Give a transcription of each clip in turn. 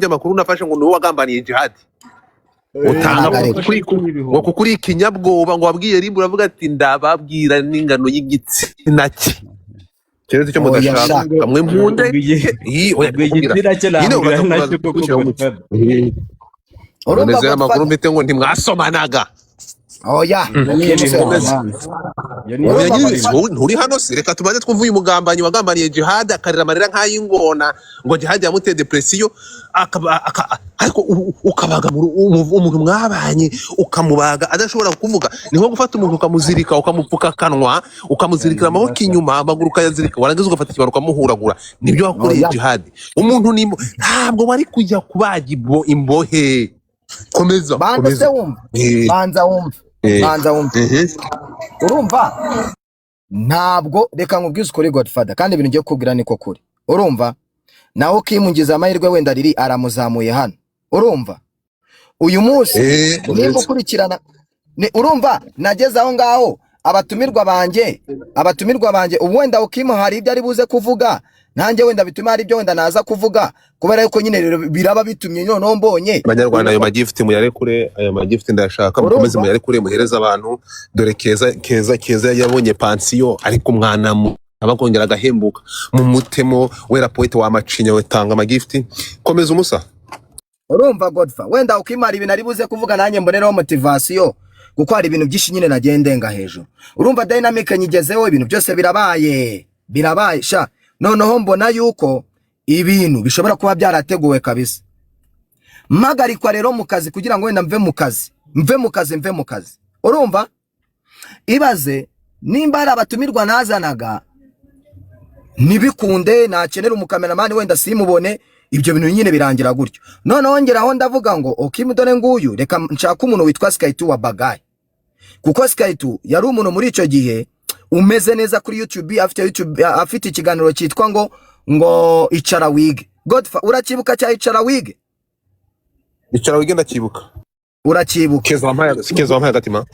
Amakuru nafashe ngo niwe wagambaniye Jihad, utanga Ntabwo ari kuri ngo kuko uri ikinyabwoba, ngo wabwiye RIB, uravuga ati ndababwira n'ingano y'igitsina cye, keretse icyo Oya, mudashaka sha. mwe mpunde. Ii, oya, Ubwo ndakubwira. igitsina cye Nyine nambwira uraza nacyo koko. gushyiraho umucyo. Godfather. Urumva, None amakuru Godfather? mfite ngo ntimwasomanaga. Oya. Iyo ni Okay, ibihuha. Iyo ni Oya, Urumva, nyine Godfather? wowe nturi hano se? Reka tubanze twumve uyu mugambanyi wagambaniye Jihad, akarira amarira nk'ay'ingona ngo Jihad yamuteye depression, akaba ariko ukabaga umuntu mwabanye, ukamubaga adashobora kuvuga. Ni nko gufata umuntu ukamuzirika, ukamupfuka akanwa, ukamuzirikira amaboko inyuma, amaguru ukayazirika, warangiza ugafata ikibaro ukamuhuragura. Nibyo wakoreye Oya. Jihad. Umuntu ni ntabwo wari kujya kubaga imbohe. Komeza. Banza se Komeza. wumve. Banza wumve. Banza wumve. Urumva, ntabwo, reka nkubwize ukuri, Godfather, kandi ibintu ngiye kukubwira niko kuri. Urumva, nawe ukimungiza amahirwe, wenda riri aramuzamuye hano. Urumva, uyu munsi niba Komeza. ukurikirana urumva, nageze aho ngaho abatumirwa banjye ubu wenda ukimu hari ibyo ari buze kuvuga, nanjye wenda bituma hari ibyo wenda naza kuvuga, kubera yuko nyine rero biraba bitumye noneho mbonye. Banyarwanda, ayo magift muyarekure, ayo magift ndayashaka, mukomeze. Urumva? Muyarekure, muhereze abantu. Dore Keza, Keza, Keza yabonye pansiyo, ariko umwana aba akongera agahembuka mu mutemo wera. Poete wa macinya we, tanga amagift. Komeza umusa. Urumva, Godfa, wenda ukimara ibintu ari buze kuvuga, nanjye mboneraho motivation, kuko hari ibintu byinshi nyine nagiye ndenga hejuru. Urumva, Dynamic nyigezeho, ibintu byose birabaye, birabaye sha. Noneho mbona yuko ibintu bishobora kuba byarateguwe kabisa. Mpagarikwa rero mu kazi kugira ngo wenda mve mu kazi, mve mu kazi, mve mu kazi. Urumva, ibaze nimba hari abatumirwa nazanaga ntibikunde, nakenera umukameramani wenda simubone, ibyo bintu nyine birangira gutyo. Noneho ngeraho ndavuga ngo Okimu dore nguyu, reka nshake umuntu witwa Sky2 wa Bagayi, kuko Sky2 yari umuntu muri icyo gihe umeze neza kuri YouTube, afite YouTube, afite ikiganiro cyitwa ngo Icara Wige. Godfa, urakibuka cya Icara Wige? Icara Wige, ndacyibuka. Urakibuka? Keza wampaye, Keza wampaye agatima,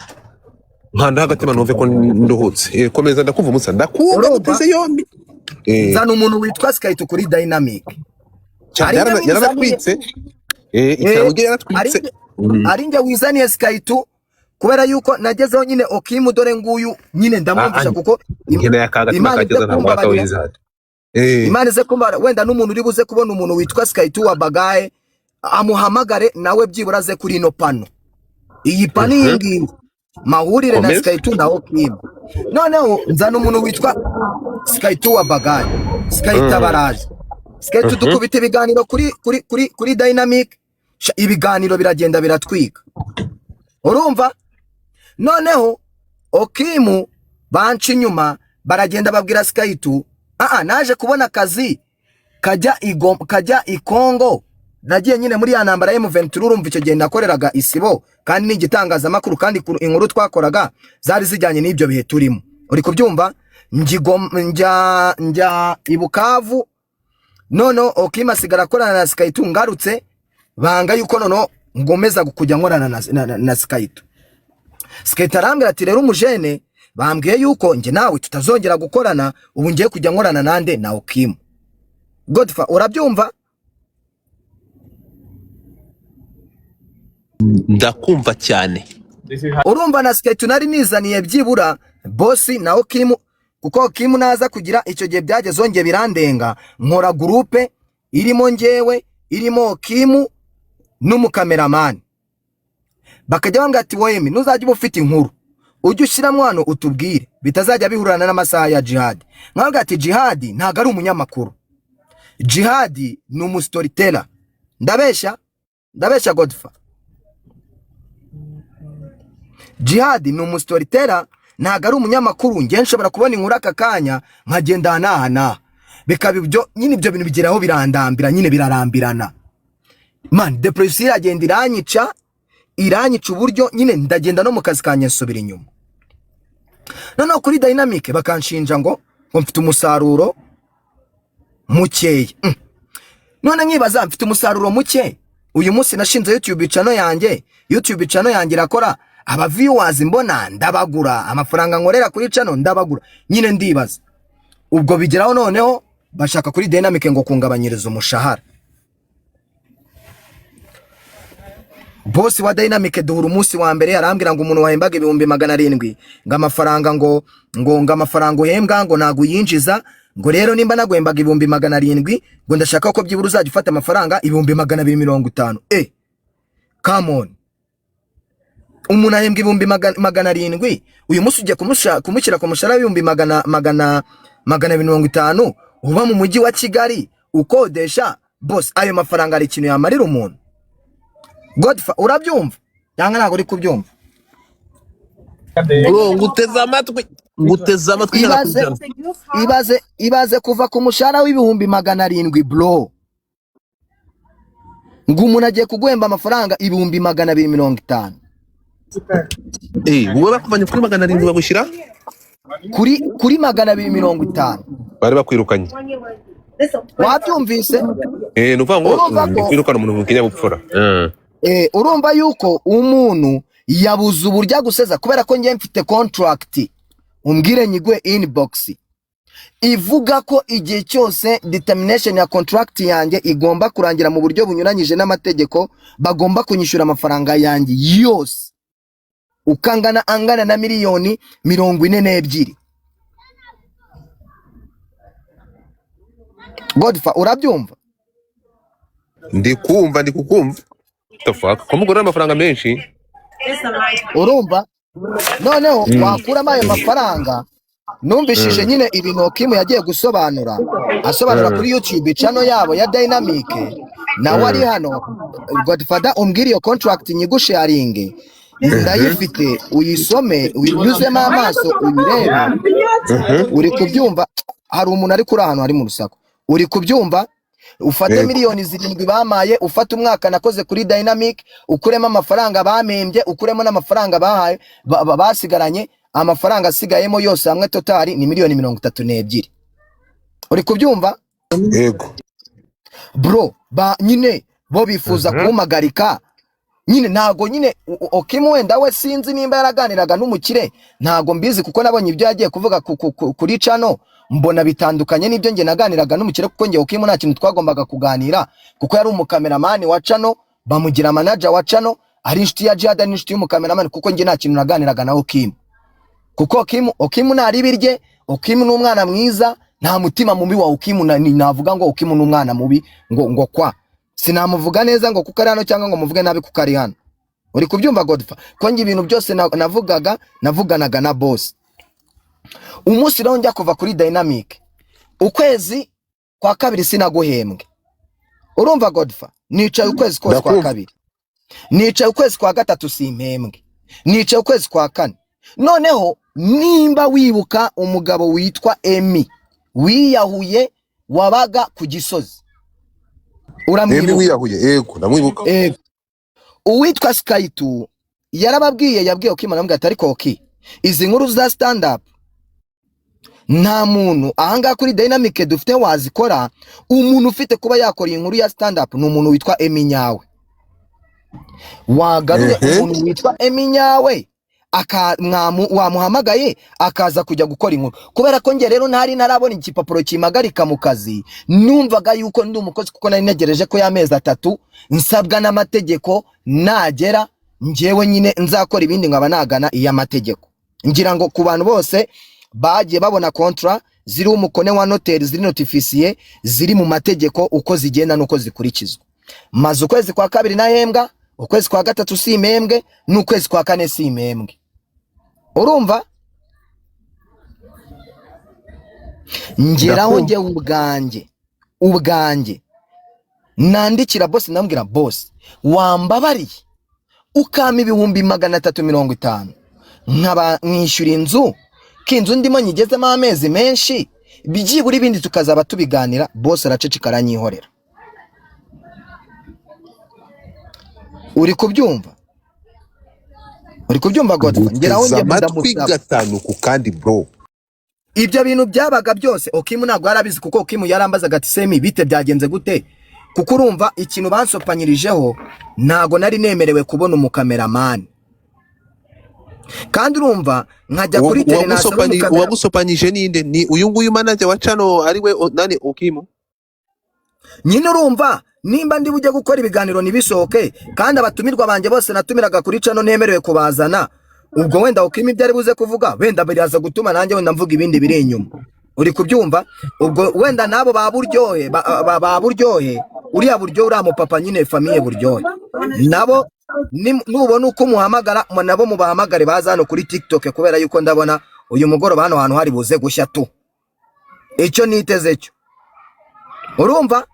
nkanda agatima numve ko nduhutse. Komeza, ndakumva umusa, ndakumva. Urumva? Guteze yombi. Nzana umuntu witwa Sky2 kuri Dynamic. Cyane. Ari njye wizaniye. Yaranatwitse. Icara Wige yaratwitse. Ari njye wizaniye Sky2, kubera yuko nagezeho nyine Okimu dore nguyu nyine ndamwumvisha, kuko Nkeneye aka gatima. Imana ize Kageza ntabwo kumbabarira. wakawiza. Imana ize kumbara, wenda n'umuntu uri buze kubona umuntu witwa Sky2 wa Bagaye amuhamagare nawe byibura aze kuri ino pano, iyi pano iyi ngiyi, mahurire na Komeza. Sky2 na Okimu. Noneho nzana umuntu witwa Sky2 wa Bagaye, Sky2 abaraje, Sky2 dukubita ibiganiro kuri Dynamic. Sha, ibiganiro biragenda biratwika. Urumva, noneho Okimu banca inyuma, baragenda babwira Sky2. Naje kubona akazi kajya kajya i Kongo. Nagiye nyine muri ya ntambara ya M23. Urumva, icyo gihe nakoreraga Isibo kandi ni igitangazamakuru, kandi inkuru twakoraga zari zijyanye n'ibyo bihe turimo. Uri kubyumva? Njya i Bukavu, noneho Okimu asigara akorana na Sky2. Ngarutse banga yuko noneho ngomeza kujya nkorana na Sky2. Sky2 arambwira ati rero umujene bambwiye yuko njye nawe tutazongera gukorana, ubu ngiye kujya nkorana nande? Na Okimu. Godfa, urabyumva? Ndakumva cyane. Urumva, na Sky2 nari nizaniye byibura bosi na Okimu, kuko Okimu naza kugira icyo gihe byageze ngeye birandenga, nkora groupe irimo njyewe, irimo Okimu n'umukameramani. Bakajya bambwira ati wowe nuzajya uba ufite inkuru ujye ushyiramo hano utubwire, bitazajya bihurana n'amasaha ya Jihad. Nkavuga ati Jihad ntabwo ari umunyamakuru, Jihad ni umustoryteller. Ndabeshya? Ndabeshya, Godfa? Jihad ni umustoryteller, ntabwo ari umunyamakuru. Njye nshobora kubona inkuru aka kanya nkagenda n'aha n'aha, bikaba ibyo nyine. Ibyo bintu bigeraho birandambira nyine, birarambirana man. Depression iragenda iranyica, iranyica uburyo nyine ndagenda no mu kazi kanjye nsubira inyuma. Noneho kuri Dynamic bakanshinja ngo mfite umusaruro mukeya. None nkibaza, mfite umusaruro muke? Uyu munsi nashinze YouTube channel yanjye, YouTube channel yanjye irakora, aba viewers mbona ndabagura, amafaranga nkorera kuri channel ndabagura. Nyine ndibaza ubwo bigeraho noneho bashaka kuri Dynamic ngo kungabanyiriza umushahara. Boss wa Dynamic duhura umunsi wa mbere, arambwira ngo umuntu wahembaga 700,000, ngo amafaranga ngo amafaranga uhembwa ngo ntago uyinjiza, ngo rero nimba naguhembaga 700,000, ngo ndashaka ko byibura uzajya ufata amafaranga 250,000. Come on, umuntu ahembwa 700,000, uyu munsi ugiye kumushyira ku mushahara w'ibihumbi 250,000, uba mu mujyi wa Kigali ukodesha. Boss, ayo mafaranga hari ikintu yamarira umuntu? Godfa, urabyumva cyangwa ntabwo uri kubyumva? Bro, nguteze amatwi, nguteze amatwi ijana ku Ibaze ijana. ibaze kuva ku mushahara w'700,000, bro, ngo umuntu agiye kuguhemba amafaranga 250,000. Eh, wowe bakuvanye kuri 700 bagushyira Kuri 250. Bari bakwirukanye. Wabyumvise? Eh, ni ukuvuga ngo Urumva ni ko kwirukana umuntu mu kinyabupfura. Urumva yuko umuntu yabuze uburyo aguseza, kubera ko njye mfite contract, umbwire nyigwe inbox, ivuga ko igihe cyose determination ya contract yanjye igomba kurangira mu buryo bunyuranyije n'amategeko, bagomba kunyishyura amafaranga yanjye yose ukangana angana na miliyoni 42. Godfa, urabyumva? Ndi kumva, ndi kukumva. The fuck, ko mugurira amafaranga menshi? Urumva noneho wakuramo ayo mafaranga. Numvishije nyine ibintu Okimu yagiye gusobanura, asobanura kuri YouTube channel yabo ya Dynamic, nawe ari hano. Godfather, umbwire iyo contract nyigusharinge, ndayifite, uyisome, uyinyuzemo amaso, uyirebe. Uri kubyumva? Hari umuntu ari kuri ahantu hari mu rusaku. Uri kubyumva? Ufate Yego. 7,000,000 bamaye, ufate umwaka nakoze kuri Dynamic, ukuremo amafaranga bamembye, ukuremo n'amafaranga bahaye basigaranye, amafaranga asigayemo yose hamwe total ni miliyoni 32. Uri kubyumva? Yego. Bro, ba nyine bo bifuza kumpagarika nyine, ntago nyine Okimu wenda we sinzi nimba yaraganiraga n'umukire, ntago mbizi, kuko nabonye ibyo yagiye kuvuga kuri channel mbona bitandukanye n'ibyo njye naganiraga n'umukire, kuko njye Okimu nta kintu twagombaga kuganira, kuko yari umukameramani wa channel, bamugira manager wa channel, ari inshuti ya Jihad, ari inshuti y'umukameramani, kuko njye nta kintu naganiraga na Okimu, kuko Okimu ntari ibirye. Okimu ni umwana mwiza, nta mutima mubi wa Okimu, navuga ngo Okimu ni umwana mubi ngo kwa sinamuvuga neza ngo kuko ari hano, cyangwa ngo muvuge nabi kuko ari hano. Uri kubyumva, Godfa? Ko njye ibintu byose navugaga navuganaga na boss. Umunsi rero njya kuva kuri Dynamic, ukwezi kwa kabiri sinaguhembwe. Urumva, Godfa? Nicaye ukwezi kose kwa Ndakumva. kabiri, nicaye ukwezi kwa gatatu simpembwe, nicaye ukwezi kwa kane. Noneho nimba wibuka umugabo witwa Emi wiyahuye wabaga ku Gisozi, Emi uramwibuka? wiyahuye, yego, ndamwibuka. Uwitwa Skytu yarababwiye, yabwiye Okimu, aramubwira ati: "Ariko Oki, izi nkuru za stand up nta muntu ahangaha kuri Dynamic dufite wazikora. Umuntu ufite kuba yakora iyi nkuru ya stand up ni umuntu witwa Emi Nyawe. Wagaruye umuntu witwa Emi Nyawe, wamuhamagaye akaza kujya gukora inkuru." Kubera ko njye rero ntari ntarabona igipapuro kimpagarika mu kazi, numvaga yuko ndi umukozi, kuko nari ntegereje ko y'amezi 3 nsabwa n'amategeko nagera, njyewe nyine nzakora ibindi nkaba nagana iy'amategeko. Ngira ngo ku bantu bose bagiye babona contrat ziriho umukono wa noteri, ziri notifié, ziri mu mategeko uko zigenda n'uko zikurikizwa. Maze ukwezi kwa kabiri nahembwa, ukwezi kwa gatatu simpembwe, n'ukwezi kwa kane simpembwe. Urumva, ngeraho Ndakumva. njyewe ubwanjye nandikira boss, ndamubwira: "Boss, wambabariye ukampa 350,000 nkaba mwishyura inzu, ko inzu ndimo nyigezemo amezi menshi, byibura ibindi tukazaba tubiganira." Boss araceceka, aranyihorera. Uri kubyumva? Uri kubyumva, Godfa? Ngeraho Nguteze njye amatwi ndamusaba. gatanu ku kandi, bro. Ibyo bintu byabaga byose Okimu ntabwo yarabizi, kuko Okimu yarambazaga ati: "Semi, bite, byagenze gute?" Kuko urumva ikintu bansopanyirijeho, ntago nari nemerewe kubona umukameramani, kandi urumva nkajya kuri tele nasaba umukamera. Uwagusopanyije ninde? Ni uyu nguyu manager wa channel, ari we nani, Okimu? Nyine urumva Nimba ndi bujye gukora ibiganiro ntibisohoke, kandi abatumirwa banjye bose natumiraga kuri channel ntemerewe kubazana, ubwo wenda Okima ibyo ari buze kuvuga wenda biraza gutuma nanjye wenda mvuga ibindi biri inyuma. Uri kubyumva? Ubwo wenda nabo ba Buryohe, ba Buryohe, uriya Buryohe, uriya mupapa nyine, famille Buryohe, nabo nubona uko umuhamagara nabo mubahamagare baza hano kuri TikTok, kubera yuko ndabona uyu mugoroba hano hantu hari buze gushya tu. Icyo niteze cyo, urumva,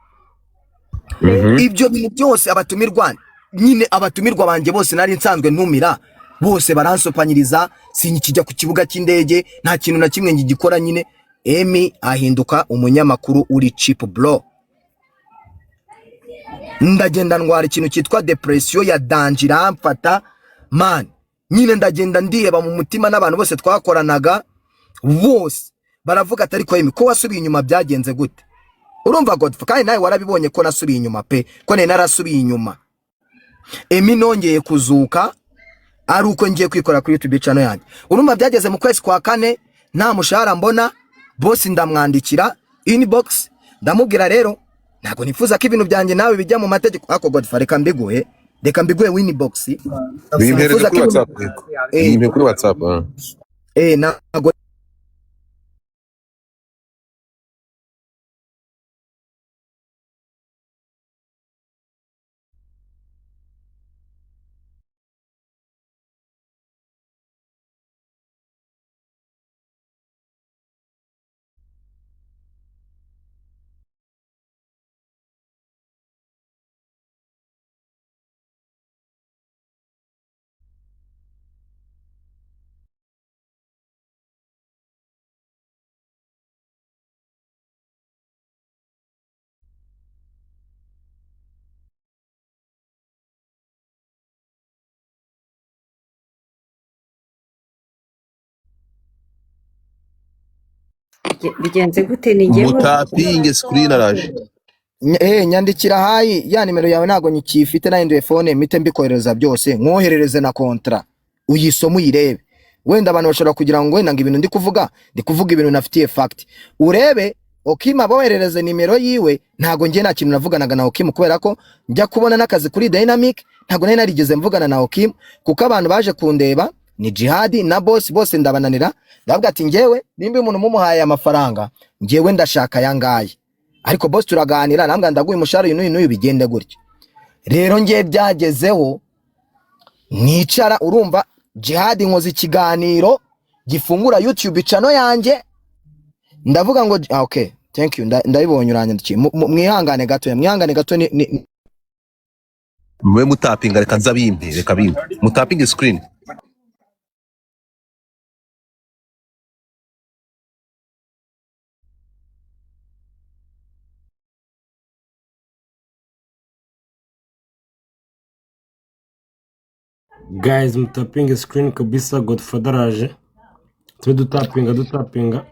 ibyo bintu byose, abatumirwa nyine, abatumirwa banjye bose nari nsanzwe ntumira bose baransopanyiriza, sinkijya ku kibuga cy'indege, nta kintu na kimwe ngigikora nyine. Emi ahinduka umunyamakuru uri cheap bro. Ndagenda ndwara ikintu cyitwa depression ya danger, iramfata man. Nyine ndagenda ndiheba mu mutima, n'abantu bose twakoranaga bose baravuga ati: "Ariko Emi, ko wasubiye inyuma, byagenze gute?" Urumva Godfrey, kandi nawe warabibonye ko nasubiye inyuma pe, ko nari narasubiye inyuma. Emi nongeye kuzuka ari uko ngiye kwikora kuri YouTube channel yanjye. Urumva byageze mu kwezi kwa kane nta mushahara mbona. Boss ndamwandikira inbox, ndamubwira: "Rero ntabwo nifuza ko ibintu byanjye nawe bijya mu mategeko." Ariko Godfrey, reka mbiguhe inbox. Bimpereze Sinifuza kuri ko ibintu WhatsApp. Eh. Bimpe kuri WhatsApp, ah. Ntabwo Bigenze gute? Ni njyewe? Mutapinge screen, araje. Nyandikira hi, ya nimero yawe ntabwo nyikifite, nahinduye phone, mpite mbikohereza byose, nkoherereze na contrat uyisome uyirebe. Wenda abantu bashobora kugira ngo wenda ngo ibintu ndi kuvuga ibintu nafitiye fact. Urebe Okima, boherereze nimero yiwe. Ntabwo njye nta kintu navuganaga na Okim, kubera ko njya kubona n'akazi kuri Dynamic ntabwo nari narigeze mvugana na Okim, kuko abantu baje kundeba ni Jihadi na boss, bose ndabananira. Ndavuga ati: "Njyewe nimba umuntu mumuhaye amafaranga, njyewe ndashaka aya ngaya." Ariko boss turaganira, nambwa ndaguha umushahara uyu n'uyu n'uyu, bigende gutya. Rero ngiye byagezeho nicara, urumva, Jihadi nkoze ikiganiro gifungura YouTube channel yanjye, ndavuga ngo ah, okay, thank you, ndabibonye uranyandikiye. Mwihangane gato, mwihangane gato, ni Mube mutapinga, reka nza bimpe, reka bimpe, mutapinge screen. Guys, mutapinge screen kabisa, Godfather araje, tube dutapinga dutapinga.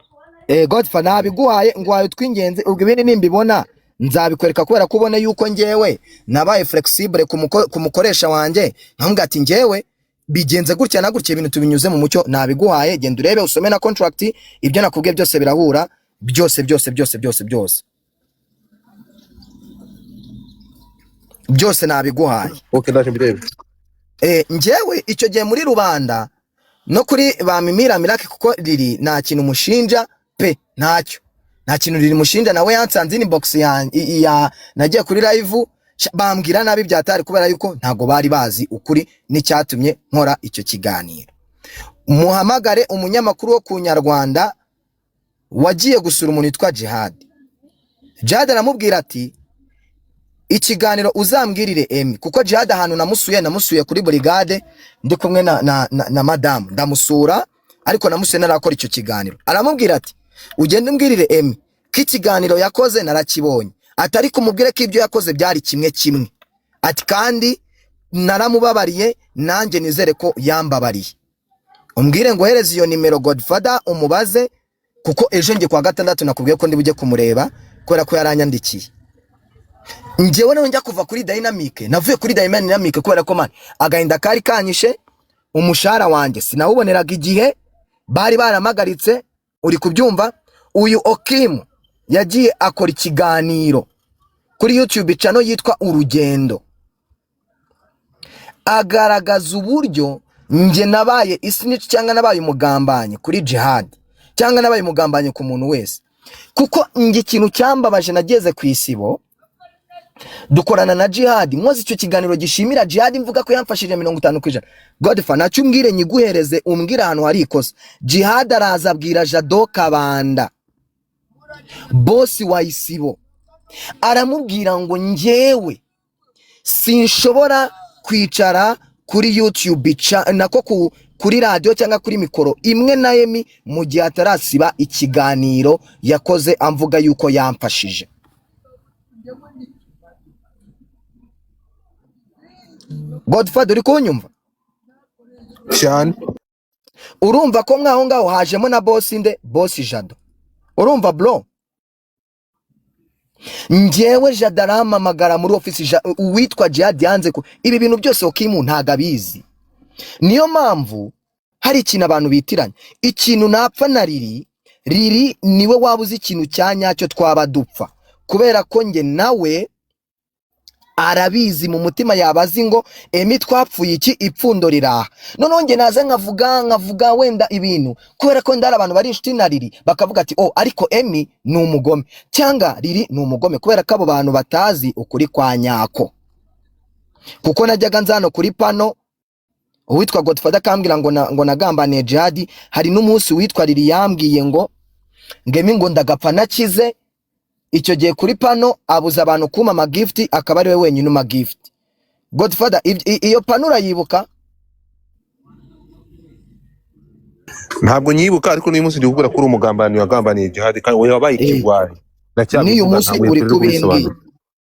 Godfa, nabiguhaye, nguhaye utw'ingenzi. Ubwo ibindi nimbibona nzabikwereka, kubera ko ubona yuko njyewe nabaye flexible ku mukoresha wanjye, nkamubwira ati: "Njyewe bigenze gutya na gutya, ibintu tubinyuze mu mucyo." Nabiguhaye, genda urebe usome na contract, ibyo nakubwiye byose birahura, byose byose byose byose byose byose nabiguhaye. Okay, ndaje mbirebe. Njyewe icyo gihe muri rubanda no kuri ba Mimira Mirake, kuko riri nta kintu mushinja pe, ntacyo, nta kintu riri mushinja. Nawe yansanze inbox ya nagiye kuri live, bambwira nabi byatari, kubera yuko ntago bari bazi ukuri n'icyatumye nkora icyo kiganiro. Muhamagare umunyamakuru wo ku Nyarwanda wagiye gusura umuntu witwa Jihad. Jihad aramubwira ati: "Ikiganiro uzambwirire Emi," kuko Jihad ahantu namusuye, namusuye kuri brigade ndi kumwe na madamu, ndamusura, ariko namusuye narakora icyo kiganiro. Aramubwira ati: "Ugende umbwirire Emi ko ikiganiro yakoze narakibonye," atari kumubwire ko ibyo yakoze byari kimwe kimwe, ati: "Kandi naramubabariye, nanjye nizere ko yambabariye. Umbwire ngo ohereze iyo nimero Godfather, umubaze," kuko ejo njye kwa gatandatu nakubwiye ko ndi bujye kumureba, kubera ko yaranyandikiye. Njyewe nawe njya kuva kuri Dynamic, navuye kuri Dynamic kubera ko man agahinda kari kanyishe, umushahara wanjye sinawuboneraga igihe, bari baramagaritse. Uri kubyumva? Uyu Okimu yagiye akora ikiganiro. Kuri YouTube channel yitwa Urugendo, agaragaza uburyo njye nabaye isnitch cyangwa nabaye umugambanyi kuri Jihad cyangwa nabaye umugambanyi ku muntu wese. Kuko njye ikintu cyambabaje, nageze ku Isibo dukorana na Jihad, nkoze icyo kiganiro gishimira Jihad, mvuga ko yamfashije 50%. Godfa, nacyo umbwire nyiguhereze, umbwire ahantu hari ikosa. Jihad araza abwira Jado Kabanda, bosi wa Isibo, aramubwira ngo njyewe sinshobora kwicara kuri YouTube nako kuri radiyo cyangwa kuri mikoro imwe na Emi mu gihe atarasiba ikiganiro yakoze amvuga yuko yamfashije. Godfather, uri kunyumva? Cyane. Urumva ko mwaho ngaho hajemo na bosi nde? Bosi Jado. Urumva bro, njyewe Jado arampamagara muri ofisi, uwitwa Jihad yanze ko ibi bintu byose Okimu ntago abizi. Niyo mpamvu hari ikintu abantu bitiranya. Ikintu napfa na Riri, Riri niwe waba uzi ikintu cya nyacyo twaba dupfa, kubera ko njye nawe arabizi mu mutima, yaba azi ngo Emi twapfuye iki, ipfundo riraha. Noneho njye naza nkavuga wenda ibintu kubera ko ndari abantu bari inshuti na Riri, bakavuga ati oh ariko Emi ni umugome cyangwa Riri ni umugome, kubera ko abo bantu batazi ukuri kwa nyako. Kuko najyaga nza hano kuri pano, uwitwa Godfather akambwira ngo nagambaniye Jihad. Hari n'umunsi witwa Riri yambwiye ngo ngemi ngo ndagapfa nakize. Icyo gihe kuri pano abuza abantu kumpa amagift, akaba ari we wenyine uma gift. Godfather, iyo pano urayibuka? Ntabwo nyibuka, ariko n'uyu munsi ndi kukubwira ko uri umugambanyi wagambaniye Jihad kandi wowe wabaye ikigwari. N'uyu Ndacyabivuga, munsi ntabwo uri nkwiriye kubimbwira. kubisobanura.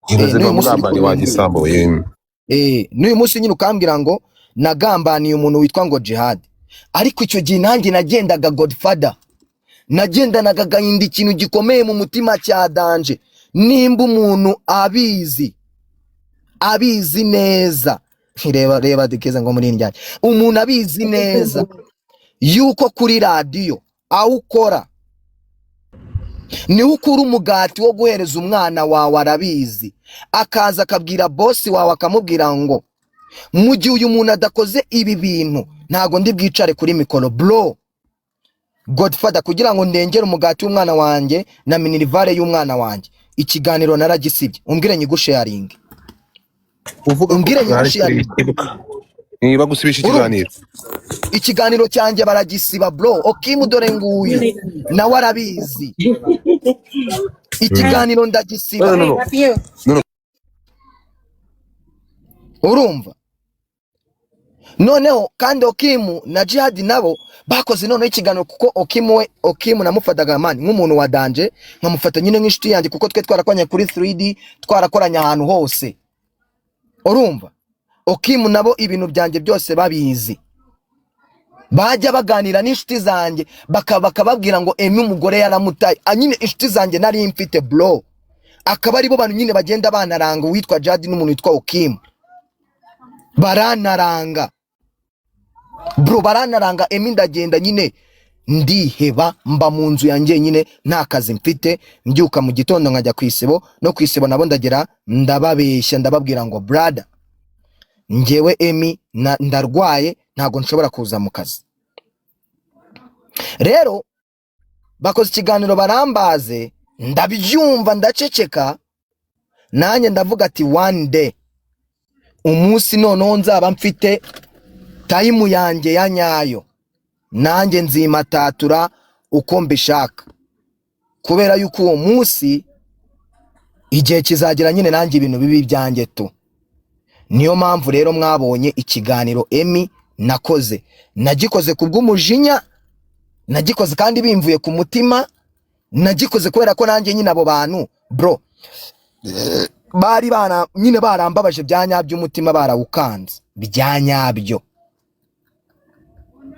Nkibaze N'uyu niba munsi uri mugambanyi wa kubimbwira. gisambo yemwe. N'uyu munsi nyine ukambwira ngo nagambaniye umuntu witwa ngo Jihad. Ariko icyo gihe nanjye nagendaga Godfather, nagendanaga agahinda, ikintu gikomeye mu mutima cya danje. Nimba umuntu abizi, abizi neza, reba reba dukeze ngo muri njyanye, umuntu abizi neza yuko kuri radiyo aho ukora niho ukura umugati wo guhereza umwana wawe, arabizi, akaza akabwira bosi wawe akamubwira ngo mu gihe uyu muntu adakoze ibi bintu ntago ndi bwicare kuri mikoro. Bro Godfather, kugira ngo ndengere umugati w'umwana wanjye na minirivare y'umwana wanjye, ikiganiro naragisibye. Umbwire nyigusharinge. Uvuga ko Umbwire mwari nyigusharinge. kwibuka niba gusibisha Urumva? ikiganiro. Ikiganiro cyanjye baragisiba bro. Okimu dore nguyu nawe arabizi, ikiganiro ndagisiba. No, no, no. No, no. Urumva? Noneho kandi Okimu na Jihad nabo bakoze noneho ikiganiro, kuko Okimu we, Okimu namufataga man nk'umuntu wa danje, nkamufata nyine nk'inshuti yanjye, kuko twe twarakoranye kuri 3D, twarakoranye ahantu hose. Urumva? Okimu nabo ibintu byanjye byose babizi, bajya baganira n'inshuti zanjye bakababwira ngo Emi umugore yaramutaye. Nyine inshuti zanjye nari mfite bro, akaba aribo bantu nyine bagenda banaranga uwitwa Jihad n'umuntu witwa Okimu, baranaranga bro, baranaranga. Emi ndagenda nyine ndiheba, mba mu nzu yanjye nyine nta kazi mfite, mbyuka mu gitondo nkajya ku Isibo, no ku Isibo nabo ndagera ndababeshya, ndababwira ngo brother njyewe Emi ndarwaye ntago nshobora kuza mu kazi. Rero bakoze ikiganiro barambaze, ndabyumva ndaceceka, nanjye ndavuga ati one day, umunsi noneho nzaba mfite tayimu yanjye ya nyayo, nanjye nzimatatura uko mbishaka, kubera yuko uwo munsi igihe kizagera nyine nanjye ibintu bibi byanjye tu. Niyo mpamvu rero mwabonye ikiganiro Emi nakoze, nagikoze kubw'umujinya, nagikoze kandi bimvuye ku mutima, nagikoze kubera ko nanjye nyine abo bantu bro bari bana nyine barambabaje bya nyabyo, umutima barawukanze bya nyabyo.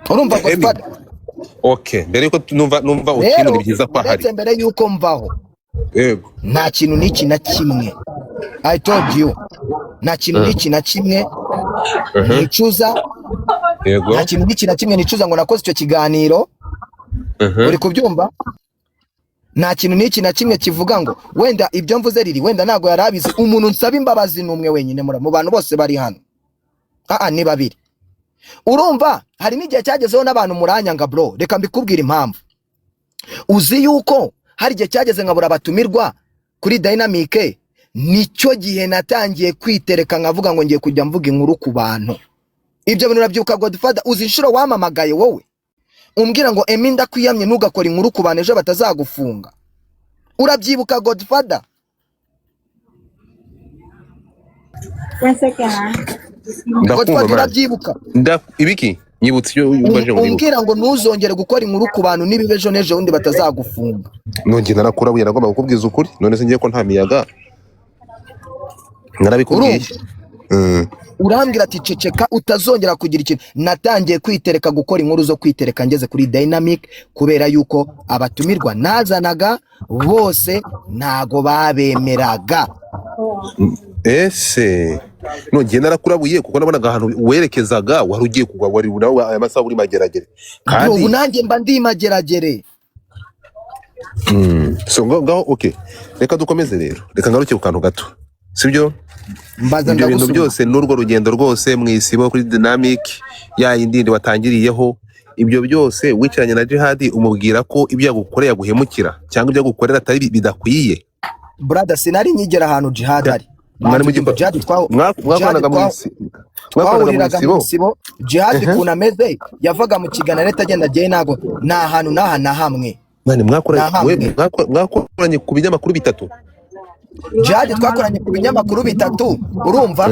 Urumva Emi, Godfather? Okay, mbere yuko numva Rero ukintu ni byiza ko ahari. ndetse mbere yuko mvaho, Yego. nta kintu n'iki na kimwe, I told you, nta kintu n'iki na kimwe nicuza. Yego. Nta kintu n'iki na kimwe nicuza ngo nakoze icyo kiganiro. Uri kubyumva? Nta kintu n'iki na kimwe kivuga ngo wenda ibyo mvuze riri wenda ntabwo yari abizi. Umuntu nsaba imbabazi ni umwe wenyine mu bantu bose bari hano. Aa, ni babiri. Urumva hari n'igihe cyagezeho n'abantu muranyanga bro, reka mbikubwire impamvu. Uzi yuko hari igihe cyageze nkabura abatumirwa kuri Dynamic, nicyo gihe natangiye kwitereka nkavuga ngo ngiye kujya mvuga inkuru ku bantu. Ibyo bintu urabyibuka Godfather? Uzi inshuro wamamagaye wowe umbwira ngo Emmy ndakwiyamye, ntugakora inkuru ku bantu ejo batazagufunga? Urabyibuka Godfather? Ndakumva Godfather, man. urabyibuka? Ibiki nyibutse iyo umbaje ngo nibuke. Umbwira ngo ntuzongere gukora inkuru ku bantu niba ejo n'ejo bundi batazagufunga. Nongeye narakurabuye, nagomba kukubwiza ukuri. None se ngiye ko nta miyaga, narabikubwiye. Urumva? Urambwira ati ceceka utazongera kugira ikintu. Natangiye kwitereka gukora inkuru zo kwitereka ngeze kuri Dynamic, kubera yuko abatumirwa nazanaga bose ntago babemeraga. Ese nongeye narakurabuye kuko nabonaga ahantu werekezaga wari ugiye kugwa, wari nawe aya masaha uri Mageragere. Bro, Kandi ubu nanjye mba ndi Mageragere. So ngaho okay, reka dukomeze rero, reka ngaruke ku kantu gato, sibyo? Mbaza. Ibyo bintu Ndagusoma. byose n'urwo rugendo rwose mu isibo kuri Dynamic ya yindi watangiriyeho, ibyo byose wicaranye na Jihadi umubwira ko ibyo yagukoreye yaguhemukira cyangwa ibyo agukorera atari bidakwiye. Brother, sinari nkigera ahantu Jihad ari. Mwari Banza ubyumve, Jihad mwakoranaga mu mwakoranaga mu twahuriraga mu isibo. isibo. Jihad ukuntu ameze yavaga mu kiganiro ahita agenda, agiye ntago nta hantu n'aha na hamwe. Mani mwakoranye Nta hamwe. mwakoranye ku binyamakuru bitatu. Jihad twakoranye ku binyamakuru bitatu, urumva?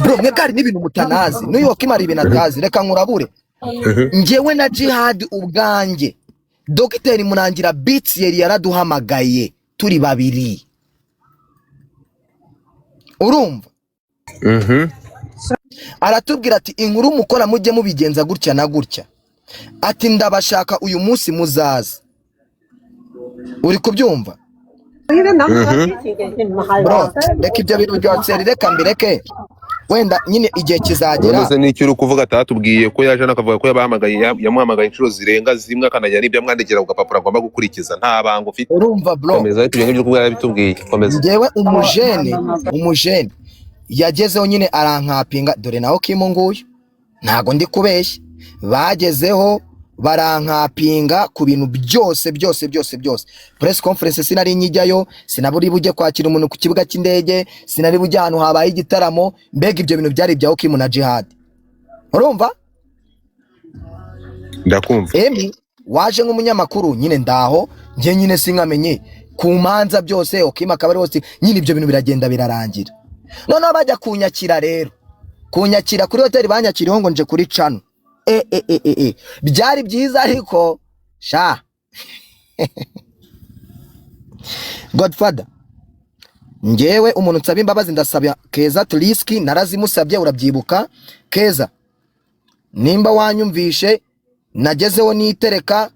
Bro, mwebwe hari n'ibintu mutanazi, n'uyu wakimara ibintu atazi, reka nkurabure. Njyewe na Jihad ubwanjye, Dogiteri Murangira Beats yari yaraduhamagaye turi babiri, urumva? Aratubwira ati inkuru mukora mujye mubigenza gutya na gutya, ati ndabashaka uyu munsi muzaza. Uri kubyumva? Bro, reka ibyo bintu bya seri, reka mbireke, wenda nyine igihe kizagera. None se n'icyo uri kuvuga atatubwiye ko yaje akavuga ko yabahamagaye, yamuhamagaye inshuro zirenga zimwe, akanajya n'ibyo amwandikira ku gapapuro agomba gukurikiza, nta banga ufite. Urumva bro? Komeza, ariko ibyo ngibyo uri kuvuga yarabitubwiye, komeza. Njyewe umujene yagezeho nyine arankapinga, dore nawe Kimu nguyu, ntago ndi kubeshya, bagezeho barankapinga ku bintu byose byose byose byose. Press conference sinari nkijyayo, sinaburi bujye kwakira umuntu ku kibuga cy'indege, sinari bujye ahantu habaye igitaramo, mbega ibyo bintu byari ibya Okimu na Jihad, urumva? Ndakumva. Emi waje nk'umunyamakuru nyine ndaho njye nyine sinkamenye ku manza byose, Okimu akaba ari hose nyine, ibyo bintu biragenda birarangira. Noneho bajya kunyakira rero, kunyakira kuri hoteli banyakiriyeho ngo nje kuri cano e e e e e byari byiza ariko sha Godfather, njyewe umuntu nsaba imbabazi ndasaba Keza Turiski, narazimusabye urabyibuka Keza, nimba wanyumvishe nagezeho nitereka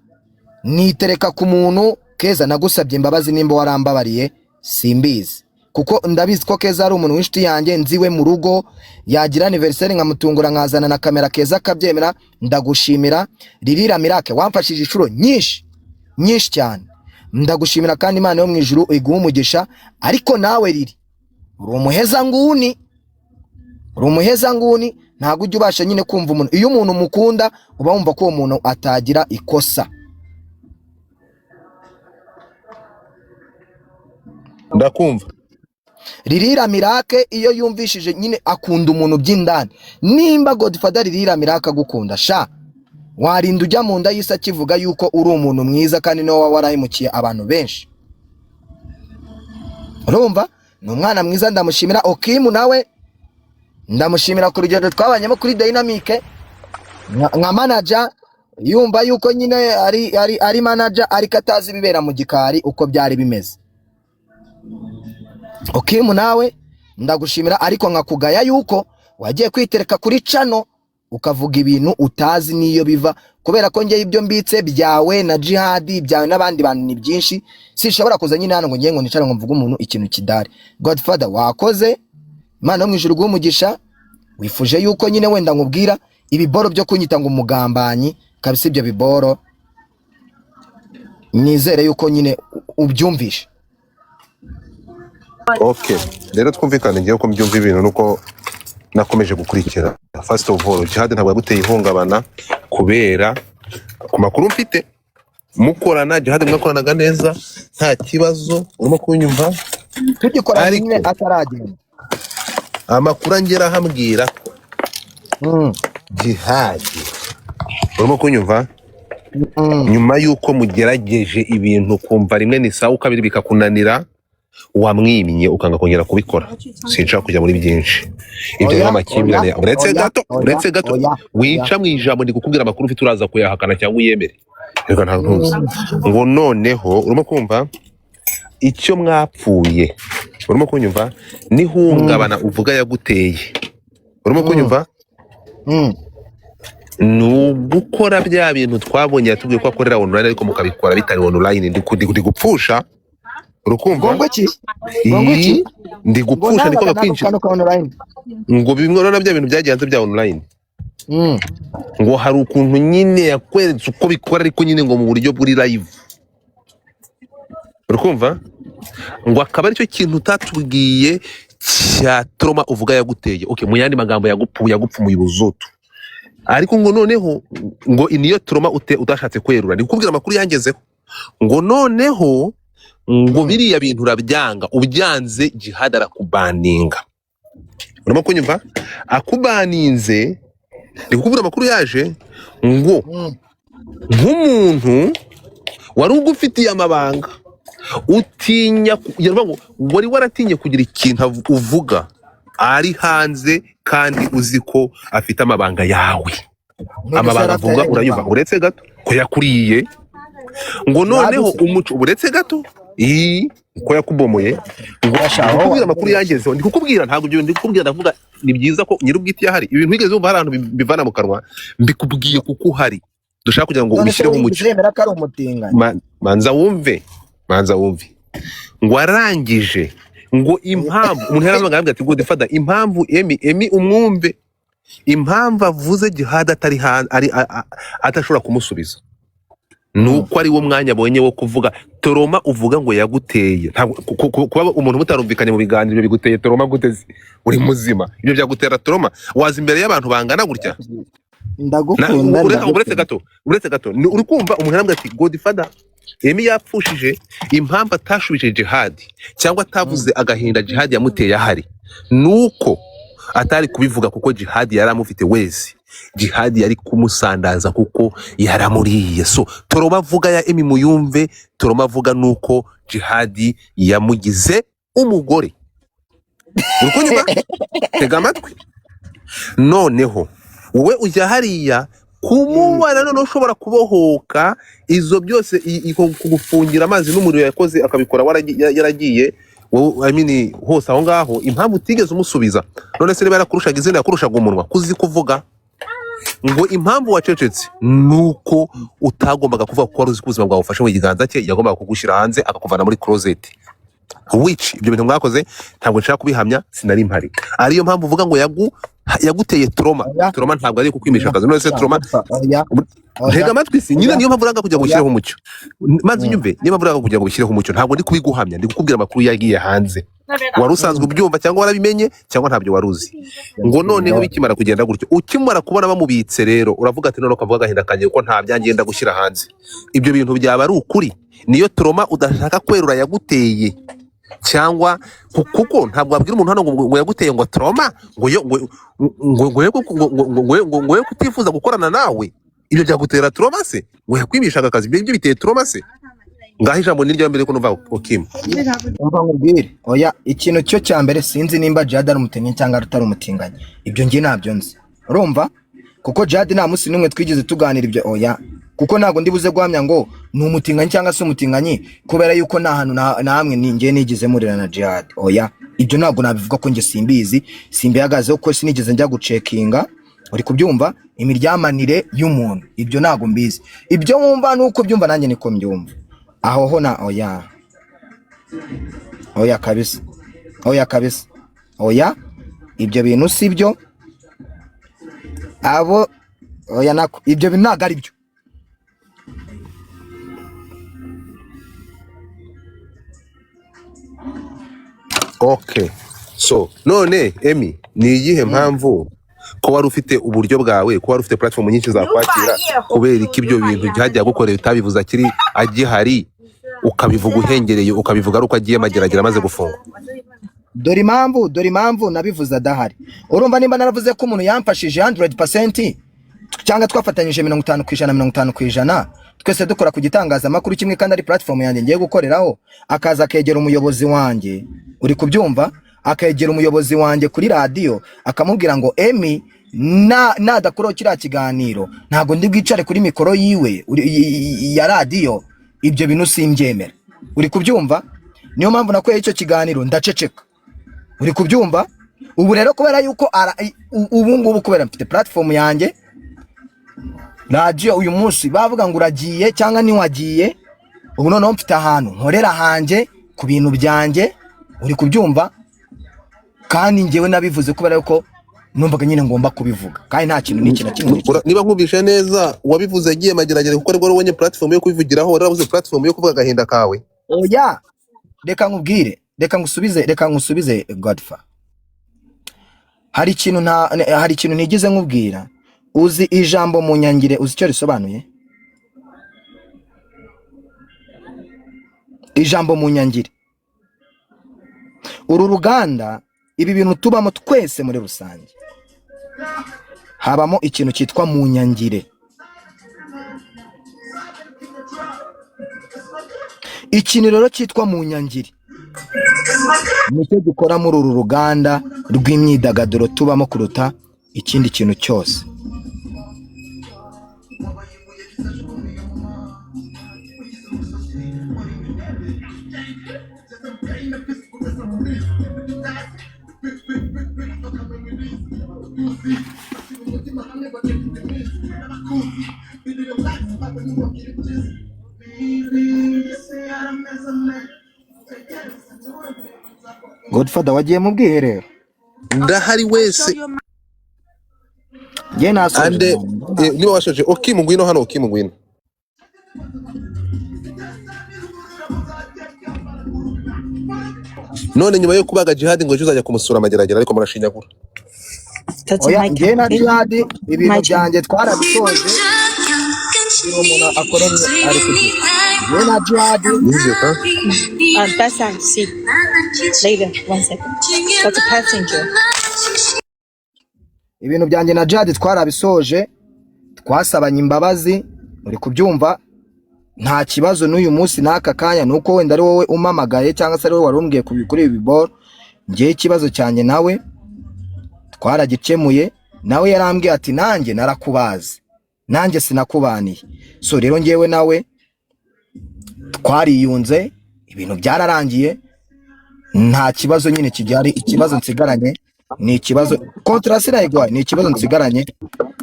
nitereka ku muntu. Keza nagusabye imbabazi, nimba warambabariye simbizi, kuko ndabizi ko Keza ari umuntu w'inshuti yanjye, nziwe mu rugo yagira anniversaire nkamutungura nkazana na kamera, Keza akabyemera, ndagushimira. Ririra Miracle wamfashije inshuro nyinshi nyinshi cyane, ndagushimira kandi Imana yo mu ijuru iguhe umugisha. Ariko nawe Riri uri umuheza nguni, uri umuheza nguni, ntabwo ujya ubasha nyine kumva umuntu. Iyo umuntu umukunda uba wumva ko uwo muntu atagira ikosa. Ndakumva. Ririra Miracle iyo yumvishije nyine akunda umuntu by'indani, nimba Godfather Ririra Miracle agukunda sha, warinda ujya mu nda y'isi akivuga yuko uri umuntu mwiza kandi niwe waba warahemukiye abantu benshi. Urumva ni umwana mwiza, ndamushimira. Okimu nawe ndamushimira ku rugendo twabanyemo kuri Dynamic nka manager, yumva yuko nyine ari manager ariko atazi ibibera mu gikari uko byari bimeze. Okimu nawe ndagushimira, ariko nkakugaya yuko wagiye kwitereka kuri cano ukavuga ibintu utazi n'iyo biva, kubera ko njye ibyo mbitse byawe na Jihadi byawe n'abandi bantu ni byinshi, sinshobora kuza nyine hano ngo ngiye ngo nicare ngo mvuge umuntu ikintu kidari. Godfather wakoze, Imana yo mu ijuru iguhe umugisha. Wifuje yuko nyine wenda nkubwira ibiboro byo kunyita ngo umugambanyi kabisa, ibyo biboro Nizere yuko nyine ubyumvishe. Okay, rero twumvikane. Ngewe uko mbyumva ibintu nuko nakomeje gukurikira, first of all, Jihad ntabwo yaguteye ihungabana, kubera ku makuru mfite mukorana, Jihad mwakoranaga neza, nta kibazo. Urimo kunyumva? Tugikorana Ariko nyine ataragenda. amakuru angera ahambwira ko Jihad, urimo kunyumva? Mm. Nyuma y'uko mugerageje ibintu, kumva rimwe ni sawa, kabiri bikakunanira, wamwimye ukanga kongera kubikora. Sinshaka kujya muri byinshi, ibyo Oya, ni amakimbirane. Oya, Uretse oya, gato, oya, uretse gato. Oya, oya. Wica mu ijambo, ndi kukubwira amakuru ufite, uraza kuyahakana cyangwa uyemere. Reka, nta ntuzi ngo noneho urimo kumva icyo mwapfuye. Urimo kunyumva? N'ihungabana uvuga yaguteye, urimo kunyumva? Mm. Ni ugukora bya bintu twabonye yatubwiye ko akorera online, ariko mukabikora bitari online. Ndi gupfusha, urukumva? Ngo iki? Ngo iki? Ii, ndi Ngo gupfusha, ndi kwanga nangaga nako kwinjira kantu ka online. Ngo bimwe urabona bya bintu byagiye hanze bya online, ngo hari ukuntu nyine yakweretse uko bikora, ariko nyine ngo mu buryo buri live, urikumva? Ngo akaba aricyo kintu utatubwiye cya trauma uvuga yaguteye. Okay, mu yandi magambo yagupfumuye ubuzutu, ariko ngo noneho ngo niyo trauma utashatse kwerura. Ndi kukubwira amakuru yangezeho, ngo noneho ngo biriya bintu urabyanga, ubyanze Jihad arakubaninga. Urimo kunyumva? Akubaninze, ndi kukubwira amakuru yaje, ngo nk'umuntu wari ugufitiye amabanga, utinya yaravuga ngo wari waratinye kugira ikintu uvuga ari hanze, kandi uzi ko afite amabanga yawe. None se Amabanga yari afite avuga ayahe urayumva? mabanga? Uretse gato, ko yakuriye ngo noneho Jihad se? Umuco, uretse gato, ii ko yakubomoye ngo Yasha, ndi aho kukubwira amakuru wambwiye. yangezeho, ndi kukubwira, ntabwo ibyo ndi kukubwira. Ndavuga ni byiza ko nyir'ubwite yahari, ibintu wigeze wumva hari ahantu bivana mu kanwa, mbikubwiye kuko uhari, dushaka kugira ngo None se ubishyireho wigeze umucyo. wemera ko ari umutinganyi? Manza wumve, manza wumve. Ngo arangije, ngo impamvu umuntu yaravuga, aravuga ati: "Godfather, impamvu Emi umwumve, impamvu avuze Jihad atari ari atashobora kumusubiza ni uko ari wo mwanya abonye wo kuvuga trauma uvuga ngo yaguteye." Ntabwo kuba umuntu mutarumvikanye mu biganiro biguteye trauma gute se? Uri muzima? Ibyo byagutera trauma waza imbere y'abantu bangana gutya? Ndagukunda. Uretse Ndagukunda. gato, uretse gato. Uri kumva umuntu arambwira ati: "Godfather, Emi yapfushije, impamvu atashubije Jihad cyangwa atavuze agahinda Jihad yamuteye ahari, nuko atari kubivuga kuko Jihad yari amufite wese, Jihad yari kumusandaza kuko yaramuriye." So trauma avuga ya Emi muyumve, trauma avuga nuko Jihad yamugize umugore. Uri kunyumva? Tega amatwi. Noneho wowe ujya hariya kumubana, noneho ushobora kubohoka izo byose, kugufungira amazi n'umuriro yakoze akabikora yaragiye wowe, I mean, hose aho ngaho, impamvu utigeze umusubiza. None se niba yarakurushaga izina, yakurushaga umunwa kuzi kuvuga, ngo impamvu wacecetse nuko utagombaga kuvuga kuko wari uzi ko ubuzima bwawe ufashe mu kiganza cye, yagombaga kugushyira hanze akakuvana muri closet, which ibyo bintu mwakoze ntabwo nshaka kubihamya, sinari mpari. Ariyo mpamvu uvuga ngo yaguteye trauma. Oya. Trauma ntabwo ari kukwimisha akazi. None se trauma Oya, oya. Ntega amatwi si nyine. Oya. Niyo mpamvu uranga kugira ngo Oya. ushyireho umucyo. Maze unyumve, niyo mpamvu uranga kugira ngo ubishyireho umucyo. Ntabwo ndi kubiguhamya, ndi kukubwira amakuru yagiye hanze. Wari usanzwe ubyumva cyangwa warabimenye cyangwa ntabyo wari uzi. Ngo noneho bikimara kugenda gutyo, ukimara kubona bamubitse rero, uravuga ati: "Noneho kavuga agahinda kanjye kuko nta byanjye ngenda gushyira hanze." Ibyo bintu byaba ari ukuri? Niyo trauma udashaka kwerura yaguteye, cyangwa kuko ntabwo wabwira umuntu hano ngo yaguteye ngo trauma, ngo yo ngo ngo ngo yo ngo ngo ngo ngo ngo yo kutifuza gukorana nawe, ibyo byagutera trauma se? Ngo yakwimishaga akazi, ibyo biteye trauma se? Ngaho ijambo ni ryo mbere ko numva Okim. Umva nkubwire, oya, ikintu cyo cya mbere, sinzi nimba Jihad ari umutinganyi cyangwa atari umutinganyi, ibyo njye ntabyo nzi, urumva? Kuko Jihad nta munsi n'umwe twigeze tuganira ibyo, oya, kuko ntabwo ndi buze guhamya ngo ni umutinganyi cyangwa se umutinganyi, kubera yuko nta hantu na hamwe ni njye nigeze murira na Jihad. Oya, ibyo ntabwo nabivuga ko njye simbizi, simbihagazeho, kuko sinigeze njya gucekinga. Uri kubyumva? Imiryamanire y'umuntu, ibyo ntabwo mbizi. Ibyo wumva nuko byumva, nanjye niko mbyumva. Aho ho na oya, oya kabisa, oya kabisa, oya, ibyo bintu si byo. Abo oya, nako ibyo bintu ntabwo ari byo. Okay, so none Emi, ni iyihe mpamvu ko wari ufite uburyo bwawe, ko wari ufite platform nyinshi zakwakira, kubera iki ibyo bintu byajya gukorera utabivuze akiri agihari, ukabivuga uhengereye, ukabivuga ari uko agiye mageragere amaze gufungwa? Dore impamvu nabivuze adahari. Urumva nimba naravuze ko umuntu yamfashije 100% cyangwa twafatanyije 50%, 50%, twese dukora ku gitangazamakuru kimwe kandi ari platform yanjye ngiye gukoreraho, akaza akegera umuyobozi wanjye, uri kubyumva, akegera umuyobozi wanjye kuri radiyo akamubwira ngo Emi na nadakuraho kiriya kiganiro ntabwo ndi bwicare kuri mikoro yiwe ya radiyo, ibyo bintu simbyemera. Uri kubyumva? Niyo mpamvu nakuyeho icyo kiganiro ndaceceka. Uri kubyumva? Ubu rero kubera yuko ubu ngubu kubera mfite platform yanjye radiyo, uyu munsi bavuga ngo uragiye cyangwa ntiwagiye, ubu noneho mfite ahantu nkorera hanjye ku bintu byanjye. Uri kubyumva? Kandi njyewe nabivuze kubera yuko numvaga nyine ngomba kubivuga, kandi nta kintu n'iki na kimwe. Niba nkumvishe neza, wabivuze agiye mageragere kuko aribwo wari ubonye platform yo kubivugiraho, wari warabuze platform yo kuvuga agahinda kawe. Oya, reka nkubwire, reka ngusubize Godfa. Hari ikintu ntigeze nkubwira. Uzi ijambo munyangire? Uzi icyo risobanuye, ijambo munyangire? Uru ruganda, ibi bintu tubamo twese muri rusange, habamo ikintu cyitwa munyangire. Ikintu rero cyitwa munyangire nicyo dukora muri uru ruganda rw'imyidagaduro tubamo kuruta ikindi kintu cyose. Godfather, wagiye mu bwiherero? Ndahari wese. Njye nasoje. Ande niba washoje, Okimu ngwino hano, Okimu ngwino. None nyuma yo kubaga Jihad ngo ejo uzajya kumusura amageragere, ariko murashinyagura. That's Oya, my njye na turn. Jihad ibintu My turn. byanjye twarabisoje. Iyo umuntu akora ari kugira njye na Jihad. Music, huh? That's on C. Later, one second. That's a passenger. Ibintu byanjye na Jihad twarabisoje, twasabanye imbabazi, uri kubyumva? Nta kibazo n'uyu munsi n'aka kanya, ni uko wenda ari wowe umamagaye cyangwa se ari wowe wari umbwiye kuri ibi biboro. Njyewe ikibazo cyanjye nawe twaragikemuye, nawe yarambwiye ati nanjye narakubazi, nanjye sinakubaniye. So rero njyewe nawe twariyunze, ibintu byararangiye, nta kibazo nyine kigihari. Ikibazo nsigaranye ni ikibazo contrat sinayiguhaye, ni ikibazo nsigaranye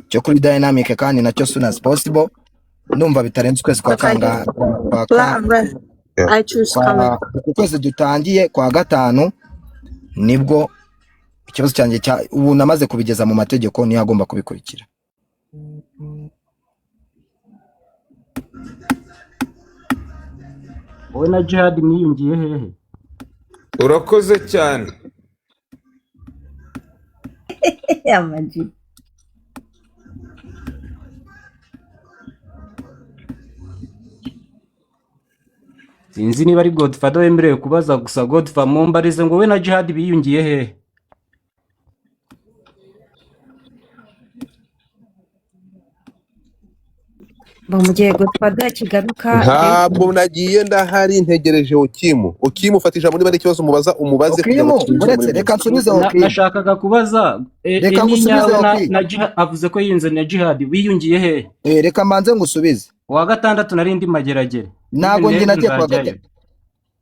cyo kuri Dynamic, kandi nacyo soon as possible, ndumva bitarenze ukwezi kwa kanga kwa, Blah, blah. Yeah. I choose color. kwa uku kwezi dutangiye kwa gatanu, nibwo ikibazo cyanjye cya ubu namaze kubigeza mu mategeko, niyo agomba kubikurikira. Wowe na Jihad mwiyungiye hehe? Urakoze cyane. Amaji. Sinzi niba ari Godfather wemerewe kubaza gusa. Godfather, mumbarize ngo wowe na Jihad biyungiye hehe? Bo mu gihe Godfather kigaruka. Ntabwo nagiye, ndahari, ntegereje Okimu. Okimu, ufata ijambo, niba ari ikibazo umubaza, umubaze kugira ngo Okimu, twinjire muri uretse reka nsubize. Na- Okimu, nashakaga kubaza reka Emi ngusubize. nyawe na, Okimu, na Jihad avuze ko yiyunze na Jihad, wiyungiye hehe? Reka mbanze ngusubize. Uwa gatandatu nari ndi mageragere. Ntabwo N'ejo njye nagiye kuwa nzajyayo. gatatu,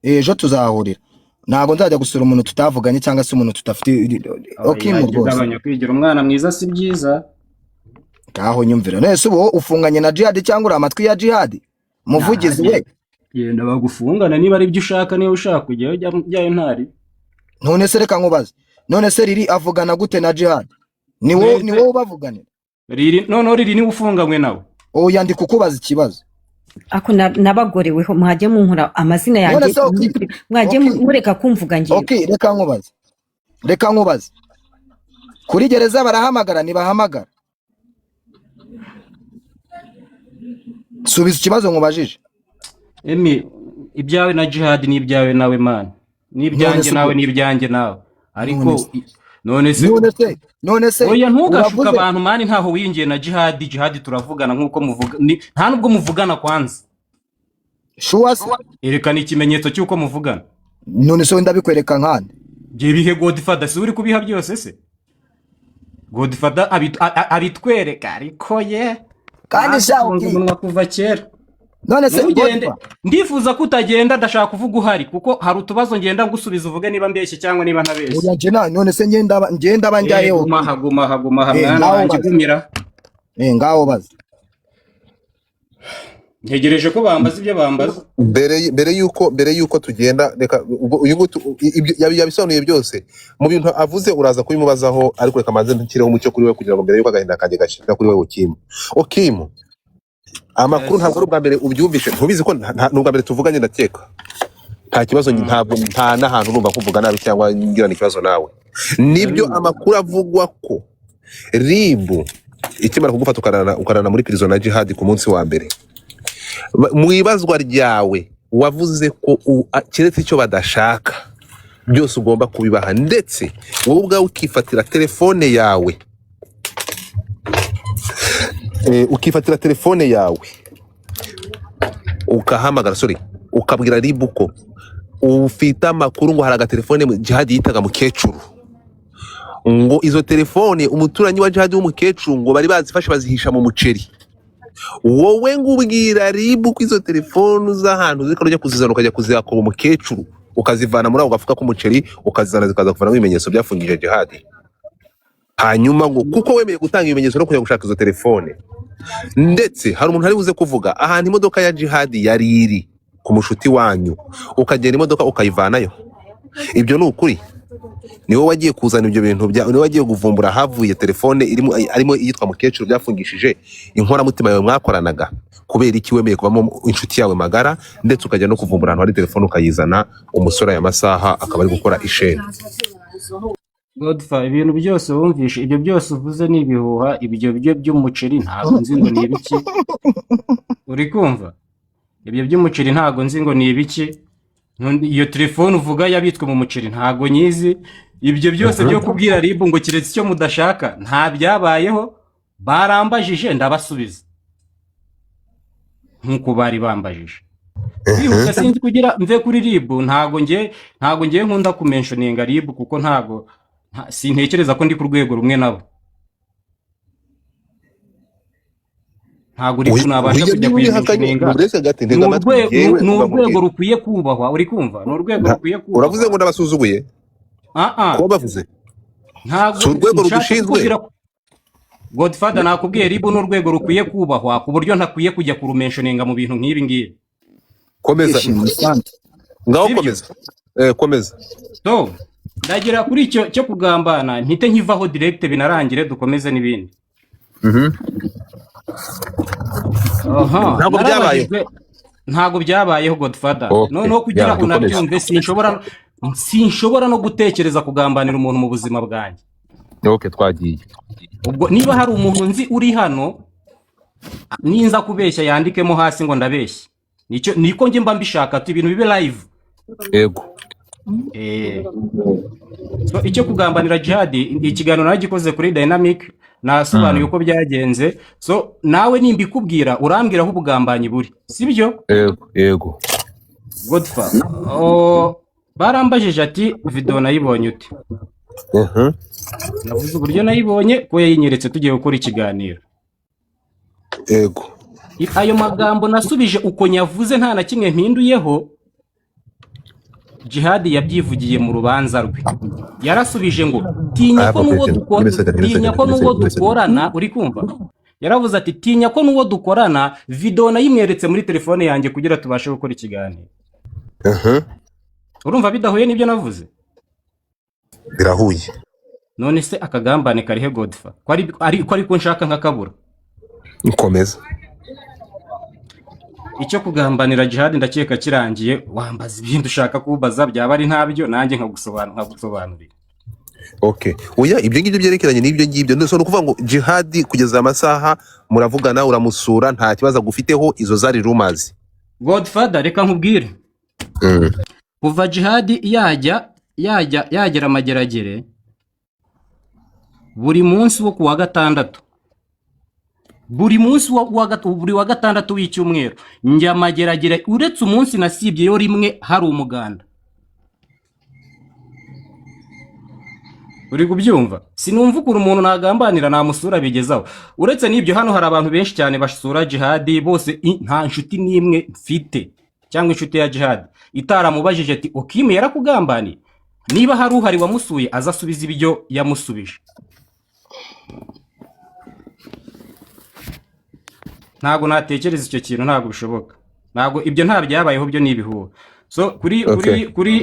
ejo tuzahurira. Ntabwo nzajya gusura umuntu tutavuganye cyangwa se umuntu tudafite. Oya, Okimu jya rwose. ugabanya kwigira umwana mwiza, si byiza. Ngaho nyumvira nese, ubu wowe ufunganye na Jihad cyangwa uri amatwi ya Jihad, muvugizi we? Genda bagufungana niba ari byo ushaka, niba ushaka kujyayo jyayo ntari. None se reka nkubaze, none se Riri avugana gute na Jihad? Ni wowe, ni Mbese wowe ubavuganira? Riri, noneho Riri niwe ufunganywe nawe. Oya, ndi kukubaza ikibazo. Ako nabagoreweho, mwajya munkura amazina None yanjye, se okay, mwajye okay, mureka kumvuga ngewe. Okay, reka nkubaze, kuri gereza barahamagara? Ntibahamagara? Subiza ikibazo nkubajije. Emi, ibyawe na Jihad ni ibyawe nawe man, None n'ibyanjye se nawe ubwo n'ibyanjye nawe, ariko none se none se none se oya, ntugashuke uravuze abantu man, ntaho wiyungiye na Jihad. Jihad turavugana nk'uko muvuga, nta nubwo muvugana kwanza. Sure se? Erekana ikimenyetso cy'uko muvugana. None se wenda bikwereka nkande? Bye bihe Godfather, si uri kubiha byose se? Godfather abitwereka, ariko ye Kandi sha nagufunze okay. umunwa kuva kera. None se Ntugende. Godfather, Ndifuza ko utagenda, ndashaka kuvuga uhari, kuko hari utubazo ngenda ngusubiza, uvuge niba mbeshye cyangwa niba ntabeshye. Oya, nje none se ngenda ba njyahe? Okay. Gumaha, gumaha, gumaha. Eh, Mwana ngaho wanjye, baza. gumira. Eh, ngaho baza. Ntegereje ko bambaza ibyo bambaza. Mbere yuko tugenda, reka ubwo uyu nguyu ibyo yabisobanuye byose mu bintu avuze, uraza kubimubazaho, ariko reka manze nshyireho umucyo kuri we kugira ngo mbere yuko agahinda kanjye gashira kuri we. Okimu, amakuru ntabwo ari ubwa mbere ubyumvishe, ntubizi ko ni ubwa mbere tuvuganye, ndakeka nta kibazo, ntabwo nta n'ahantu urumva kuvuga nabi cyangwa ngirana ikibazo nawe. Nibyo, Ndabizi. amakuru avugwa ko RIB ikimara kugufata ukarana muri prison na Jihad ku munsi wa mbere, mu ibazwa ryawe wavuze ko keretse icyo badashaka byose ugomba kubibaha, ndetse wowe ubwawe ukifatira telefone yawe, ukahamagara, sorry, ukabwira RIB ko ufite amakuru ngo hari agatelefone Jihad yitaga mukecuru, ngo izo telefone umuturanyi wa Jihad w'umukecuru ngo bari bazifashe bazihisha mu muceri. Wowe ngo ubwira RIB ko izo telefone z'ahantu ziko ujya kuzizana, ukajya kuzihakura umukecuru, ukazivana muri ako gafuka k'umuceri, ukazizana zikaza kuvanamo ibimenyetso byafungije Jihad. Hanyuma ngo kuko wemeye gutanga ibimenyetso no kujya gushaka izo telefone, ndetse hari umuntu ari buze kuvuga ahantu imodoka ya Jihad yari iri ku mushuti wanyu, ukagenda imodoka ukayivanayo. Ibyo ni ukuri? Ni wowe wagiye kuzana ibyo bintu bya, ni wowe wagiye kuvumbura havuye telefone irimo arimo iyitwa mukecuru byafungishije inkoramutima yawe mwakoranaga? Kubera iki wemeye kubamo inshuti yawe magara, ndetse ukajya no kuvumbura ahantu hari telefone ukayizana, umusore aya masaha akaba ari gukora isheni? Godfa, ibintu byose wumvishe, ibyo byose uvuze ni ibihuha. Ibyo byo by'umuceri ntabwo nzi ngo ni ibiki. Uri kumva? Ibyo by'umuceri ntabwo nzi ngo ni ibiki. Iyo telefone uvuga yabitswe mu muceri ntabwo nyizi. Ibyo byose byo kubwira RIB ngo keretse icyo mudashaka, nta byabayeho. Barambajije ndabasubiza nk'uko bari bambajije. Kwihuta sinzi kugira mve kuri RIB, ntabwo ngiye nkunda kumentioninga RIB, kuko ntabwo sintekereza ko ndi ku rwego rumwe nabo. Ntabwo RIB nabasha Oya, kujya niba ubihakanye kuyimentioninga. Uretse gati Ni ntega amatwi yewe, ni umva urwego nkubwire. rukwiye kubahwa, uri kumva? Ni urwego rukwiye Uravuze ngo kubahwa. ndabasuzuguye? Ah ah. Kuba bavuze Ntabwo si urwego nshatse rudushinzwe. kukubwira Godfather, nakubwiye, RIB ni urwego rukwiye kubahwa ku buryo ntakwiye kujya kurumentioninga mu bintu nk'ibi ngibi. Komeza. Kwishima sante. Ngaho. Sibyo? Komeza, komeza. So ndagera kuri icyo cyo kugambana, mpite nkivaho direct, binarangire, dukomeze n'ibindi. Aha. Ntabwo byabayeho. Narabajijwe, ntabwo byabayeho, Godfather. Okay. Noneho kugira Ya, dukomeze. unabyumve, sinshobora no gutekereza kugambanira umuntu mu buzima bwanjye. Okay, twagiye. Ubwo niba hari umuntu nzi uri hano, ninza kubeshya yandikemo hasi ngo ndabeshya. Nicyo niko njye mba mbishaka tu, ibintu bibe live. Yego. So, icyo kugambanira Jihad, ikiganiro nagikoze kuri Dynamic, nasobanuye uko byagenze. So nawe nimbikubwira urambwira aho ubugambanyi buri, sibyo? Yego, yego. Godfa, oh, barambajije ati video nayibonye ute? Navuze uburyo nayibonye, ko yayinyeretse tugiye gukora ikiganiro. Yego. Ayo magambo nasubije uko nyavuze, nta na kimwe mpinduyeho. Jihad yabyivugiye mu rubanza rwe, yarasubije ngo tinya I ko have a n'uwo question. Give me a second, give me a tinya second, ko give me a n'uwo second, give me a second. dukorana. Uri kumva? Yaravuze ati tinya ko n'uwo dukorana video nayimweretse muri telefone yanjye kugira tubashe gukora ikiganiro. Urumva bidahuye n'ibyo navuze? Birahuye. None se akagambane karihe, Godfa, ko ari ko nshaka nkakabura? Komeza. Icyo kugambanira Jihad ndakeka kirangiye. Wambaza ibindi ushaka kubaza, byaba ari ntabyo nanjye nkagusobanurira. Okay, oya, ibyo ngibyo byerekeranye n'ibyo ngibyo. So ni ukuvuga ngo Jihad kugeza amasaha muravugana, uramusura, nta kibazo agufiteho, izo zari rumors? Godfather, reka nkubwire. Kuva Jihad yajya yajya yagera Mageragere, buri munsi wo kuwa gatandatu, buri munsi buri wa gatandatu w'icyumweru njya Mageragere, uretse umunsi nasibyeyo rimwe hari umuganda. Uri kubyumva? Sinumva ukuntu umuntu nagambanira namusura bigezaho. Uretse n'ibyo, hano hari abantu benshi cyane basura Jihadi bose, nta nshuti n'imwe mfite cyangwa inshuti ya Jihadi itaramubajije ati: "Okimu yarakugambaniye?" Niba hari uhari wamusuye, aza asubize ibyo yamusubije. Ntabwo natekereza icyo kintu, ntabwo bishoboka, ntabwo ibyo nta byabayeho, byo ni ibihuha. So kuri kuri kuri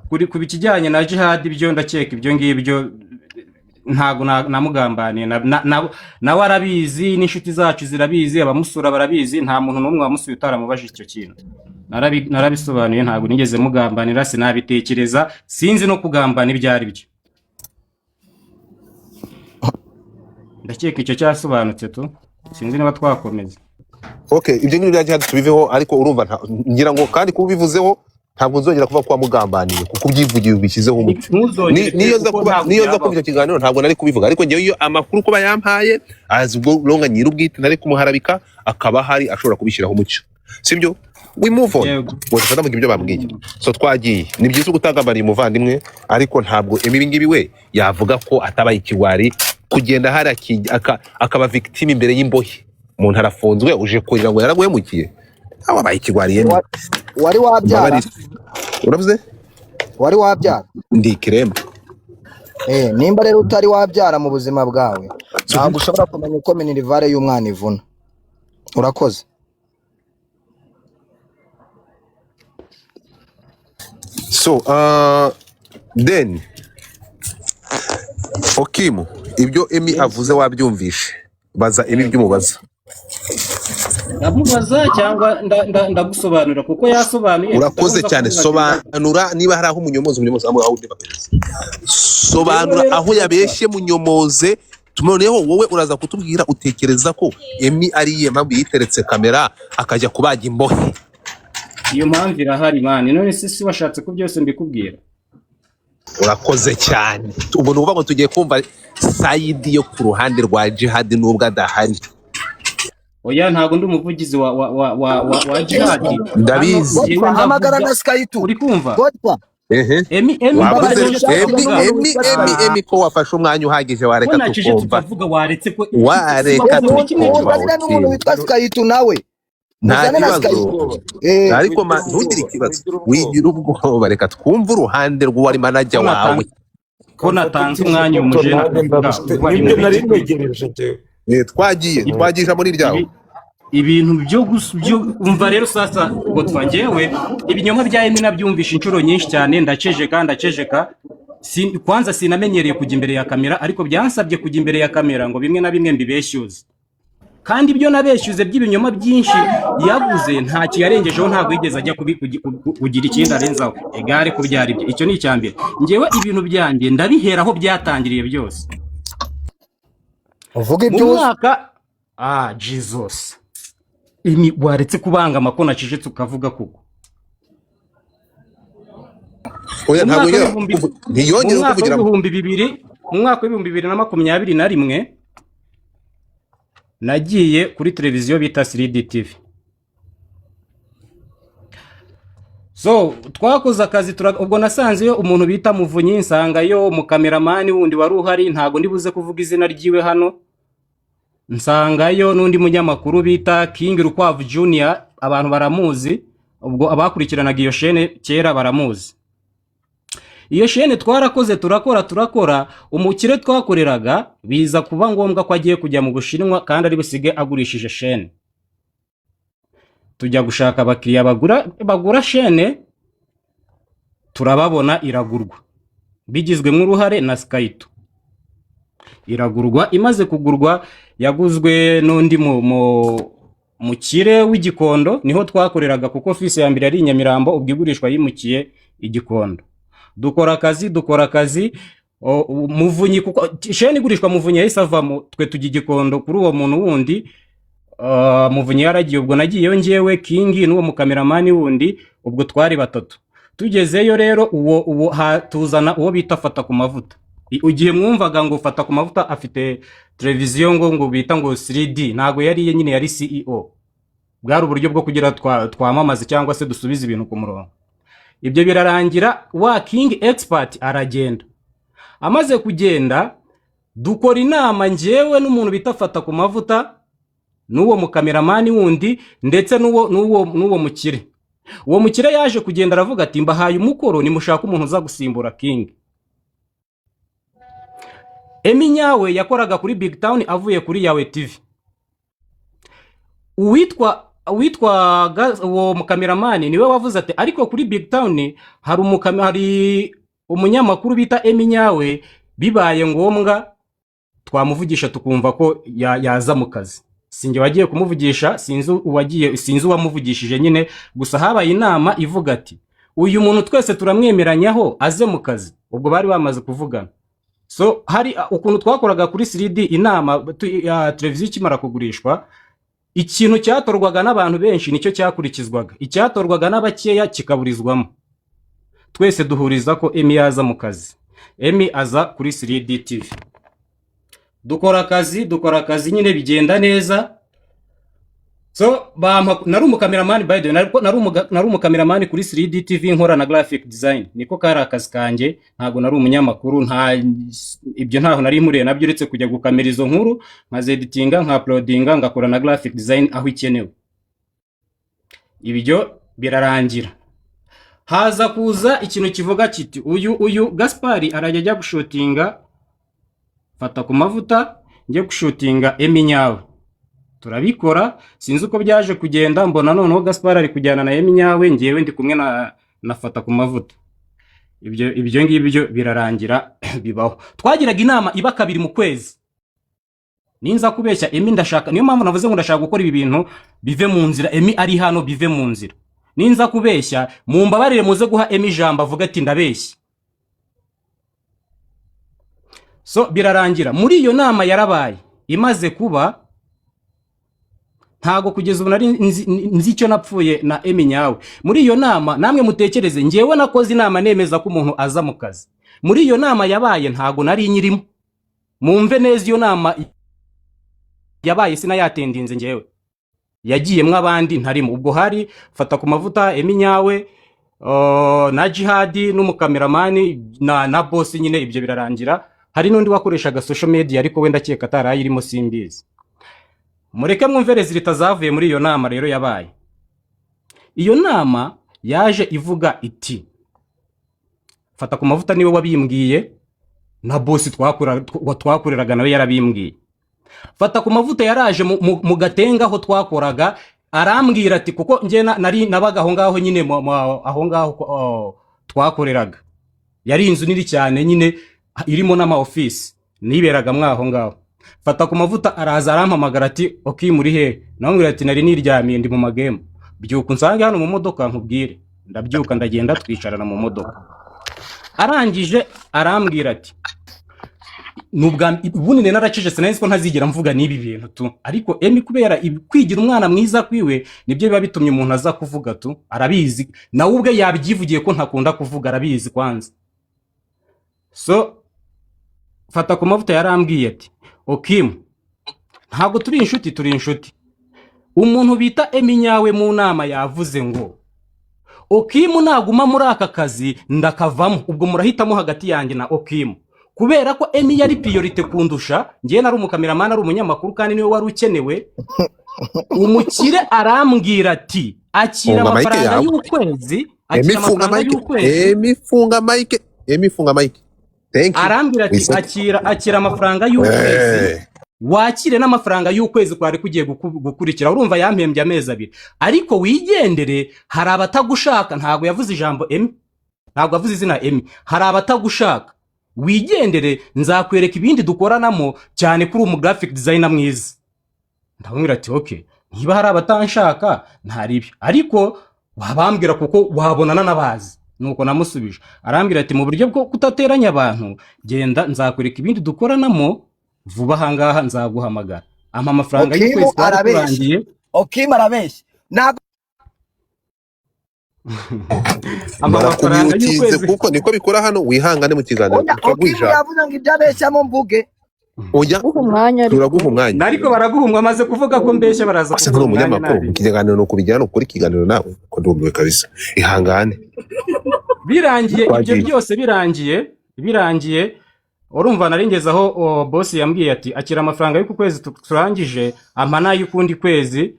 kuri ku kijyanye na Jihad, ibyo ndakeka ibyo ngibyo ntabwo namugambaniye. Nawe arabizi, n'inshuti zacu zirabizi, abamusura barabizi. Nta muntu n'umwe wamusuye utaramubajije icyo kintu. Narabisobanuye, ntabwo nigeze mugambanira, sinabitekereza, sinzi no kugambana ibyo ari byo. Ndakeka icyo cyasobanutse tu, sinzi niba twakomeza. Okay, ibyo ngibyo bya Jihad tubiveho, ariko urumva ngira ngo kandi kuba ubivuzeho ntabwo nzongera kuvuga ko wamugambaniye, kuko ubyivugiye ubishyizeho umucyo. Ntuzongere pe, Niyo nza kuko kuba ntabwo niyo nza byabaho. kumva icyo kiganiro ntabwo nari kubivuga, ariko ngewe iyo amakuru kuba yampaye azi ubwo ronga nyir'ubwite ntari kumuharabika, akaba ahari ashobora kubishyiraho umucyo, sibyo? We move on. Yego. Ngo dufate ibyo bambwiye. So twagiye, ni byiza gutagambaniye umuvandimwe, ariko ntabwo ibi ngibi we yavuga ko atabaye ikigwari kugenda hari akaba victime imbere y'imbohe. Umuntu arafunzwe, uje kurira ngo yaraguhemukiye, nawe wabaye ikigwari yemwe. Wari wabyara? Mbabarire, uravuze? Wari wabyara? Ndi ikiremba. Nimba rero utari wabyara mu buzima bwawe, ntabwo ushobora kumenya uko minerivare y'umwana ivuna. Urakoze. So then Okimu, ibyo Emi avuze wabyumvishe? Baza Emi ibyo umubaza. Ndamubaza cyangwa ndagusobanurira kuko yasobanuye? Urakoze Ndamubaza cyane. kuko Sobanura niba hari aho umunyomozi aho ureba perezida. Sobanura Rero aho yabeshye, munyomoze. Noneho wowe uraza kutubwira utekereza ko Emi ari iyihe mpamvu yiteretse kamera akajya kubaga imbohe. Iyo mpamvu irahari man, none se si washatse ko byose mbikubwira? Urakoze cyane. Ubwo ni ukuvuga ngo tugiye kumva side yo ku ruhande rwa Jihad nubwo adahari. Oya, ntabwo ndi umuvugizi wa Jihad hano. Ndabizi. Njyewe Godfa, hamagara ndavuga na Skytu. Uri kumva? Godfa. Ehe. Emi, Emi, Wavuze mbabarira, Emi ushaka Emi kuvuga. Emi Emi Emi, ko wafashe umwanya uhagije, Ko wareka nacece tukumva. Tukavuga, waretse ko Wareka wavuze buri kimwe tukumva. cyose. Muzanire n'umuntu Okimu witwa Skytu nawe. Nta Muzane na kibazo. Skytu. Ariko Wigira ntugire ubwoba, ikibazo. wigira ubwoba. Wigira ubwoba, reka twumve uruhande rw'uwari manager Ko wawe. Ko natanze umwanya umujene Nanjye akavuga ndabufite, ubu ari nibyo mu nari biki? ntegereje njyewe. Twagiye twagiye ijambo ni iryawe. Ibintu byo umva rero sasa Godfa, njyewe ibinyoma bya Emi nabyumvishe inshuro nyinshi cyane, ndaceceka, ndaceceka. Kwanza sinamenyereye kujya imbere ya kamera, ariko byansabye kujya imbere ya kamera ngo bimwe na bimwe mbibeshyuze, kandi ibyo nabeshyuze by'ibinyoma byinshi yavuze ntacyo yarengejeho, ntabwo yigeze ajya kugira ikindi arenzaho egare kubyara ibyo. Icyo ni icya mbere. Njyewe ibintu byanjye ndabihera aho byatangiriye byose. Uvuga Mu ibyo uzi. mwaka, ah Jesus, Emi, waretse kubangama ko nacecetse ukavuga koko? Oya, Mu ntabwo mwaka yongera w'ibihumbi mu ntiyongere mwaka kuvugiramo. w'ibihumbi bibiri, mu mwaka wa 2021 nagiye kuri televiziyo bita 3D TV. So twakoze akazi, ubwo nasanzeyo umuntu bita Muvunyi, nsangayo umukameramani wundi wari uhari, ntabwo ndibuze kuvuga izina ryiwe hano, nsangayo n'undi munyamakuru bita King Rukwavu Junior, abantu baramuzi, ubwo abakurikiranaga iyo shene kera baramuzi. Iyo shene twarakoze, turakora, turakora, umukire twakoreraga biza kuba ngombwa ko agiye kujya mu Bushinwa kandi ari busige agurishije shene. Tujya gushaka abakiriya bagura shene, turababona, iragurwa bigizwemo uruhare na Skyto. Iragurwa, imaze kugurwa yaguzwe n'undi mu, mu, Mukire w'Igikondo niho twakoreraga, kuko ofisi ya mbere yari i Nyamirambo, ubwo igurishwa yimukiye Igikondo. Dukora akazi, dukora akazi. Muvunyi, kuko sheni igurishwa, Muvunyi yahise avamo, twe tujya Igikondo kuri uwo muntu wundi. Muvunyi yaragiye, ubwo nagiyeyo njyewe, Kingi n'uwo mukameramani wundi, ubwo twari batatu. Tugezeyo rero, uwo tuzana uwo bita Fata ku Mavuta. Igihe mwumvaga ngo Fata ku Mavuta afite televiziyo ngo bita ngo 3D, ntabwo yari iye nyine, yari CEO. Bwari uburyo bwo kugira twamamaze cyangwa se dusubize ibintu ku murongo. Ibyo birarangira, wa King Expert aragenda. Amaze kugenda, dukora inama njyewe n'umuntu bita Fata ku Mavuta n'uwo mukameramani wundi, ndetse n'uwo mukire. Uwo mukire yaje kugenda, aravuga ati: "Mbahaye umukoro, nimushaka umuntu uza gusimbura King." Emi Nyawe yakoraga kuri Big Town avuye kuri Yawe TV. Uwitwa uwo mukameramani niwe wavuze ati: "Ariko kuri Big Town hari umunyamakuru bita Emi Nyawe, bibaye ngombwa twamuvugisha tukumva ko yaza mu kazi." Sinjye wagiye kumuvugisha, sinzi uwagiye, sinzi uwamuvugishije nyine. Gusa habaye inama ivuga ati: "Uyu muntu twese turamwemeranyaho, aze mu kazi." Ubwo bari bamaze kuvugana. So hari ukuntu twakoraga kuri 3D inama ya televiziyo ikimara kugurishwa, ikintu cyatorwaga n'abantu benshi nicyo cyakurikizwaga, icyatorwaga n'abakeya kikaburizwamo. Twese duhuriza ko Emi yaza mu kazi. Emi aza kuri 3D TV, dukora akazi, dukora akazi nyine, bigenda neza. So bampa, nari umukameramani by the way, nari umukameramani kuri 3D TV, nkora na graphic design, niko kari akazi kanjye. Ntabwo nari umunyamakuru, nta ibyo, ntaho nari mpuriye nabyo, uretse kujya gukamera izo nkuru, nkazeditinga, nka uploadinga, ngakora na graphic design aho ikenewe. Ibyo birarangira, haza kuza ikintu kivuga kiti: Uyu Gaspari arajya ajya gushutinga Fata ku Mavuta, njye gushutinga Emi Nyawe." Turabikora. Sinzi uko byaje kugenda, mbona noneho Gaspari ari kujyana na Emi Nyawe, ngewe ndi kumwe na Fata ku Mavuta. Ibyo ngibyo birarangira, bibaho. Twagiraga inama iba kabiri mu kwezi. Ninza kubeshya Emi, ndashaka, niyo mpamvu navuze ngo ndashaka gukora ibi bintu bive mu nzira, Emi ari hano, bive mu nzira. Ninza kubeshya mumbabarire, muze guha Emi ijambo avuga ati: "Ndabeshya." So birarangira, muri iyo nama yarabaye, imaze kuba, ntago kugeza ubu nari nzi icyo napfuye na Emi Nyawe. Muri iyo nama, namwe mutekereze, ngewe nakoze inama nemeza ko umuntu aza mu kazi. Muri iyo nama yabaye ntago nari nyirimo. Mumve neza, iyo nama yabaye sinayatendinze ngewe, yagiyemwo abandi ntarimo. Ubwo hari Fata ku Mavuta, Emi Nyawe, na Jihadi n'umukameramani na boss nyine. Ibyo birarangira, hari n'undi wakoreshaga social media, ariko wenda akeka atarayirimo, simbizi. Mureke mwumve résultat zavuye muri iyo nama rero yabaye. Iyo nama yaje ivuga iti, Fata ku Mavuta niwe wabimbwiye, na boss twakoreraga nawe yarabimbwiye. Fata ku Mavuta yaraje mu Gatenga aho twakoraga, arambwira ati, kuko njye nari nabaga aho ngaho nyine, aho ngaho twakoreraga, yari inzu nini cyane nyine irimo n'ama office, niberagamo aho ngaho. Fata ku Mavuta araza arampamagara ati: "Ok, muri he?" Namubwira ati: "Nari niryamiye, ndi mu magemu. Byuka unsange hano mu modoka nkubwire." Ndabyuka, ndagenda, twicarana mu modoka. Arangije arambwira ati, nubwa ubundi nari naracecetse, nari nzi ko ntazigera mvuga n'ibi bintu tu, ariko Emi kubera kwigira umwana mwiza kwiwe, nibyo biba bitumye umuntu aza kuvuga tu. Arabizi, nawe ubwe yabyivugiye ko ntakunda kuvuga, arabizi kwanza. So Fata ku Mavuta yarambwiye ati: "Okimu, ntabwo turi inshuti, turi inshuti. Umuntu bita Emi Nyawe mu nama yavuze ngo Okimu naguma muri aka kazi ndakavamo. Ubwo murahitamo hagati yanjye na Okimu." Kubera ko Emi yari priorité kundusha ngewe, nari umukameramani, ari umunyamakuru, kandi niwe wari ukenewe. Umukire arambwira ati: "Akira Funga mic amafaranga yawe. y'ukwezi, Emi, akira funga amafaranga mic. y'ukwezi." Emi, funga mic. Emi, funga mic. Thank you. Arambwira ati: Wiseke. "Akira amafaranga y'ukwezi, wakire n'amafaranga y'ukwezi kwari kugiye gukurikira." Urumva yampembye amezi 2, "ariko wigendere, hari abatagushaka." Ntabwo yavuze ijambo Emi, ntabwo yavuze izina Emi. "Hari abatagushaka, wigendere, nzakwereka ibindi dukoranamo, cyane kuri umu graphic designer mwiza." Ndamubwira ati: "Ok, Niba hari abatanshaka, ntari ariko wabambwira, kuko wabonana n'abazi. Nuko namusubije, arambwira ati: "Mu buryo bwo kudateranya abantu, genda, nzakwereka ibindi dukoranamo vuba ahangaha, nzaguhamagara." Ampa amafaranga Okimu y'ukwezi kwari arabeshya. kurangiye. Okimu arabeshya, ntabwo. Ampa amafaranga Barakumyutinze y'ukwezi. kuko niko bikora hano. Wihangane mu kiganiro. Oya. Turaguha Okimu ijambo. yavuze ngo ibyo abeshyamo mvuge. Oya. Guha umwanya ariko. Turaguha umwanya. Ariko baraguhumwa, amaze kuvuga ko mbeshya, baraza Asa kuguha nk'uri umwanya. umunyamakuru Nabi. Mu kiganiro ni ukubigira, ni ukuri ikiganiro nawe ko ndumiwe kabisa. Ihangane. Birangiye ibyo Twagiye. byose birangiye, urumva naringeze aho boss yambwiye ati: "Akira amafaranga y'uku kwezi turangije," ampa n'ay'ukundi kwezi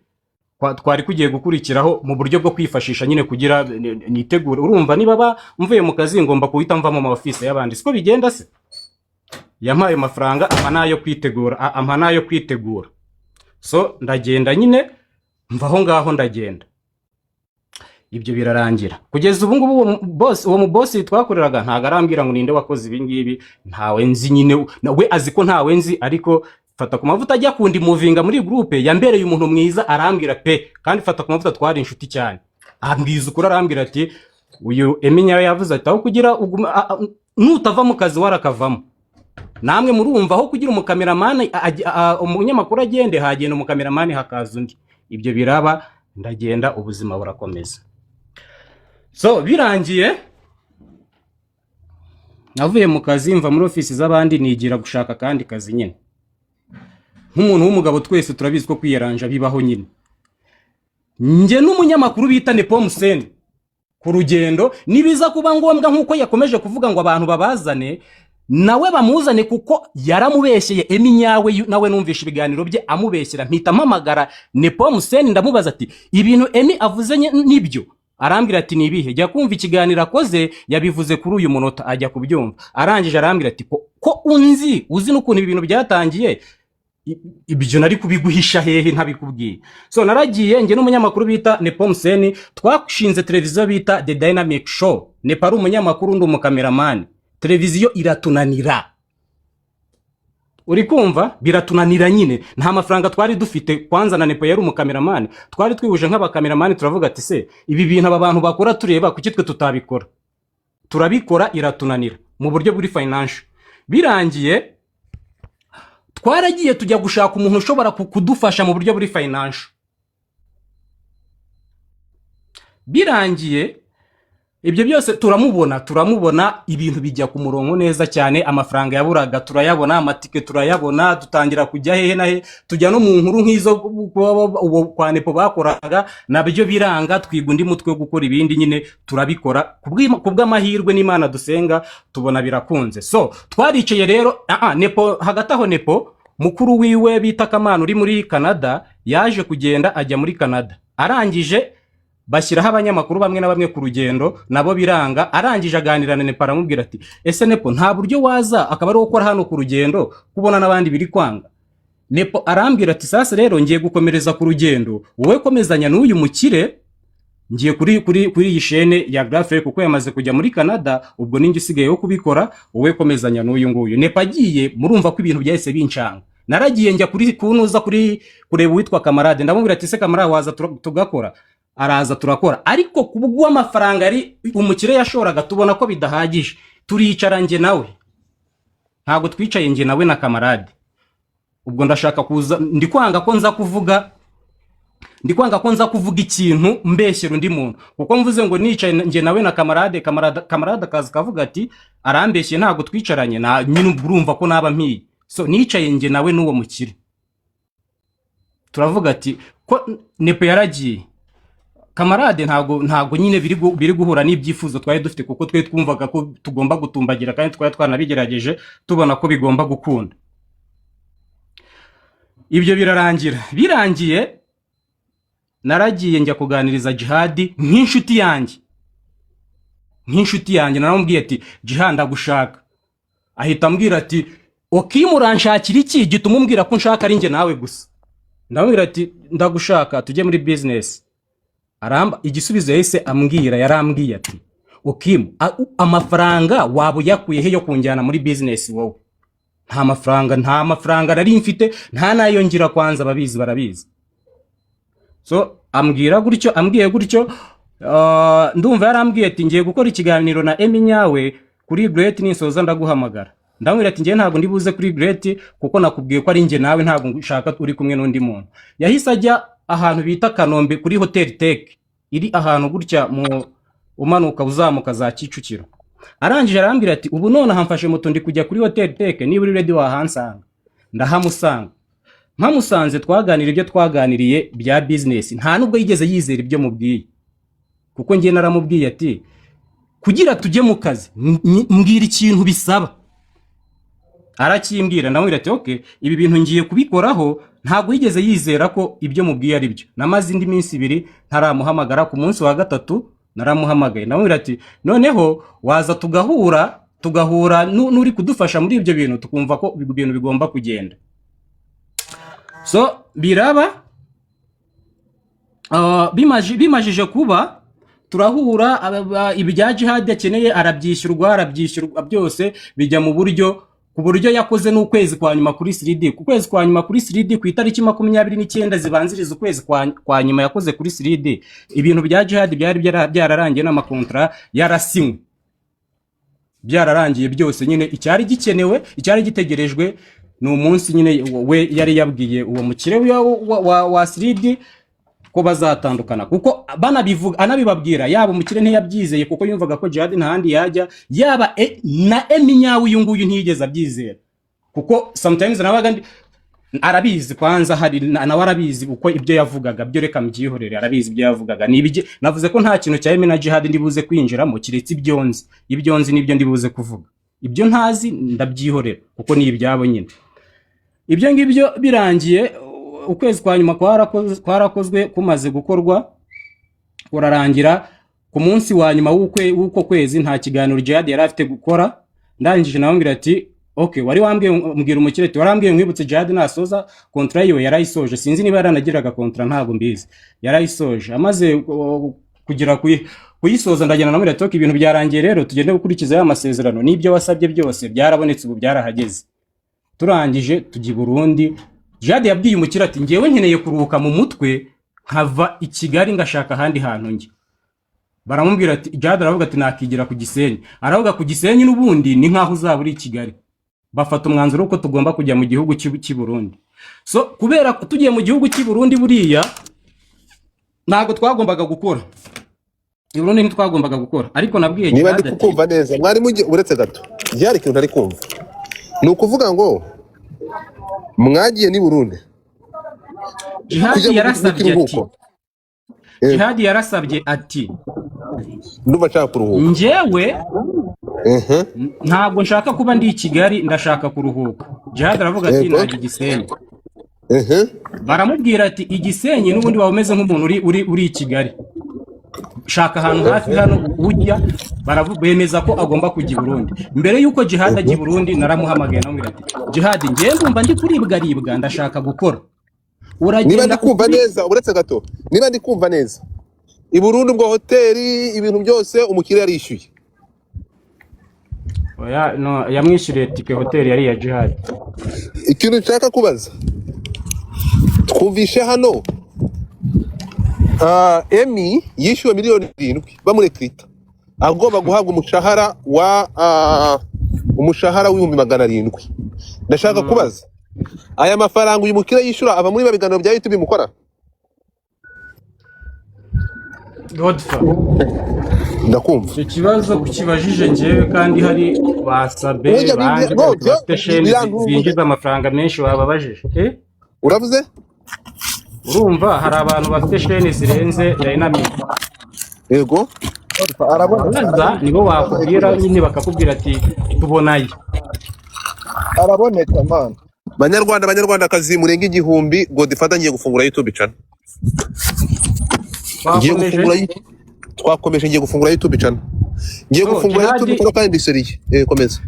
twari kugiye gukurikiraho, mu buryo bwo kwifashisha nyine kugira nitegure. Urumva niba mvuye mu kazi, ngomba guhita mva mu ma office y'abandi, siko bigenda se? Yampaye amafaranga, ampa n'ayo kwitegura, ampa n'ayo kwitegura. So ndagenda nyine, mva aho ngaho ndagenda, ibyo birarangira. Kugeza ubu ngubu uwo mu boss twakoreraga ntabwo arambwira ngo ninde wakoze ibi ngibi. Ntawe nzi nyine, we azi ko ntawe nzi. Ariko Fata ku Mavuta ajya kundi muvinga muri groupe, yambereye umuntu mwiza, arambwira pe. Kandi Fata ku Mavuta twari inshuti cyane, ambwiza ukuri, arambwira ati: "Uyu Eminya we yavuze ati aho kugira nutava mu kazi warakavamo." Namwe murumva, aho kugira umukameramani umunyamakuru agende, hagenda umukameramani, hakaza undi. Ibyo biraba, ndagenda, ubuzima burakomeza. So birangiye navuye mu kazi, mva muri ofisi z'abandi, nigira gushaka akandi kazi nyine nk'umuntu w'umugabo. Twese turabizi ko kwiyaranja bibaho nyine. Njye n'umunyamakuru bita Nepomuseni ku rugendo, nibiza kuba ngombwa, nk'uko yakomeje kuvuga ngo abantu babazane, nawe bamuzane, kuko yaramubeshyeye Emi nyawe. Nawe numvishe ibiganiro bye amubeshyera. Mpita mpamagara Nepomuseni, ndamubaza ati: "Ibintu Emi avuze nibyo?" Arambwira ati: "Ni ibihe? Jya kumva ikiganiro akoze, yabivuze kuri uyu munota." Ajya kubyumva, arangije arambwira ati: Ko unzi, uzi n'ukuntu ibi bintu byatangiye, ibyo nari kubiguhisha hehe ntabikubwiye?" So naragiye njye n'umunyamakuru bita Nepomuseni, twashinze televiziyo bita The Dynamic Show. Nepo ari umunyamakuru, undi umukameramani. Televiziyo iratunanira, uri kumva, biratunanira nyine, nta mafaranga twari dufite. Kwanza na Nepo yari umukameramani. Twari twihuje nk'abakameramani, turavuga ati: "Se ibi bintu aba bantu bakora tureba, kuki twe tutabikora?" Turabikora, iratunanira mu buryo buri financial. Birangiye twaragiye tujya gushaka umuntu ushobora kudufasha mu buryo buri financial. Birangiye ibyo byose turamubona, turamubona, ibintu bijya ku murongo neza cyane. Amafaranga yaburaga turayabona, amatike turayabona, dutangira kujya hehe na he, tujya no mu nkuru nk'izo uwo kwa Nepo bakoraga, nabyo biranga. Twiga undi mutwe wo gukora ibindi nyine, turabikora. Ku bw'amahirwe n'Imana dusenga, tubona birakunze. So twaricaye rero, Nepo hagati aho, Nepo mukuru wiwe bita Kamana uri muri Canada yaje kugenda ajya muri Canada. Arangije bashyiraho abanyamakuru bamwe na bamwe ku rugendo, nabo biranga. Arangije aganira na Nepo, aramubwira ati: "Ese Nepo, nta buryo waza akaba ari ukora hano ku rugendo, kubona n'abandi biri kwanga?" Nepo arambwira ati: "Sasa rero ngiye gukomereza ku rugendo, wowe komezanya n'uyu mukire, ngiye kuri iyi shene ya Grafe, kuko yamaze kujya muri Canada, ubwo ninjye usigaye wo kubikora, wowe komezanya n'uyu nguyu." Nepo agiye, murumva ko ibintu byahise bincanga. Naragiye njya kuri kunuza kuri kureba uwitwa Kamarade, ndamubwira ati: "Se Kamarade, waza tugakora?" Araza turakora, ariko ku bw'amafaranga ari umukire yashoraga, tubona ko bidahagije. Turicara njye nawe, ntabwo twicaye njye nawe na Kamarade. Ubwo ndashaka kuza, ndi kwanga ko nza kuvuga, ndi kwanga ko nza kuvuga ikintu mbeshyera undi muntu, kuko mvuze ngo nicaye njye nawe na Kamarade, Kamarade akaza kavuga ati: "Arambeshye, ntabwo twicaranye." Na nyine ubwo urumva ko naba mpiye. So nicaye njye nawe n'uwo mukire, turavuga ati: "Ko Nepo yaragiye, Kamarade ntabwo nyine biri guhura n'ibyifuzo twari dufite," kuko twe twumvaga ko tugomba gutumbagira, kandi twari twanabigerageje, tubona ko bigomba gukunda. Ibyo birarangira. Birangiye naragiye njya kuganiriza Jihadi nk'inshuti yanjye, nk'inshuti yanjye. Naramubwiye ati: "Jihad, ndagushaka." Ahita ambwira ati: "Okimu, uranshakira iki gituma umbwira ko nshaka ari njye nawe gusa?" Ndamubwira ati: "Ndagushaka tujye muri business." Aramba igisubizo yahise ambwira, yarambwiye ati: "Okimu, amafaranga waba uyakuye he yo kunjyana muri business wowe?" Nta mafaranga, nta mafaranga nari mfite, nta n'ayo ngira kwanza, ababizi barabizi. So ambwira gutyo, ambwiye gutyo, ndumva yarambwiye ati ngiye gukora ikiganiro na Emi Nyawe kuri Great, ninsoza ndaguhamagara. Ndamubwira ati ngiye ntabwo ndi buze kuri Great kuko nakubwiye ko ari njye nawe, ntabwo nshaka uri kumwe n'undi muntu. Yahise ajya ahantu bita Kanombe kuri Hotel Tech, iri ahantu gutya mu umanuka uzamuka za Kicukiro. Arangije arambwira ati ubu nonaha mfashe moto ndi kujya kuri Hotel Tech, niba uri ready wahansanga. Ndahamusanga, mpamusanze twaganira ibyo twaganiriye bya business. Nta nubwo yigeze yizera ibyo mubwiye, kuko njye naramubwiye ati kugira tujye mu kazi mbwira ikintu bisaba. Arakimbwira, ndamubwira ati okay, ibi bintu ngiye kubikoraho. Ntabwo yigeze yizera ko ibyo mubwiye ari byo. Namaze indi minsi 2 ntaramuhamagara. Ku munsi wa gatatu naramuhamagaye, ndamubwira ati noneho waza tugahura, tugahura n'uri kudufasha muri ibyo bintu, tukumva ko ibintu bigomba kugenda. So biraba, bimajije kuba turahura, ibya Jihad akeneye arabyishyurwa, arabyishyurwa byose bijya mu buryo, ku buryo yakoze n'ukwezi kwa nyuma kuri 3D. Ku kwezi kwa nyuma kuri 3D, ku itariki 29 zibanziriza ukwezi kwa nyuma yakoze kuri 3D, ibintu bya Jihad byari byararangiye n'amakontra yarasinywe, byararangiye byose nyine. Icyari gikenewe, icyari gitegerejwe ni umunsi nyine we yari yabwiye uwo mukire wa 3D ko bazatandukana, kuko banabivuga anabibabwira. Yaba umukire ntiyabyizeye kuko yumvaga ko Jihad ntahandi yajya, yaba na Emi Nyawe uyu nguyu ntiyigeze abyizera, kuko sometimes nabaga arabizi kwanza hari nawe arabizi uko ibyo yavugaga byo, reka mbyihorere, arabizi ibyo yavugaga ni ibye. Navuze ko nta kintu cya Emi na Jihad ndibuze kwinjiramo keretse ibyo nzi. Ibyo nzi nibyo ndibuze kuvuga, ibyo ntazi ndabyihorera kuko ni ibyabo nyine. Ibyo ngibyo birangiye, ukwezi kwa nyuma kwarakozwe, kumaze gukorwa kurarangira. Ku munsi wa nyuma w'uko kwezi nta kiganiro Jihad yari afite gukora. Ndangije nawe ati okay, wari wambwiye, mbwira umukire ati warambwiye nkwibutse Jihad nasoza contrat yiwe. Yarayisoje, sinzi niba yaranagiraga contrat, ntabwo mbizi. Yarayisoje, amaze kugera kuyisoza ndagenda namubwira ati okay, ibintu byarangiye rero, tugende gukurikiza ya masezerano n'ibyo wasabye byose byarabonetse, ubu byarahageze. Turangije tujya i Burundi. Jihad yabwiye umukire ati ngewe nkeneye kuruhuka mu mutwe, nkava i Kigali ngashaka ahandi hantu njya. Baramubwira ati, Jihad aravuga ati nakigira ku Gisenyi. Aravuga ku Gisenyi n'ubundi ni nkaho uzaba uri i Kigali. Bafata umwanzuro ko tugomba kujya mu gihugu cy'i Burundi. So kubera ko tugiye mu gihugu cy'i Burundi, buriya ntabwo twagombaga gukora i Burundi, ntitwagombaga gukora, ariko nabwiye Niba Jihad ndi ati kukumva neza, mwari mujye uretse gato, byari ikintu ntari kumva. Ni ukuvuga ngo mwagiye n'i Burundi Jihad kujya mu yarasabye ati kiruhuko. Yego. Jihad yarasabye ati Ndumva nshaka kuruhuka. Njyewe ntabwo nshaka kuba ndi i Kigali, ndashaka kuruhuka. Jihad aravuga ati najya i Gisenyi. Baramubwira ati i Gisenyi n'ubundi waba umeze nk'umuntu uri i Kigali, shaka ahantu hafi hano ujya. Bemeza ko agomba kujya i Burundi. Mbere y'uko Jihad ajya i Burundi naramuhamagaye, namubwira ati Jihad, njyewe ndumva ndi kuribwaribwa, ndashaka gukora. Niba Uragenda ndi kumva ukuri neza, uretse gato, niba ndi kumva neza, i Burundi ubwo hoteli, ibintu byose umukiriya yarishyuye? Oya, no, yamwishyuriye tike, hoteli yari iya Jihad. Ikintu nshaka kubaza, twumvishe hano Emi yishyuwe miliyoni 7 bamurekirita, agomba guhabwa umushahara w'700,000. Ndashaka kubaza, aya mafaranga uyu mukiriya yishyura ava muri ba biganiro bya YouTube mukora? Godfa. Ndakumva. Icyo kibazo ukibajije njyewe kandi hari ba Sabe Burya bandi no bafite byo sheni birantunguye. zinjiza amafaranga menshi wababajije? Uravuze? Urumva hari abantu bafite sheni zirenze Dynamic. Yego. Araboneka. Abaza nibo bakubwira nyine, bakakubwira ati tubonayo. Araboneka man. Banyarwanda, banyarwandakazi murenga 1000, Godfather ngiye gufungura YouTube channel. Ngiye Twakomeje. gufungura, twakomeje. Ngiye gufungura YouTube channel, ngiye So gufungura YouTube Jihad channel kandi ndiseriye. Komeza.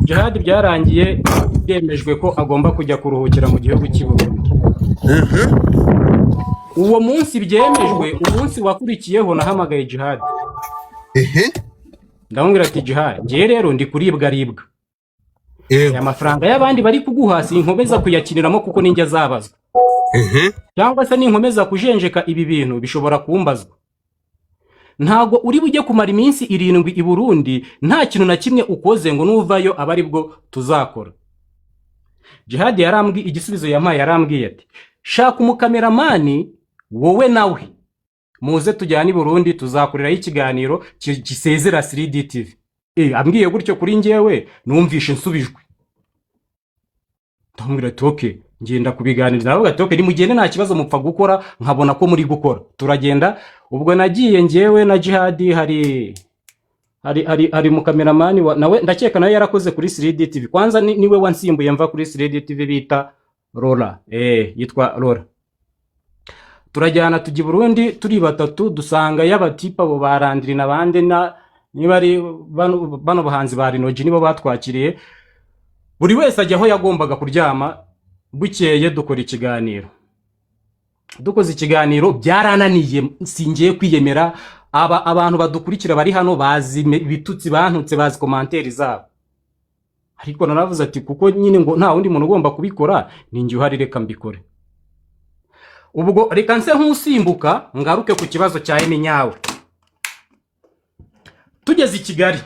Jihad byarangiye byemejwe ko agomba kujya kuruhukira mu gihugu cy'i Burundi. Uwo munsi byemejwe, umunsi wakurikiyeho nahamagaye Jihad, ndamubwira ati Jihad, ngiye rero ndi kuribwaribwa, aya mafaranga y'abandi bari kuguha sinkomeza kuyakiniramo kuko ninjye azabazwa. Cyangwa se ninkomeza kujenjeka, ibi bintu bishobora kumbazwa. Ntabwo uri bujye kumara iminsi 7 i Burundi nta kintu na kimwe ukoze, ngo nuvayo abe aribwo tuzakora. Jihadi yarambwiye, igisubizo yampaye, yarambwiye ati: "Shaka umukameramani, wowe nawe muze tujyane i Burundi, tuzakorerayo ikiganiro gisezera 3D TV." Ambwiye gutyo, kuri njyewe numvishe nsubijwe. Ndamubwira ati: "Okay." Ngenda kubiganiriza, aravuga ati: "Okay, nimugende, nta kibazo, mupfa gukora nkabona ko muri gukora." Turagenda. Ubwo nagiye njyewe na Jihadi, hari mukameramani nawe ndakeka nawe yarakoze kuri 3D TV. Kwanza niwe wansimbuye mva kuri 3D TV, bita Rora, yitwa Rora. Turajyana, tujya i Burundi turi batatu, dusanga y'abatipa abo barandiri n'abandi, na niba ari bano bahanzi ba Rinogi, nibo batwakiriye. Buri wese ajya aho yagombaga kuryama. Bukeye dukora ikiganiro. Dukoze ikiganiro byarananiye, singiye kwiyemera. Aba abantu badukurikira bari hano bazi ibitutsi bantutse, bazi commentaires zabo. Ariko naravuze ati: "Kuko nyine ngo nta wundi muntu ugomba kubikora, ni njye uhari, reka mbikore." Ubwo reka nse nk'usimbuka ngaruke ku kibazo cya Eminyawe. Tugeze i Kigali,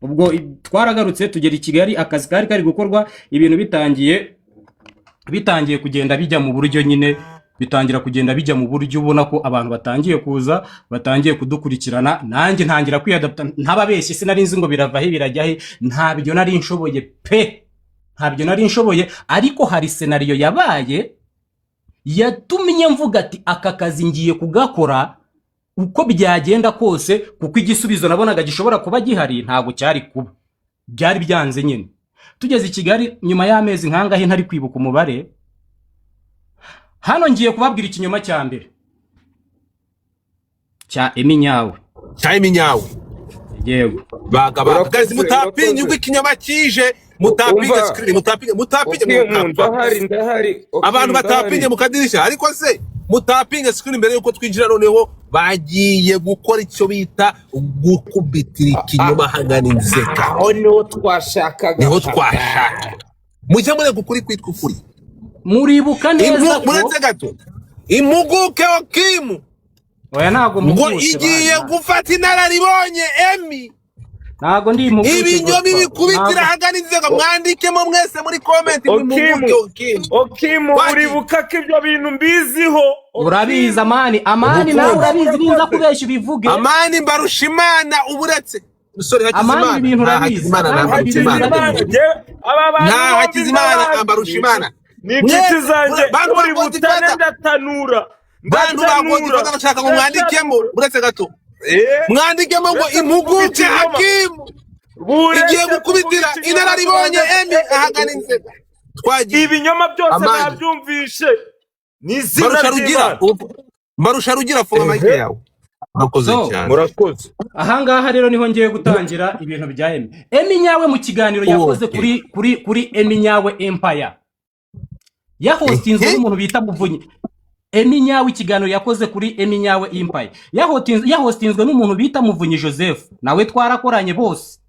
ubwo twaragarutse tugera i Kigali, akazi kari kari gukorwa, ibintu bitangiye kugenda bijya mu buryo nyine, bitangira kugenda bijya mu buryo, ubona ko abantu batangiye kuza, batangiye kudukurikirana. Nanjye ntangira kwiyadapta. Ntababeshye, sinari nzi ngo birava he birajya he, ntabyo nari nshoboye pe, ntabyo nari nshoboye. Ariko hari scenario yabaye yatumye mvuga ati: "Aka kazi ngiye kugakora uko byagenda kose," kuko igisubizo nabonaga gishobora kuba gihari ntabwo cyari kuba byari byanze nyine. Tugeze i Kigali nyuma y'amezi nkangahe, ntari kwibuka umubare. Hano ngiye kubabwira ikinyoma cya mbere cya Eminyawe. Cya Eminyawe. Yego. Baga baga. Urakoze, Guys, mutapinge. urakoze. Ubwo ikinyoma kije, mutapinge Umva. screen, mutapinge, mutapinge. Okimu. Mutapinge. Ndahari, ndahari. Okimu, Abantu batapinge ndahari. mu kadirishya. Ariko se mutapinge screen mbere yuko twinjira. Noneho bagiye gukora icyo bita gukubitira ikinyoma hangana inzeka. Aho niho twashakaga. Niho Papa. twashaka. Mujye mureka ukuri kwitwa ukuri. Muribuka neza ko Muretse gato, impuguke Okimu Oya, ntabwo ngo mpugutse. igiye Bana. gufata inararibonye Emi. Ntabwo ndi impuguke. Ibinyoma Godfather. ibikubitira Ntabwo ahagana inzego. Mwandikemo mwese muri comment ngo Okimu. impuguke Okimu. Okimu. Wagiye. Uribuka ko ibyo bintu mbiziho. Urabizi. Okimu. Amani, Amani, nawe Ubukungu. urabizi, ninza kubeshya ubivuge. Amani Mbarushimana, uburetse sorry. Amani, Hakizimana. ibintu Nta urabizi. Hakizimana na Amani, Mbarushimana. ibintu Hakizimana, urabizi. aba bantu Nta bombi Hakizimana ndabazi. Mbarushimana. Ni inshuti Mwese zanjye. bantu ba Uri butane. Godfather. Ndatanura. Bantu ba Ndatanura. Godfather, ndashaka ngo mwandikemo. Ndatanura. Uretse gato. Eh, Mwandikemo ngo uretse kuvuga impuguke ikinyoma, Hakimu igiye buretse kuvuga gukubitira ikinyoma, inararibonye tubanze Emi ahagana inzego. Twagiye. Ibinyoma byose Amani. nabyumvishe, ni izina Barusha Rugira. ry'Imana. Barusha Rugira, funga mic yawe. Murakoze So, cyane. Murakoze. Ahangaha rero niho ngiye gutangira ibintu bya Emi. Emi nyawe mu kiganiro yakoze kuri Emi Nyawe Empire, yahostinzwe n'umuntu bita Muvunyi. Emi Nyawe, ikiganiro yakoze kuri Emi Nyawe Empire yahostinzwe n'umuntu bita Muvunyi Joseph, nawe twarakoranye bose.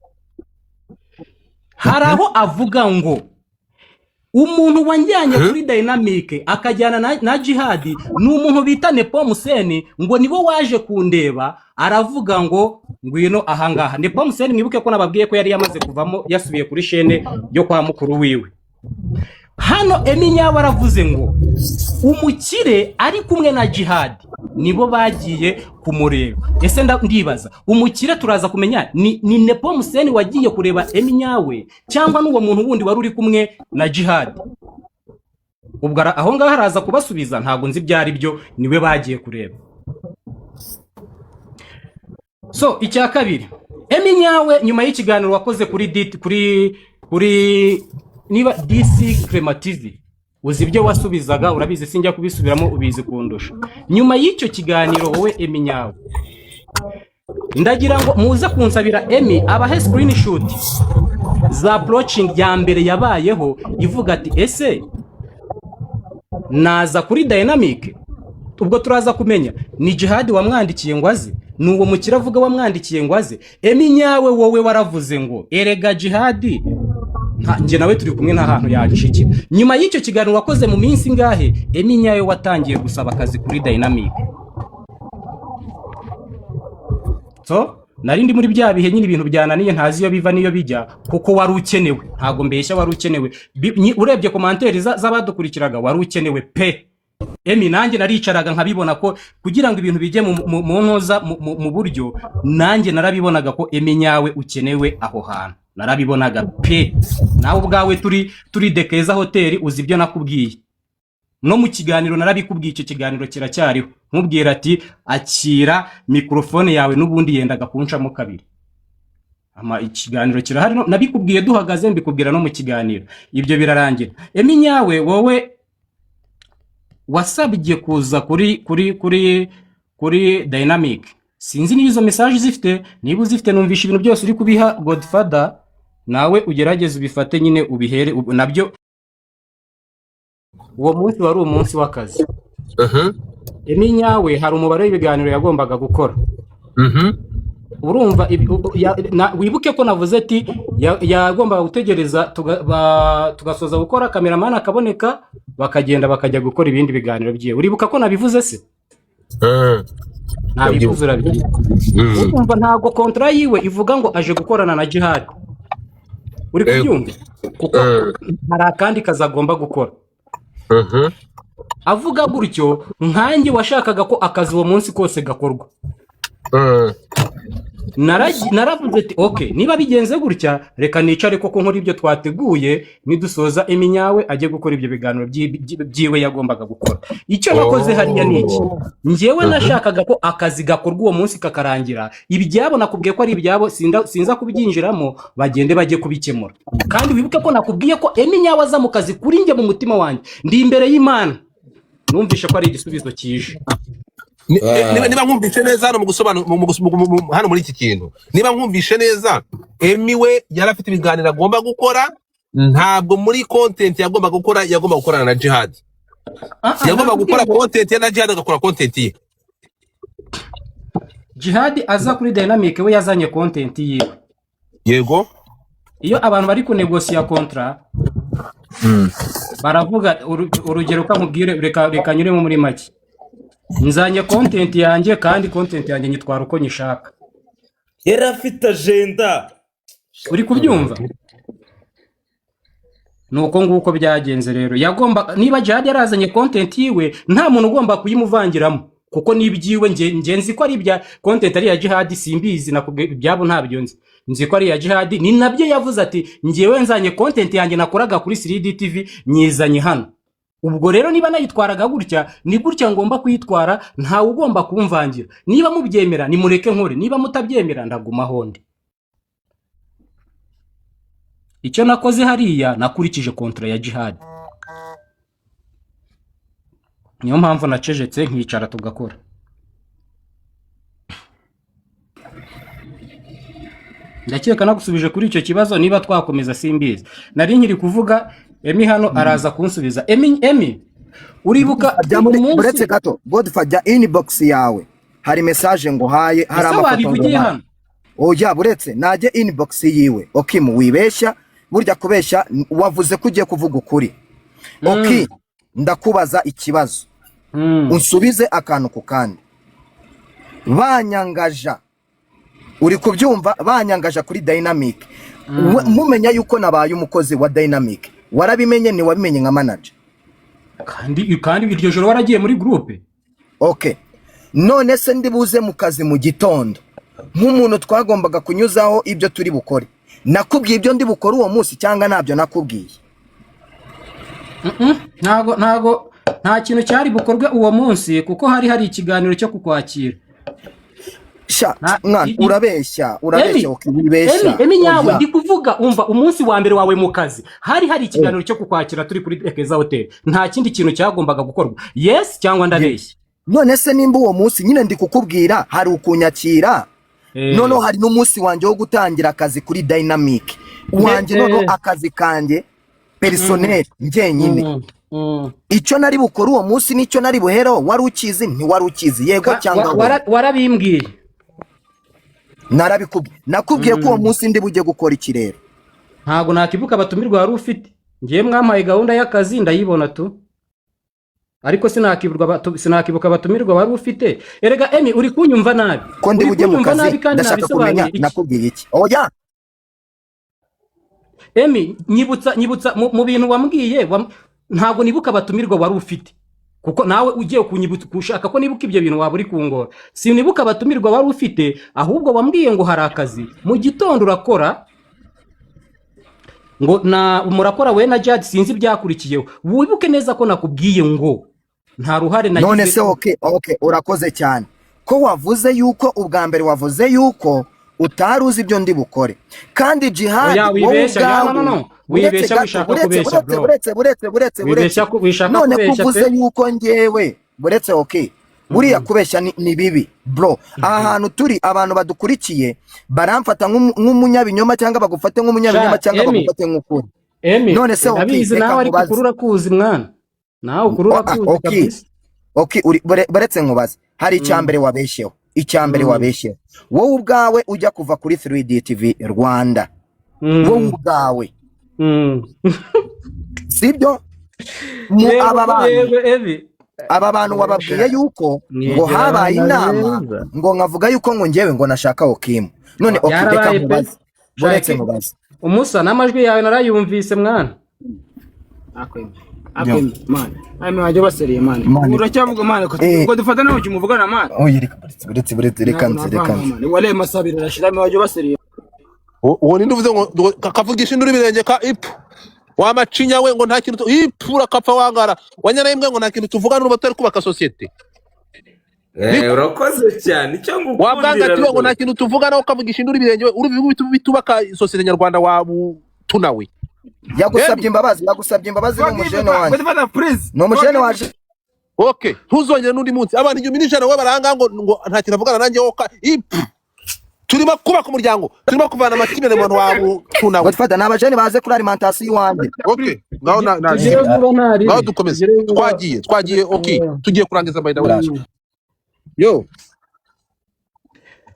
Hari aho avuga ngo umuntu wanjyanye kuri Dynamic akajyana na Jihadi ni umuntu bita Nepo Museni, ngo nibo waje kundeba, aravuga ngo ngwino ahangaha. Nepo Museni, mwibuke ko nababwiye ko yari yamaze kuvamo, yasubiye kuri chaîne yo kwa mukuru wiwe. Hano Emi Nyawe aravuze ngo umukire ari kumwe na Jihadi nibo bagiye kumureba. Ese ndibaza, umukire turaza kumenya ni Nepo Museni wagiye kureba Emi Nyawe, cyangwa n'uwo muntu wundi wari uri kumwe na Jihadi? Ubwo aho ngaho araza kubasubiza. Ntabwo nzi ibyo ari byo, niwe bagiye kureba. So icya kabiri, Emi Nyawe nyuma y'ikiganiro wakoze kuri D, kuri niba DC Clement TV, uzi ibyo wasubizaga, urabizi, sinjya kubisubiramo, ubizi kundusha. Nyuma y'icyo kiganiro, wowe Emi Nyawe, ndagira ngo muze kunsabira Emi abahe screenshot za approaching ya mbere yabayeho, ivuga ati: "Ese naza kuri Dynamic?" Ubwo turaza kumenya ni Jihadi wamwandikiye ngo aze, ni uwo mukire avuga wamwandikiye ngo aze. Emi Nyawe, wowe waravuze ngo erega Jihadi Njye nawe turi kumwe, nta hantu yacikira. Nyuma y'icyo kiganiro wakoze mu minsi ingahe, Emi Nyayo watangiye gusaba akazi kuri Dynamic. So nari ndi muri bya bihe nyine ibintu byananiye, ntazi iyo biva n'iyo bijya, kuko wari ukenewe. Ntabwo mbeshya, wari ukenewe. Urebye commentaires z'abadukurikiraga, wari ukenewe pe. Emi, nanjye naricaraga nkabibona ko kugira ngo ibintu bijye mu nkoza mu buryo, nanjye narabibonaga ko Emi Nyawe ukenewe aho hantu, narabibonaga pe. Nawe ubwawe turi Dekeza Hoteli, uzi ibyo nakubwiye no mu kiganiro narabikubwiye, icyo kiganiro kiracyariho, nkubwira ati akira mikorofone yawe, n'ubundi yendaga kuncamo kabiri. Ama ikiganiro kirahari, nabikubwiye duhagaze, mbikubwira no mu kiganiro, ibyo birarangira. Emi Nyawe, wowe wasabye kuza kuri Dynamic, sinzi niba izo message uzifite. Niba uzifite, numvisha ibintu byose uri kubiha Godfather, nawe ugerageze ubifate nyine ubihere nabyo. Uwo munsi wari umunsi w'akazi. Emi Nyawe hari umubare w'ibiganiro yagombaga gukora. Urumva wibuke ko navuze ati yagombaga gutegereza tugasoza gukora, cameraman akaboneka, bakagenda bakajya gukora ibindi biganiro byiwe. Uribuka ko nabivuze se? Nabivuze, urabyibuka. Urumva ntabwo contrat yiwe ivuga ngo aje gukorana na Jihad, uri kubyumva, kuko hari akandi kazi agomba gukora. Avuga gutyo, nkanjye washakaga ko akazi uwo munsi kose gakorwa, naravuze ati ok, niba bigenze gutya, reka nicare koko nkora ibyo twateguye, nidusoza Emi Nyawe ajye gukora ibyo biganiro byiwe yagombaga gukora. Icyo nakoze hariya ni iki? Njyewe nashakaga ko akazi gakorwa uwo munsi kakarangira. Ibyabo nakubwiye ko ari ibyabo, sinza kubyinjiramo, bagende bajye kubikemura. Kandi wibuke ko nakubwiye ko Emi Nyawe aza mu kazi, kuri njye mu mutima wanjye, ndi imbere y'Imana, numvishe ko ari igisubizo kije. Niba nkumvishe neza hano mu gusobanura hano muri iki kintu, niba nkumvishe neza, Emi we yari afite ibiganiro agomba gukora, ntabwo muri content yagomba gukora yagomba gukorana na Jihad. Ah, Yagomba nakubwiye gukora ngo content ye na Jihad agakora content ye. Jihad aza kuri Dynamic, we yazanye content yiwe. Iyo abantu bari kunegosiya contrat baravuga urugero kamubwire, reka nyuremo muri make. Nzanye content yanjye, kandi content yanjye nyitwara uko nyishaka. Yari afite agenda. Uri kubyumva? Ni uko nguko byagenze rero. Yagomba, niba Jihad yarazanye content yiwe, nta muntu ugomba kuyimuvangiramo, kuko n'ibyiwe. Nge nzi ko ari ibya content ari iya Jihad, simbizi, nakubwiye ibyabo ntabyo nzi, nzi ko ari iya Jihad. Ni nabyo yavuze ati ngewe nzanye content yanjye nakoraga kuri 3D TV, nyizanye hano. Ubwo rero niba nayitwaraga gutya, ni gutya ngomba kuyitwara, ntawe ugomba kumvangira. Niba mubyemera nimureke nkore, niba mutabyemera ndagumaho ndi. Icyo nakoze hariya, nakurikije contrat ya Jihad, niyo mpamvu nacecetse nkicara tugakora. Ndakeka nagusubije kuri icyo kibazo. Niba twakomeza simbizi, nari nkiri kuvuga. Emi hano araza kunsubiza. Emi, uribuka Jya muri umunsi uretse gato, Godfa, jya inbox yawe, hari message nguhaye, hari Ese amafoto wabivugiye nguhaye. hano? Oya, buretse najye inbox yiwe. Okimu, wibeshya burya kubeshya, wavuze ko ugiye kuvuga ukuri. Oki, ndakubaza ikibazo, unsubize akantu ku kandi. Banyangaja, uri kubyumva? Banyangaja kuri Dynamic, mumenya yuko nabaye umukozi wa Dynamic, warabimenye? Ntiwabimenye nka manager? Kandi iryo joro waragiye muri groupe. Okay, none se ndi buze mu kazi mu gitondo nk'umuntu twagombaga kunyuzaho ibyo turi bukore, nakubwiye ibyo ndi bukore uwo munsi cyangwa ntabyo nakubwiye? Ntago nta kintu cyari bukorwe uwo munsi, kuko hari ikiganiro cyo kukwakira. Sha Nta- mwana, urabeshya, urabeshya. Emi, Okay, wibeshya. Emi Nyawe, Oya. ndi kuvuga, umva, umunsi wa mbere wawe mu kazi hari ikiganiro cyo kukwakira turi kuri Ekeza Hotel, nta kindi kintu cyagombaga gukorwa. Yes cyangwa ndabeshya? None se nimba uwo munsi nyine ndi kukubwira hari ukunyakira, noneho hari n'umunsi wanjye wo gutangira akazi kuri Dynamic wanjye, noneho akazi kanjye personnel njyenyine, icyo nari bukore uwo munsi n'icyo nari buhereho wari ukizi? Ntiwari ukizi? Yego cyangwa oya? Warabimbwiye. Narabikubwiye, nakubwiye ko uwo munsi ndi bujye gukora iki rero? Ntabwo nakibuka abatumirwa wari ufite. Ngiye mwampaye gahunda y'akazi ndayibona tu, ariko sinakibuka abatumirwa wari ufite. Erega Emi, uri kunyumva nabi. Ko ndi Uri bujye mu kunyumva kazi, nabi kandi ndashaka kumenya nabisobanuye iki. Nakubwiye iki? Oya. Emi, nyibutsa mu bintu wambwiye. Ntabwo nibuka abatumirwa wari ufite, kuko nawe ugiye kunyibutsa ushaka ko nibuka ibyo bintu waba uri kungora. Sinibuka abatumirwa wari ufite, ahubwo wambwiye ngo hari akazi mu gitondo urakora, ngo na murakora we na Jad. Sinzi ibyakurikiyeho. Wibuke neza ko nakubwiye ngo nta ruhare nagize. None se, okay, urakoze cyane ko wavuze yuko ubwa mbere wavuze yuko utari uzi ibyo ndi bukore, kandi Jihad, Oya, wowe wibeshya. No, no, ubwawe no, no. uretse Wibeshya, gato, wishaka uretse kubeshya, uretse bro. uretse uretse uretse uretse Wibeshya wishaka none ko kubeshya uvuze pe. yuko ngewe, uretse, okay, buriya kubeshya ni bibi, bro. Aha hantu turi, abantu badukurikiye baramfata nk'umunyabinyoma cyangwa bagufate nk'umunyabinyoma Sha, cyangwa Emi. bagufate nk'ukuri. Emi, None se, okay, ndabizi reka nawe, ariko nkubaze. ukuri urakuzi mwana, nawe ukuri urakuzi Okay. kabisa. Okay, baretse nkubaze. Hari icya mbere wabeshyeho, icya mbere wabeshyeho wowe ubwawe ujya kuva kuri 3D TV Rwanda, wowe ubwawe, sibyo? Mu Yego, aba bantu, yego Emi. aba bantu wababwiye yuko ngo Mwegera habaye abana inama, beza. ngo nkavuga yuko ngo njyewe ngo nashaka Okimu. None okay, reka Byarabaye pe. nkubaze, buretse Shaki, nkubaze. Umusa, n'amajwi yawe narayumvise mwana. Akwemye man, ame wajya baseriye man. Man. Uracyavuga man ko ko dufata nawe kimuvugana man. Oya, reka, buretse buretse buretse, reka nze, reka nze. Man, wale masabira arashira, ame wajya baseriye. Uwo ninde uvuze ngo kavugisha induru ibirenge ka ipu wamacinya we, ngo nta kintu ipu urakapfa wangara wanyana imbwa, ngo nta kintu tuvugana n'ubu batari kubaka sosiyete? Urakoze cyane, icyo ngukundira Wabwangati we, ngo nta rwose. kintu tuvugana, ukavugisha induru ibirenge we, uri bitubaka sosiyete nyarwanda wabutunawe. Yagusabye Emi. imbabazi, yagusabye imbabazi, ni umujene wanjye, Godfather, please. ni umujene waje. Okay, ntuzongere n'undi munsi. Abantu 1001 we baranga ngo nta kintu avugana nanjye wowe ipu. Turimo kubaka umuryango, turimo kuvana amakimbirane mu bantu wabutunawe. Godfather, ni abajene baze kuri alimentation iwanjye. Okay, ngaho na Tugere vuba ntari. ngaho dukomeze. Tugere vuba. Twagiye, okay, tugiye kurangiza, by the way. Yo.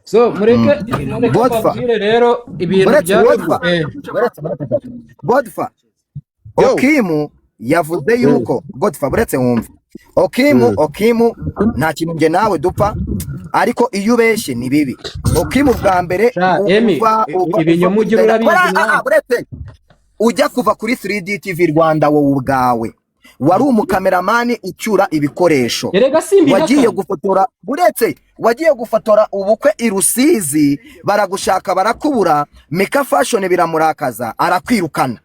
So mureke mureke Godfa. mbabwire rero ibintu Buretse bya Godfa, buretse gato. Godfa. Yo. Okimu yavuze yuko, Godfa, buretse wumve Okimu. Okimu, nta kintu njye nawe dupfa, ariko iyo ubeshye ni bibi. Okimu, bwa mbere Sha, Emi, uva ibinyoma ugira urabizi mwana. Buretse, ujya kuva kuri 3D TV Rwanda, wowe ubwawe wari umukameramani ucyura ibikoresho. Erega simbihakana. Wagiye gufotora, buretse, wagiye gufotora ubukwe i Rusizi, baragushaka barakubura. Mika Fashion biramurakaza arakwirukana.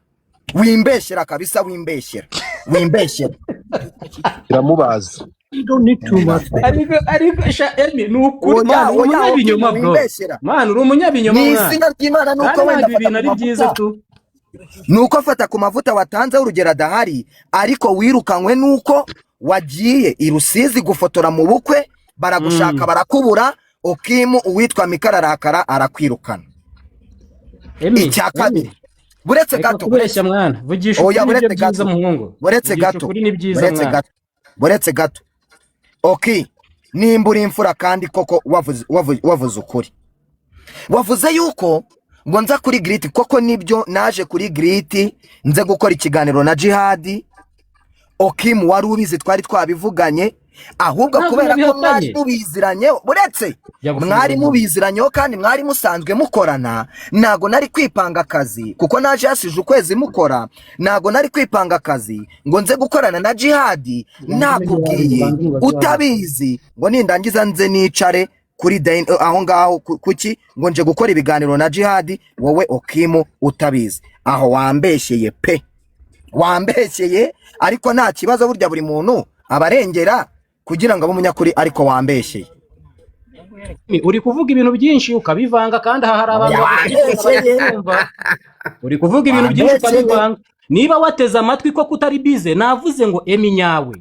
Wimbeshyera kabisa, wimbeshyera, wimbeshyera. Iramubaza. You don't need too much. Ariko sha Emi, ni ukuri Oya, man, uri oya, umunyabinyoma bro. wimbeshyera. Man, uri umunyabinyoma Ni mwana. izina ry'Imana, nuko Kandi wenda ntabwo afata ibintu ku ari byiza mavuta tu. Nuko afata ku mavuta watanzeho urugero adahari, ariko wirukanywe nuko wagiye i Rusizi gufotora mu bukwe, baragushaka barakubura. Okimu, uwitwa Mika ararakara arakwirukana. Emi, Icya kabiri, buretse reka gato. kubeshya mwana, vugisha Oya, ukuri nibyo buretse byiza gato. muhungu. Buretse Vugisha gato. ukuri ni byiza Buretse mwana. gato, buretse gato. Okay, nimba uri imfura kandi koko wavuze ukuri, wavuze yuko ngo nza kuri Giriti. Koko nibyo, naje kuri Giriti nze gukora ikiganiro na Jihadi. Okimu, wari ubizi, twari twabivuganye. Ahubwo Ntabwo kubera ko mwari nabihakanye. mubiziranyeho, buretse, Jya gufungura mwari umunwa. mubiziranyeho kandi mwari musanzwe mukorana, ntago nari kwipanga akazi kuko naje hasije ukwezi mukora. Ntago nari kwipanga akazi ngo nze gukorana na Jihadi nakubwiye utabizi, ngo nindangiza nze nicare kuri aho ngaho kuki ngo nje gukora ibiganiro na Jihadi, wowe Okimu utabizi. Aho wambeshyeye pe, wambeshyeye, ariko nta kibazo, burya buri muntu abarengera kugira ngo abe umunyakuri, ariko wambeshyeye. Emi, uri kuvuga ibintu byinshi ukabivanga, kandi aha hari abantu bagukurikira Wambeshyeye. barakumva. Uri kuvuga ibintu byinshi Wambeshyeye. ukabivanga. Niba wateze amatwi ko kutari bize, navuze ngo Emi nyawe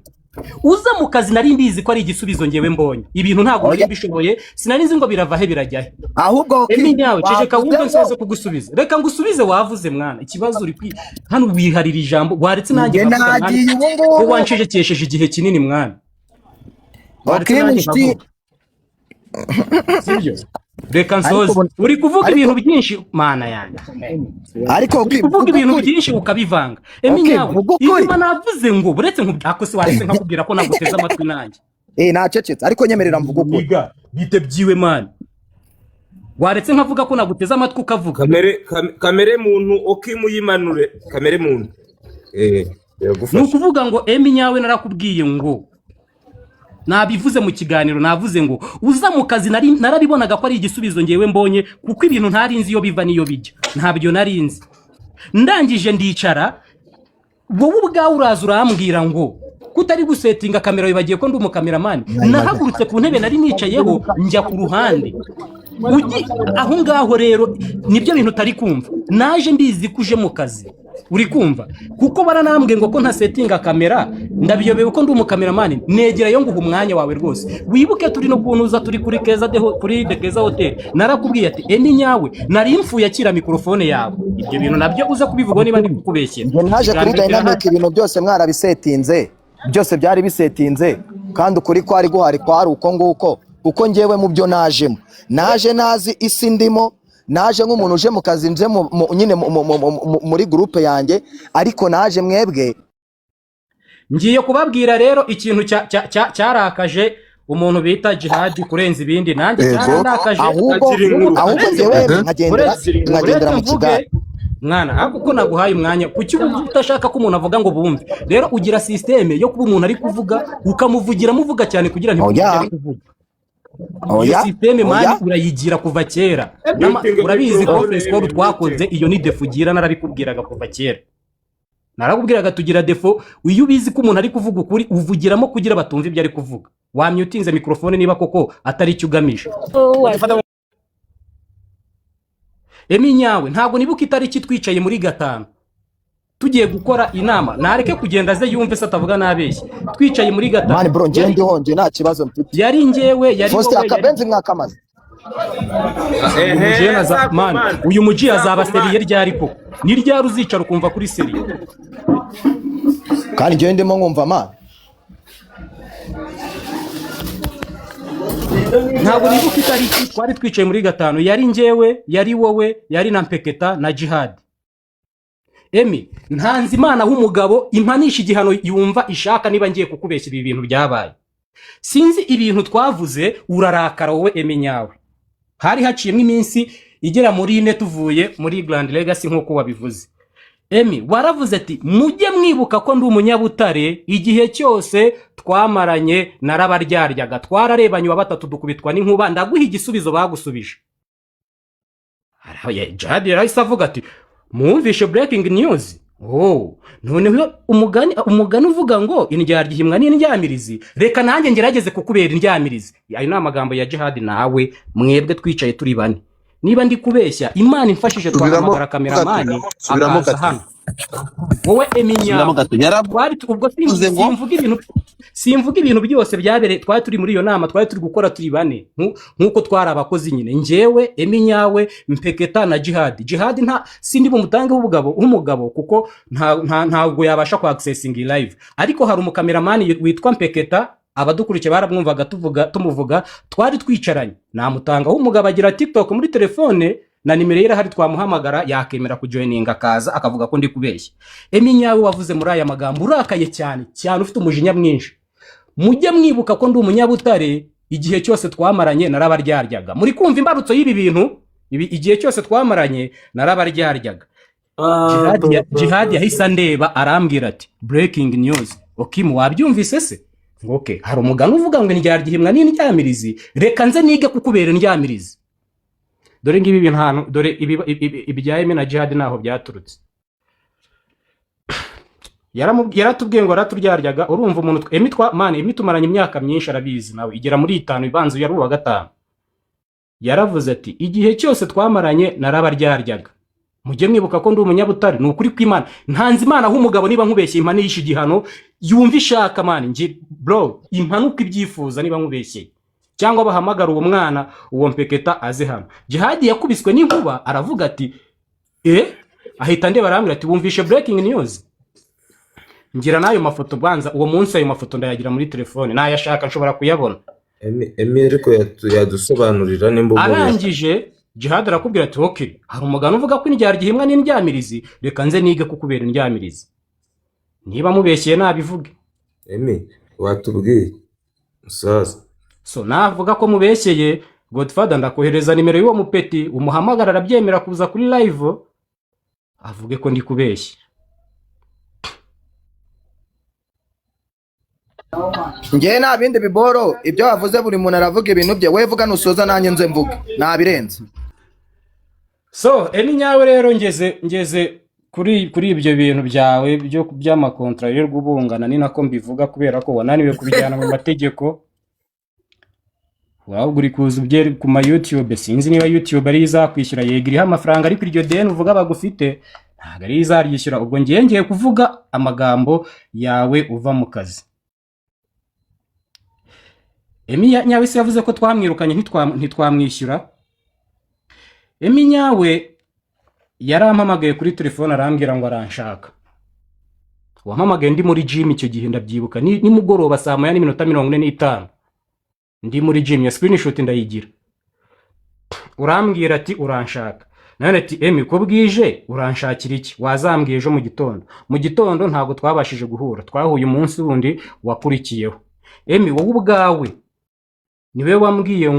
uza mu kazi, nari mbizi ko ari igisubizo. Ngewe mbonye ibintu ntabwo nari Oya. mbishoboye, sinari nzi ngo birava he birajya he. Ahubwo Emi nyawe, ceceka wavuze wumve ngo nsoze kugusubiza. Reka ngusubize. Wavuze mwana, ikibazo uri kwi hano wiharira ijambo, waretse nanjye Njye nkavuga mwana, nagiye ubu ko ngubu. wancecekesheje igihe kinini mwana, waretse Okimu, nanjye inshuti nkavuga. Sibyo, reka Ariko nsoze. Uri kuvuga ariko ibintu byinshi, mana yanjye. Ariko Uri okay, kuvuga vuga ibintu ukuri. byinshi ukabivanga, Emi. Okay, Nyawe vuga ukuri. inyuma navuze ngo buretse ako se waretse nkakubwira ko naguteze amatwi nanjye. Eh, nacecetse, ariko nyemerera mvuga ukuri. Niga bite byiwe, man? Waretse nkavuga ko naguteze amatwi ukavuga. Kamere muntu okimuyimanure, kamere muntu Ni yagufasha. ukuvuga ngo Emi nyawe, narakubwiye ngo nabivuze mu kiganiro, navuze ngo uza mu kazi narabibonaga ko ari igisubizo ngewe mbonye, kuko ibintu ntari nzi iyo biva n'iyo bijya, ntabyo nari nzi. Ndangije ndicara, wowe ubwawe uraza urambwira ngo kutari gusetinga kamera, wibagiye ko ndi umukameramani. Nahagurutse ku ntebe nari nicayeho njya ku ruhande. Aho ngaho rero nibyo bintu utari kumva. Naje mbizi ko uje mu kazi, uri kumva, kuko baranambwiye ngo ko ntasetinga kamera, ndabiyobewe ko ndi umukameramani. Negerayo nguha umwanya wawe rwose. Wibuke turi no kuntuza, turi kuri Keza kuri The Keza Hotel, narakubwiye ati: "Emi nyawe, nari mfuye, akira mikorofone yawe." Ibyo bintu nabyo uza kubivuga niba ndi kukubeshyera. Njye naje kuri Ikiganiro kirahari. Dynamic, ibintu byose mwarabisetinze, byose byari bisetinze, kandi ukuri kwari guhari kwari uko nguko, kuko njyewe mu byo najemo, naje nazi isi ndimo, naje nk'umuntu uje mu kazi, nje nyine muri groupe yanjye, ariko naje mwebwe. Ngiye kubabwira rero ikintu cyarakaje umuntu bita Jihadi kurenza ibindi, nanjye cyarandakaje. Ahubwo Akiri inkuru. ahubwo Uretse njyewe nkagendera uretse nkagendera uretse mu mvuge kigare. Mwana, ariko uko naguhaye umwanya, kuki uba udashaka ko umuntu avuga ngo bumve? Rero ugira système yo kuba umuntu ari kuvuga ukamuvugiramo, uvuga cyane kugira ntibumve ibyo Oya. ari kuvuga. Iyo Oya. système, man, Oya. urayigira kuva kera. Mutinga Urabizi mikorofone. Conference call twakoze, iyo ni défaut ugira. Narabikubwiraga kuva kera, narakubwiraga tugira défaut: iyo ubizi ko umuntu ari kuvuga ukuri, uvugiramo kugira batumva ibyo ari kuvuga. Wamyutinze mikorofone niba koko atari icyo ugamije. Emi nyawe, ntabwo nibuka itariki twicaye muri gatanu tugiye gukora inama. Nareke kugenda aze yumve se atavuga n'abeshya. Twicaye muri gatanu. Man, bro, njye ndiho, njye nta kibazo mfite. Yari njyewe, yari Faustin, wowe, yari akabenzi mwakamaze. Uyu mujene aza, man, uyu muji azaba sérieux ryari koko? Ni ryari uzicara ukumva kuri sérieux? Kandi njyewe ndimo nkumva, man. Ntabwo nibuka itariki twari twicaye muri gatanu. Yari njyewe, yari wowe, yari na Mpeketa na Jihad. Emi, ntanze Imana w'umugabo impanisha igihano yumva ishaka niba ngiye kukubeshya ibi bintu byabaye. Sinzi ibintu twavuze urarakara wowe Emi nyawe. Hari haciyemo iminsi igera muri 4 tuvuye muri Grand Legacy nk'uko wabivuze. Emi, waravuze ati: "Mujye mwibuka ko ndi umunyabutare, igihe cyose twamaranye narabaryaryaga, twararebanye wa batatu dukubitwa n'inkuba, ndaguha igisubizo bagusubije." Jihad yarahise avuga ati: "Mwumvishe breaking news?" Oh, noneho umugani uvuga ngo indyarya ihimwa n'indyamirizi, reka nanjye ngerageze kukubera indyamirizi. Ayo ni amagambo ya Jihad nawe mwebwe twicaye turi bane. Niba ndi kubeshya, Imana imfashije Subiramo twahamagara gato. kameramani Subiramo akaza gato. hano. Wowe Subiramo Eminyawe, gato. Yaravuze twari ubwo ngo simvuga ibintu byose byabereye. Twari turi muri iyo nama, twari turi gukora turi bane, nk'uko twari abakozi nyine: njyewe, Eminyawe, Mpeketa na Jihad. Jihad nta sindi bumutange w'umugabo kuko ntabwo yabasha kwa accessing live, ariko hari umukameramani witwa Mpeketa, abadukurikiye baramwumvaga tuvuga tumuvuga, twari twicaranye. Namutanga w'umugabo, agira TikTok muri telefone na nimero ye irahari, twamuhamagara yakemera kujoininga akaza akavuga ko ndi kubeshya. Emi nyawe, wavuze muri aya magambo urakaye cyane cyane, ufite umujinya mwinshi: "Mujye mwibuka ko ndi umunyabutare, igihe cyose twamaranye narabaryaryaga." Muri kumva imbarutso y'ibi bintu ibi? Igihe cyose twamaranye narabaryaryaga. Jihad yahise andeba arambwira ati: "Breaking news, Okimu, wabyumvise se?" Ngo okay, hari umugani uvuga ngo indyarya ihimwa n'indyamirizi, reka nze nige kukubera indyamirizi. Dore ngibi ibintu hano, dore ibya Emi na Jihad naho byaturutse. Yaratubwiye ngo yaraturyaryaga. Urumva umuntu Emi twa, man, Emi tumaranye imyaka myinshi, arabizi nawe, igera muri 5, ibanza yari uwa gatanu. Yaravuze ati: "Igihe cyose twamaranye narabaryaryaga, mujye mwibuka ko ndi umunyabutare." Ni ukuri kw'Imana, ntanze Imana aho umugabo niba nkubeshye impanisha igihano yumva ishaka. Man, njye bro, impanuka ibyifuza niba nkubeshyeye, cyangwa bahamagara uwo mwana, uwo Mpeketa, aze hano. Jihadi yakubiswe n'inkuba, aravuga ati: "E", ahita ndeba arambwira ati: "Wumvishe breaking news?" Ngira n'ayo mafoto, banza uwo munsi ayo mafoto ndayagira muri telefone, nayashaka nshobora kuyabona. Emi ariko yadusobanurira nimba umubeshya. Arangije Jihad arakubwira ati: "Okay, hari umugani uvuga ko indyarya ihimwa n'indyamirizi, reka nze nige kukubera indyamirizi." Niba mubeshyeye nabivuge. Emi, watubwiye musaza. So navuga ko mubeshyeye, Godfather, ndakohereza nimero y'uwo mupeti, umuhamagara, arabyemera kuza kuri live avuge ko ndi kubeshya. Njyewe nta bindi biboro, ibyo wavuze, buri muntu aravuga ibintu bye. Wowe vuga, nusoza nanjye nze mvuge, ntabirenze. So Emi nyawe rero, ngeze kuri ibyo bintu byawe byo by'amakontra rero ubungana, ni nako mbivuga, kubera ko wananiwe kubijyana mu mategeko, waba uri kuza ubyeri ku ma YouTube. Sinzi niba YouTube ariyo izakwishyura. Yego, iriho amafaranga, ariko iryo deni uvuga bagufite ntabwo ariyo izaryishyura. Ubwo ngiye kuvuga amagambo yawe uva mu kazi. Emi nyawe se yavuze ko twamwirukanye, ntitwamwishyura. Emi nyawe yarampamagaye kuri telefone, arambwira ngo aranshaka. Wampamagaye ndi muri gym icyo gihe, ndabyibuka, ni nimugoroba saa 1:45, ndi muri gym. Ya screenshot ndayigira. Urambwira ati uranshaka. Nawe ati: "Emi, ko bwije uranshakira iki? Wazambwiye ejo mu gitondo." Mu gitondo ntabwo twabashije guhura, twahuye umunsi wundi wakurikiyeho. Emi, wowe ubwawe niwe wambwiye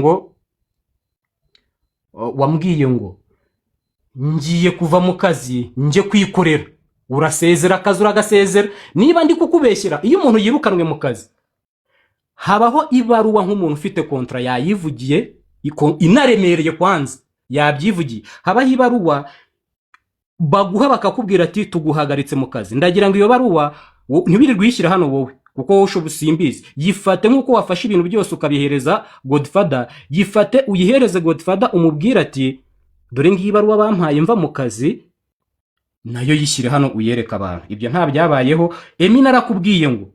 ngo ngiye kuva mu kazi njye kwikorera. Urasezera akazi, uragasezera. Niba ndi kukubeshyera, iyo umuntu yirukanwe mu kazi habaho ibaruwa, nk'umuntu ufite kontra yayivugiye, inaremereye kwanza yabyivugiye, habaho ibaruwa baguha bakakubwira ati tuguhagaritse mu kazi. Ndagira ngo iyo baruwa ntiwirirwe uyishyira hano wowe, kuko wowe ushobora usimbizi. Yifate nk'uko wafashe ibintu byose ukabihereza Godfather, yifate uyihereze Godfather, umubwire ati dore ngiyi baruwa bampaye mva mu kazi, nayo yishyire hano uyereke abantu. Ibyo nta byabayeho. Emi, narakubwiye ngo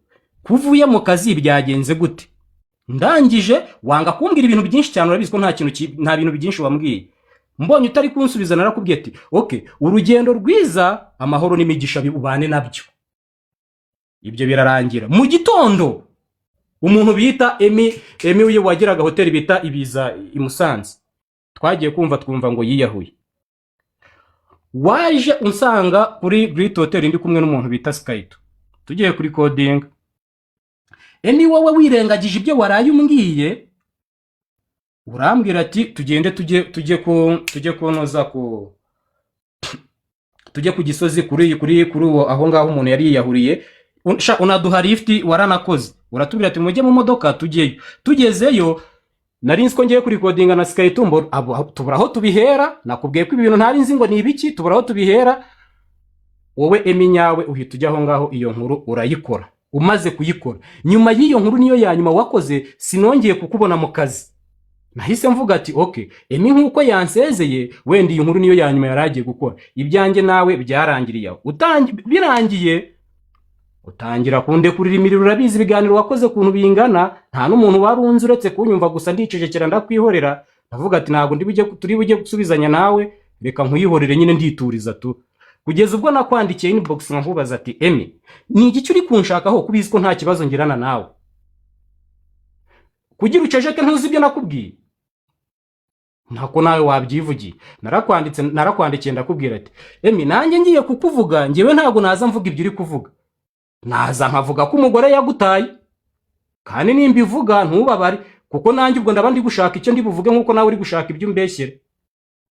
kuvuye mu kazi byagenze gute? Ndangije wanga kumbwira ibintu byinshi cyane. Urabizi ko nta kintu nta bintu byinshi wambwiye. Mbonye utari kunsubiza, narakubwiye ati okay, urugendo rwiza, amahoro n'imigisha ubane nabyo. Ibyo birarangira. Mu gitondo umuntu bita Emi, Emi uyu wagiraga hoteli bita Ibiza i Musanze, twagiye kumva twumva ngo yiyahuye. Waje unsanga kuri Great Hotel ndi kumwe n'umuntu bita Skyto, tugiye kuri coding. Emi, wowe wirengagije ibyo waraye umbwiye, urambwira ati tugende tujye kunoza ku tujye ku Gisozi kuri uwo aho ngaho umuntu yari yiyahuriye. Sha, unaduha lift, waranakoze, uratubwira ati mujye mu modoka tujyeyo. Tugezeyo nari nzi ko ngiye kurikodinga na Skytumbo, tubura aho tubihera. Nakubwiye ko ibintu ntari nzi ngo ni ibiki, tubura aho tubihera. Wowe Emi nyawe uhita ujya aho ngaho, iyo nkuru urayikora. Umaze kuyikora, nyuma y'iyo nkuru niyo ya nyuma wakoze, sinongeye kukubona mu kazi. Nahise mvuga ati okay, Emi nk'uko yansezeye, wenda iyi nkuru niyo ya nyuma yari agiye gukora, ibyanjye nawe byarangiriye aho. Birangiye utangira kundekurira imiriro. Urabizi ibiganiro wakoze ukuntu bingana, nta n'umuntu wari unzi uretse kunyumva gusa. Ndicecekera, ndakwihorera, ndavuga ati ntabwo ndi bujye turi bujye gusubizanya nawe, reka nkwihorere nyine. Ndituriza tu, kugeza ubwo nakwandikiye inbox nkakubaza ati: "Emi, ni igiki uri kunshakaho, kubizi ko nta kibazo ngirana nawe?" Kugira uceceke, ntuzi ibyo nakubwiye, ntako nawe wabyivugiye. Narakwanditse, narakwandikiye, ndakubwira ati: "Emi, nanjye ngiye kukuvuga, ngewe ntabwo naza mvuga ibyo uri kuvuga, naza nkavuga ko umugore yagutaye, kandi nimba ivuga ntubabare, kuko nanjye ubwo ndaba ndi gushaka icyo ndi buvuge nk'uko nawe uri gushaka ibyo umbeshyera."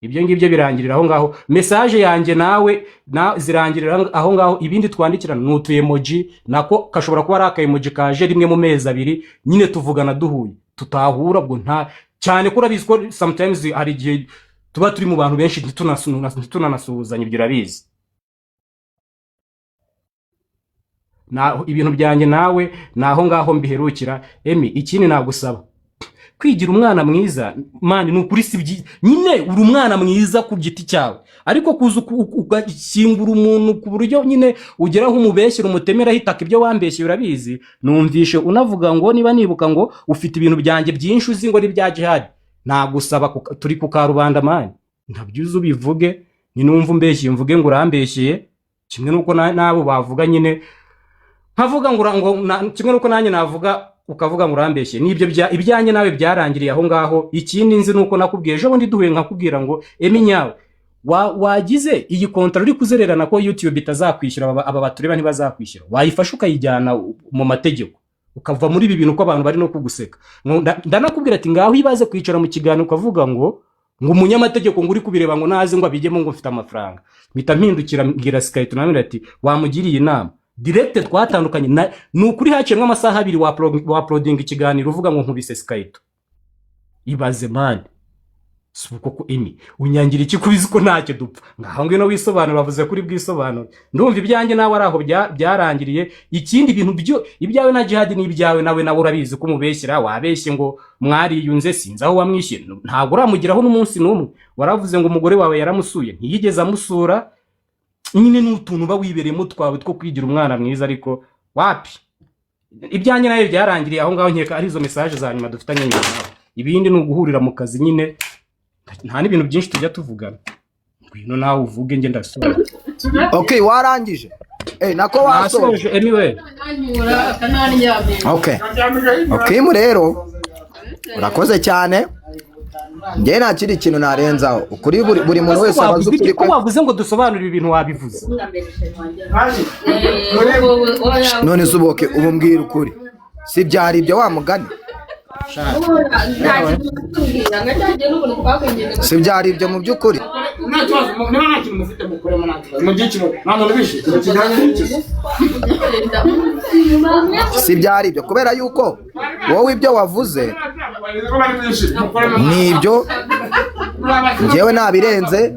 Ibyo ngibyo birangirira aho ngaho. Message yanjye nawe na zirangirira aho ngaho. Ibindi twandikirana ni utu emoji, nako kashobora kuba ari aka emoji kaje rimwe mu mezi 2 nyine. Tuvugana duhuye, tutahura ubwo nta cyane ko urabizi ko sometimes hari igihe tuba turi mu bantu benshi ntitunanasuhuzanye, ibyo urabizi. Na ibintu byanjye nawe ni aho ngaho mbiherukira. Emi, ikindi nagusaba, kwigira umwana mwiza man, ni ukuri si byiza nyine. Uri umwana mwiza ku giti cyawe, ariko kuza ugashyingura umuntu ku buryo nyine ugeraho umubeshyira, umutemera hitaka, ibyo wambeshye urabizi. Numvishe unavuga ngo, niba nibuka, ngo ufite ibintu byanjye byinshi uzi ngo ni bya Jihadi. Nagusaba turi ku karubanda man, ntabyo uzi ubivuge. Ninumva umbeshyeye mvuge ngo urambeshyeye, kimwe n'uko n'abo bavuga nyine nkavuga ngo kimwe n'uko nanjye navuga. ukavuga ngo urambeshye. N'ibyo ibyanjye nawe byarangiriye aho ngaho. Ikindi nzi ni uko nakubwiye ejo bundi duhuye, nkakubwira ngo Emi nyawe wagize iyi kontara uri kuzererana ko YouTube itazakwishyura, aba batureba ntibazakwishyura, wayifasha ukayijyana mu mategeko ukava muri ibi bintu ko abantu bari no kuguseka. Ndanakubwira ati ngaho ibaze kwicara mu kiganiro ukavuga ngo umunyamategeko ngo uri kubireba ngo naze ngo abijyemo ngo mfite amafaranga. Mpita mpindukira mbwira Sikayito, nawe ati wamugiriye inama direct. Twatandukanye ni ukuri haciyemo amasaha 2 wa uploadinga ikiganiro uvuga ngo nkubise Sikayito. Ibaze man, si uko ko Emi unyangira iki kubizi ko ntacyo dupfa? Ngaho ngwino wisobanura, bavuze kuri bwisobanure. Ndumva ibyanjye nawe ari aho byarangiriye. Ikindi bintu byo ibyawe na Jihad ni ibyawe nawe urabizi ko umubeshyira. Wabeshye ngo mwariyunze, sinzi aho wamwishyuye, ntabwo uramugeraho n'umunsi n'umwe. Waravuze ngo umugore wawe yaramusuye, ntiyigeze amusura. Nyine ni utuntu uba wibereyemo twawe two kwigira umwana mwiza, ariko wapi, ibyanjye nawe byarangiriye aho ngaho. Nkeka ari izo message za nyuma dufitanye nyuma nawe. Ibindi ni uguhurira mu kazi nyine, nta n'ibintu byinshi tujya tuvugana. Ngwino nawe uvuge, njye ndasoje. Okay, warangije, nako wasoje? Nasoje anyway. Okay, mu rero urakoze cyane. Njye nta kindi kintu narenzaho ukuri buri muntu wese abaza Wavuze ukuri iki? Ko kwe. wavuze ngo dusobanure ibintu, wabivuze. None se ubu, okay, ubu mbwira ukuri, si byari ibyo wa mugani, si byari ibyo mu by'ukuri? Nta kibazo, niba nta kintu mufite mukuremo, nta kibazo mu byiciro, nta muntu ubishe ikintu kijyanye n'iki. Si byari ibyo kubera yuko wowe ibyo wavuze ni ibyo, njyewe nabirenze.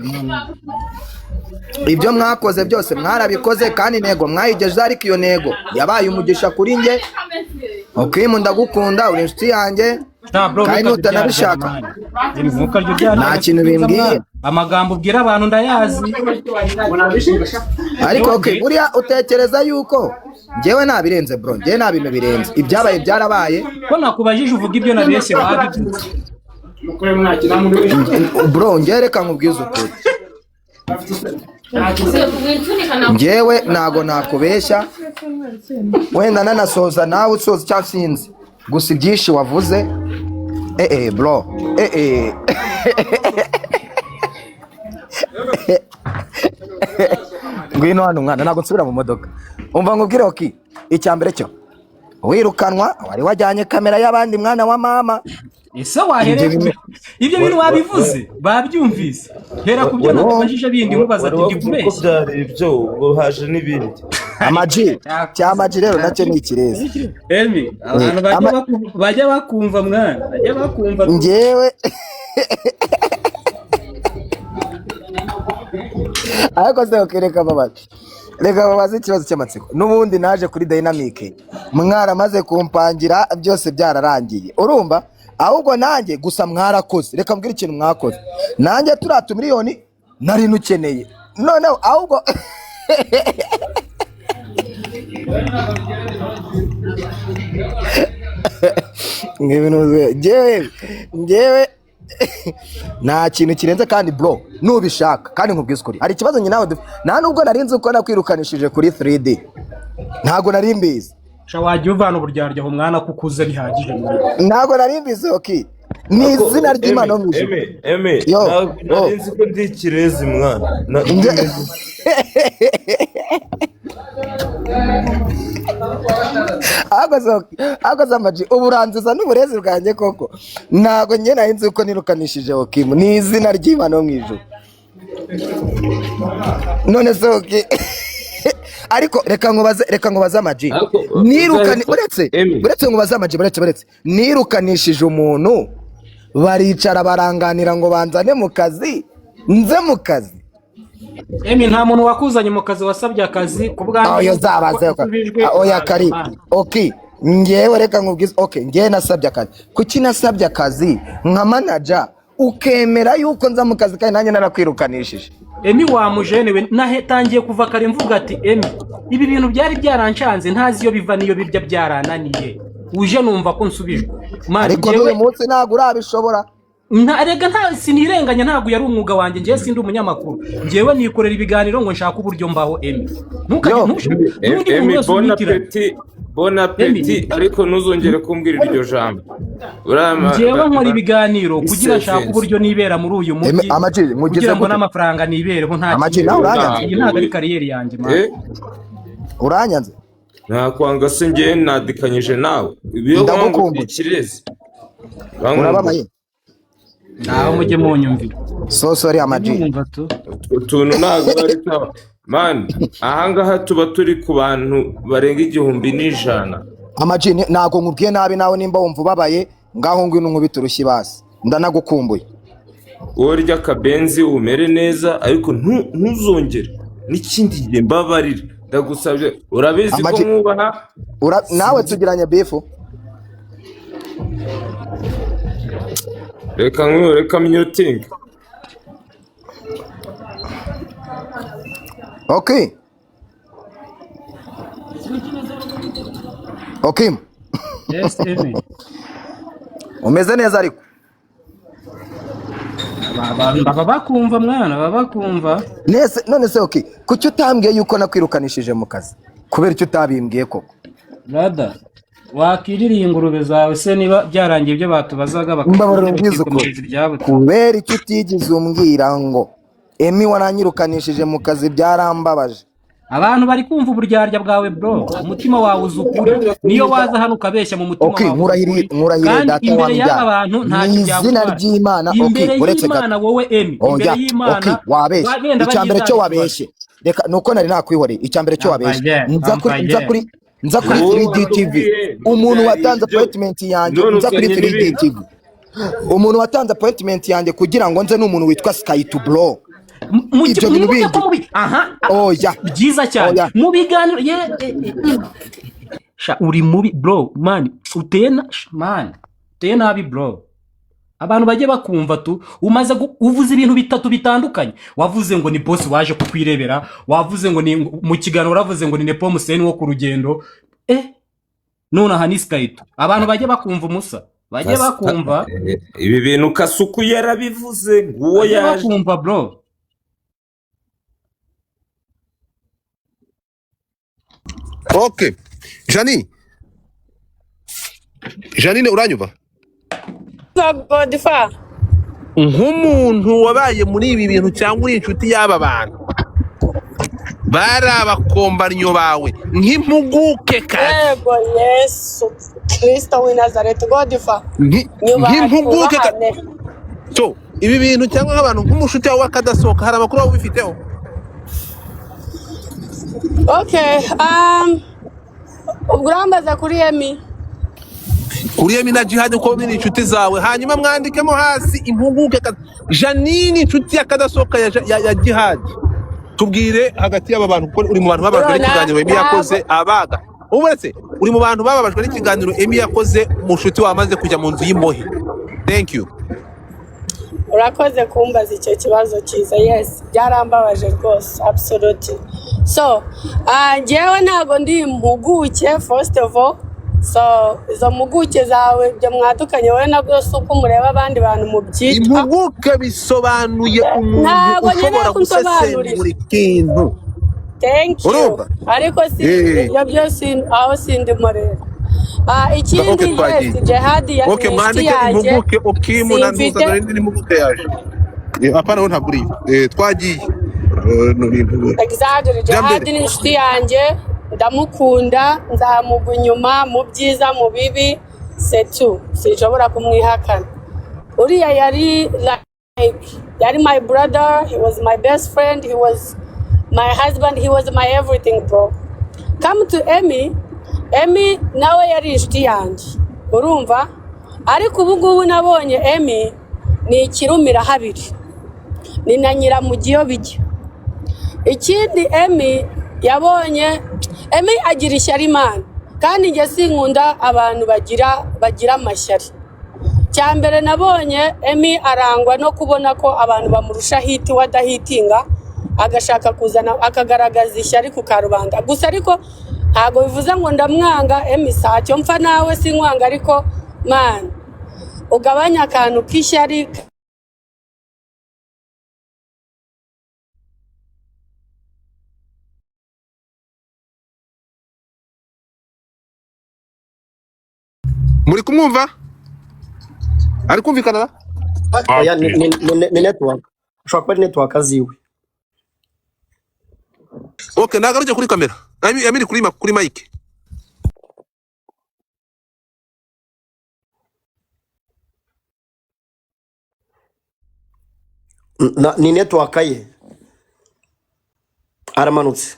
Ibyo mwakoze byose mwarabikoze kandi intego mwayigejeho, ariko iyo ntego yabaye umugisha kuri njye. Okimu, ndagukunda, uri inshuti yanjye Nta bro, kandi ntukarye nutanabishaka ntukarye uryarya. Nta kintu bimbwiye. Amagambo ubwira abantu ndayazi. Ariko okay, buriya utekereza yuko njyewe nabirenze, bro? Njyewe nta bintu birenze, ibyabaye byarabaye. Ko nakubajije uvuga ibyo nabeshye, wabivuze. Mukuremo, nta kintu, nta muntu ubishe. Bro, njyewe reka nkubwize ukuri, njyewe ntago nakubeshya. Wenda nanasoza nawe usoza cyangwa sinzi, gusa ibyinshi wavuze, bro, ngwino hano mwana, ntabwo nsubira mu modoka. Umva nkubwire, okay, icya mbere cyo wirukanwa wari wajyanye kamera y'abandi, mwana wa mama. Ese wahereye Ibyo ibyo bintu wabivuze babyumvise, hera ku byo nakubajije bindi nkubaza Wari ati ndi wavuze ko kubeshya. byari ibyo, ubwo haje n'ibindi. Amaji cya amaji rero nacyo ni ikirezi. Emi, abantu bajya bakumva mwana, bajya bakumva. Njyewe ariko se, okay, reka babaze ikibazo cy'amatsiko. N'ubundi naje kuri Dynamic mwaramaze kumpangira, byose byararangiye, urumva? Ahubwo nanjye gusa mwarakoze, reka mbwire ikintu mwakoze. Nanjye turiya tumiliyoni nari nukeneye, noneho ahubwo ibintu njyewe nta kintu kirenze. Kandi bro, nubishaka kandi nkubwize ukuri, hari ikibazo njye nawe nta nubwo nari nzi uko nakwirukanishije kuri 3D, ntabwo nari mbizi. Sha, wajya uvana uburyarya aho mwana, kuko uze bihagije mwana. Ntabwo nari mbizi. Okay, ni izina ry'Imana yo mu ijuru. Emi, Yo, ntabwo yo. nari nzi ko ndi ikirezi mwana. Ahubwo se amaji uburanziza n'uburezi bwanjye koko? Ntabwo njye nari nzi uko nirukanishije Okimu, ni izina ry'Imana yo mu ijuru. None se okay, ariko reka nkubaze amaji. Ariko, Nirukane uretse Emi. uretse nkubaze amaji, uretse nirukanishije umuntu, baricara baranganira ngo banzane mu kazi, nze mu kazi. Emi, nta muntu wakuzanye mu kazi, wasabye akazi ku bwanjye. Oya, zabaze Usubijwe. oya kari. Okay, ngewe reka nkubwize, okay, ngewe nasabye akazi. Kuki nasabye akazi nka manager ukemera yuko nza mu kazi kandi nanjye narakwirukanishije? Emi wa mujene we, natangiye kuva kare mvuga ati Emi, ibi bintu byari byaranshanze, ntazi iyo biva n'iyo bijya, byarananiye, uje numva ko nsubijwe. Man, Ariko n'uyu munsi ntabwo urabishobora. Nta rega, nta sinirenganya, ntabwo yari umwuga wanjye. Njyewe sindi umunyamakuru, njyewe nikorera ibiganiro ngo nshake uburyo mbaho. Emi, ntukajye Yo. n'undi muntu Emi, wese bon unyitiranya. appetit. Bon appétit, ariko ntuzongere kumbwira iryo jambo. Njyewe nkora ibiganiro kugira nshake Isevensi. uburyo nibera muri uyu mujyi, Ama-G, mugize kugira ngo gute? n'amafaranga nibereho nta Ama-G, kindi. nawe uranyanze? Iyi ntabwo ari career yanjye, man. Eh? Uranyanze? Ntakwanga se, njyewe nadikanyije nawe iyo Ndagukumbuye. ikirezi. Urababaye? Naho mujye munyumvira. So sorry, Ama-G. Mwumva tu. Utwo tuntu ntabwo ari sawa, man. Ahangaha tuba turi ku bantu barenga 1100. Ama-G, ntabwo nkubwiye nabi. Nawe nimba wumva ubabaye, ngaho ngwino unkubite urushyi basi, ndanagukumbuye. Wowe rya akabenzi umere neza, ariko ntuzongere n'ikindi gihe. Mbabarira, ndagusabye, urabizi ko Ama-G- mwubaha. Nawe tugiranye beef. Reka reka myutingi. Okay. Yes, Emi. Umeze neza ariko? Baba bakumva mwana, baba bakumva. Nese none se, okay, kuki utambwiye yuko nakwirukanishije mu kazi? Kubera icyo utabimbwiye koko? Brother, wakiririye ingurube zawe se, niba byarangiye ibyo batubazaga Mbabarira umbwize ukuri. bakikomereza ibyabo. Kubera icyo utigeze umbwira ngo Emi waranyirukanishije mu kazi, byarambabaje? Abantu bari kumva uburyarya bwawe, bro. Umutima wawe uzi ukuri, niyo waza hano ukabeshya, mu mutima Okay, wawe uzi nkurahiriye ukuri. Nkurahiriye Kandi data imbere y'aba wambyaye bantu mu ntacyo izina byagutwara. ry'Imana. Okay, Imbere uretse gato. y'Imana, wowe Emi, imbere Oya. y'Imana. Okay, wabeshye. Wenda Icya mbere cyo bagiye wabeshye, reka nuko nari nakwihoreye. Icya mbere cyo wabeshye, nza kuri nza Ampaye. kuri nza kuri Wowe 3D TV, watubwiye umuntu byari watanze ibyo, appointment yanjye, none nza kuri uzanye 3D n'ibindi. TV, umuntu watanze appointment yanjye kugira ngo nze ni umuntu witwa Sky to Blow. Ibyo bintu Mwibuke bindi. ko mubi aha Oya. byiza cyane. Oya. Mu biganiro ye sha, uri mubi bro, man. Uteye na man, uteye nabi, bro. Abantu bajye bakumva tu. Umaze uvuze ibintu bitatu bitandukanye. Wavuze ngo ni boss waje kukwirebera, wavuze ngo ni mu kiganiro, waravuze ngo ni Nepomuseni wo ku rugendo, none aha ni Skype. Abantu bajye bakumva umusa, bajye bakumva. Ibi bintu Kasuku yarabivuze nguwo Bajye yaje. bakumva, bro. Okay, Jani, Janine, uranyumva? Godfa. Nk'umuntu wabaye muri ibi bintu cyangwa uri inshuti y'aba bantu bari abakombanyo bawe nk'impuguke kazi, Yego, Yesu Kristo w'i Nazareti, Godfa. Nyubaha, nk'impuguke twubahane. So ibi bintu cyangwa nk'abantu nk'umushuti wawe akadasohoka, hari amakuru waba ubifiteho? Okay, ubwo urambaza kuri Emi? Kuri Emi na Jihad, uko ni inshuti zawe. Hanyuma mwandikemo hasi impuguke Janine, inshuti y'akadasohoka ya Jihad. Tubwire hagati y'aba bantu, kuko uri mu bantu bababajwe Bro, n'ikiganiro Emi yakoze abaga. Uretse uri mu bantu bababajwe n'ikiganiro Emi yakoze, mushuti wamaze kujya mu nzu y'imbohe. Thank you. Urakoze kumbaza icyo kibazo cyiza. Yes, byarambabaje rwose, absolutely. So njyewe ntabwo ndi impuguke, first of all. So izo mpuguke zawe, ibyo mwadukanye wowe nabwo si uko mureba abandi bantu mubyita. Impuguke bisobanuye umuntu Ntabwo nkeneye ushobora ko unsobanurira. gusesengura ikintu. Thank you. Urumva? Ariko si ibyo byose, aho sindimo rero. Ikindi, Okay, yes, twagiye. Jihadi ya Okay, ni inshuti mwandike yanjye. impuguke Okimu na Simfite Ntuza, dore indi n'impuguke yaje. Apana, we ntabwo uriyo. Twagiye. Ni impuguke. Exactly. Jya Jihadi mbere. ni inshuti yanjye, ndamukunda, nzamugwa inyuma mu byiza, mu bibi, setu sinshobora kumwihakana. Uriya yari like, yari my brother, he was my best friend, he was my husband, he was my everything, bro. Come to Emmy, Emmy nawe yari inshuti yanjye, urumva? Ariko ubu ngubu nabonye Emmy ni ikirumira habiri, ni na nyiramugiyo bijya. Ikindi, Emi yabonye, Emi agira ishyari, Imana, kandi njye sinkunda abantu bagira amashyari. Cya mbere nabonye, Emi arangwa no kubona ko abantu bamurusha hit, we adahitinga, agashaka kuzana akagaragaza ishyari ku karubanda gusa. Ariko ntabwo bivuze ngo ndamwanga. Emi sacyo mpfa nawe, sinkwanga, ariko man, ugabanya akantu k'ishyari. Muri kumwumva? Ari kumvikana na? Oya, ni network, ushobora kuba ari network ziwe. Okay, nagaruke kuri kamera. Amiri kuri mic. Ni network ye, aramanutse.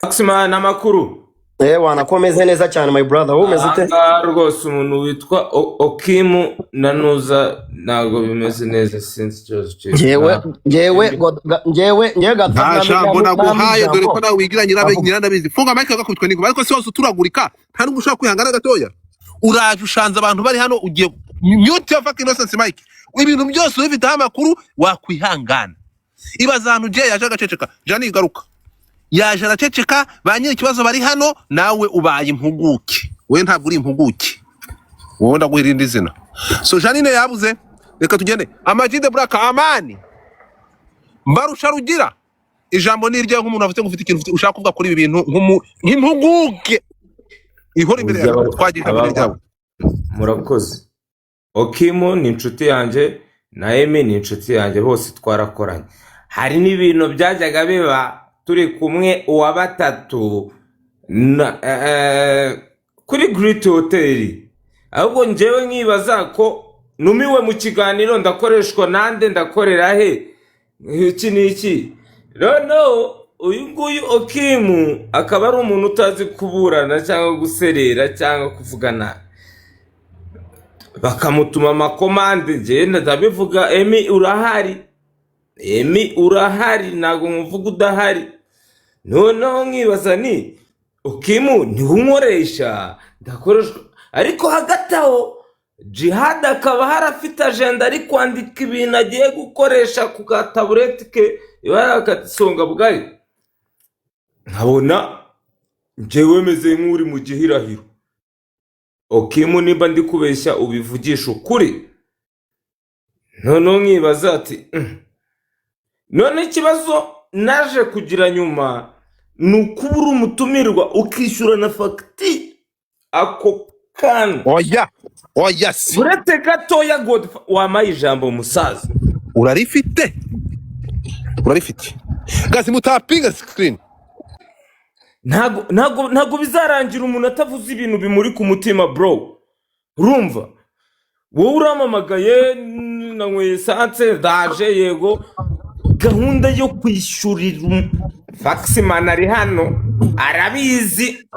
Maximana, amakuru? Wana ko ameze neza cyane, my brother. Wowe umeze ute? Ahangaha rwose umuntu witwa Okimu na Nuza ntabwo bimeze neza, sinzi ikibazo kiri. Njyewe njyewe njyewe Nta Godfather, jambo naguhaye, dore ko ijambo. nawe wigira Avuga. nyiranabizi. Funga mic, agakubitwa n'inkuba. Ariko si wose uturagurika, nta nubwo ushobora kwihangana gatoya. Uraje ushanze abantu bari hano, ugiye mute your fucking nonsense mic. Ibintu byose ubifiteho amakuru, wakwihangana. Ibaza ahantu Jay yaje agaceceka. Jani, garuka. Yaje araceceka, ba nyiri ikibazo bari hano, nawe ubaye impuguke. Wowe ntabwo uri impuguke, wowe ndaguha irindi zina. So Janine yabuze, reka tugende. Amag the Black, Amani Mbarusha Rugira, ijambo ni iryawe nk'umuntu afite ngo ufite ikintu ushaka kuvuga kuri ibi bintu nk'impuguke ihora imbere yawe. Twagiye, ijambo ni iryawe. Murakoze. Okimu ni inshuti yanjye na Emi ni inshuti yanjye, bose twarakoranye. Hari n'ibintu byajyaga biba turi kumwe uwa batatu na, kuri Great Hotel. Ahubwo njyewe nkibaza ko numiwe mu kiganiro, ndakoreshwa nande, ndakorera he, iki n'iki. Noneho uyu nguyu Okimu akaba ari umuntu utazi kuburana cyangwa guserera cyangwa kuvuga nabi, bakamutuma amakomande. Ngenda ndabivuga, Emi urahari, Emi urahari, ntabwo nkuvuga udahari. Noneho nkibaza ni Okimu niwe unkoresha, ndakoreshwa. Ariko hagati aho Jihad akaba harafite ajenda, ari kwandika ibintu agiye gukoresha ku gatabureti ke iba yakasonga bwayo, nkabona njyewe meze nk'uri mu gihirahiro. Okimu, nimba ndi kubeshya ubivugisha ukuri. Noneho nkibaza ati None ikibazo naje kugira nyuma ni ukuba uri umutumirwa ukishyura na fagitire ako kantu. Oya, oya si. Uretse gatoya, Godfa, wampaye ijambo musaza? Urarifite, urarifite. Gazi mutapinga screen. Ntago bizarangira umuntu atavuze ibintu bimuri ku mutima, bro. Urumva wowe urampamagaye, nanyweye esanse, ndaje. Yego, gahunda yo kwishyurira Faxman ari hano arabizi.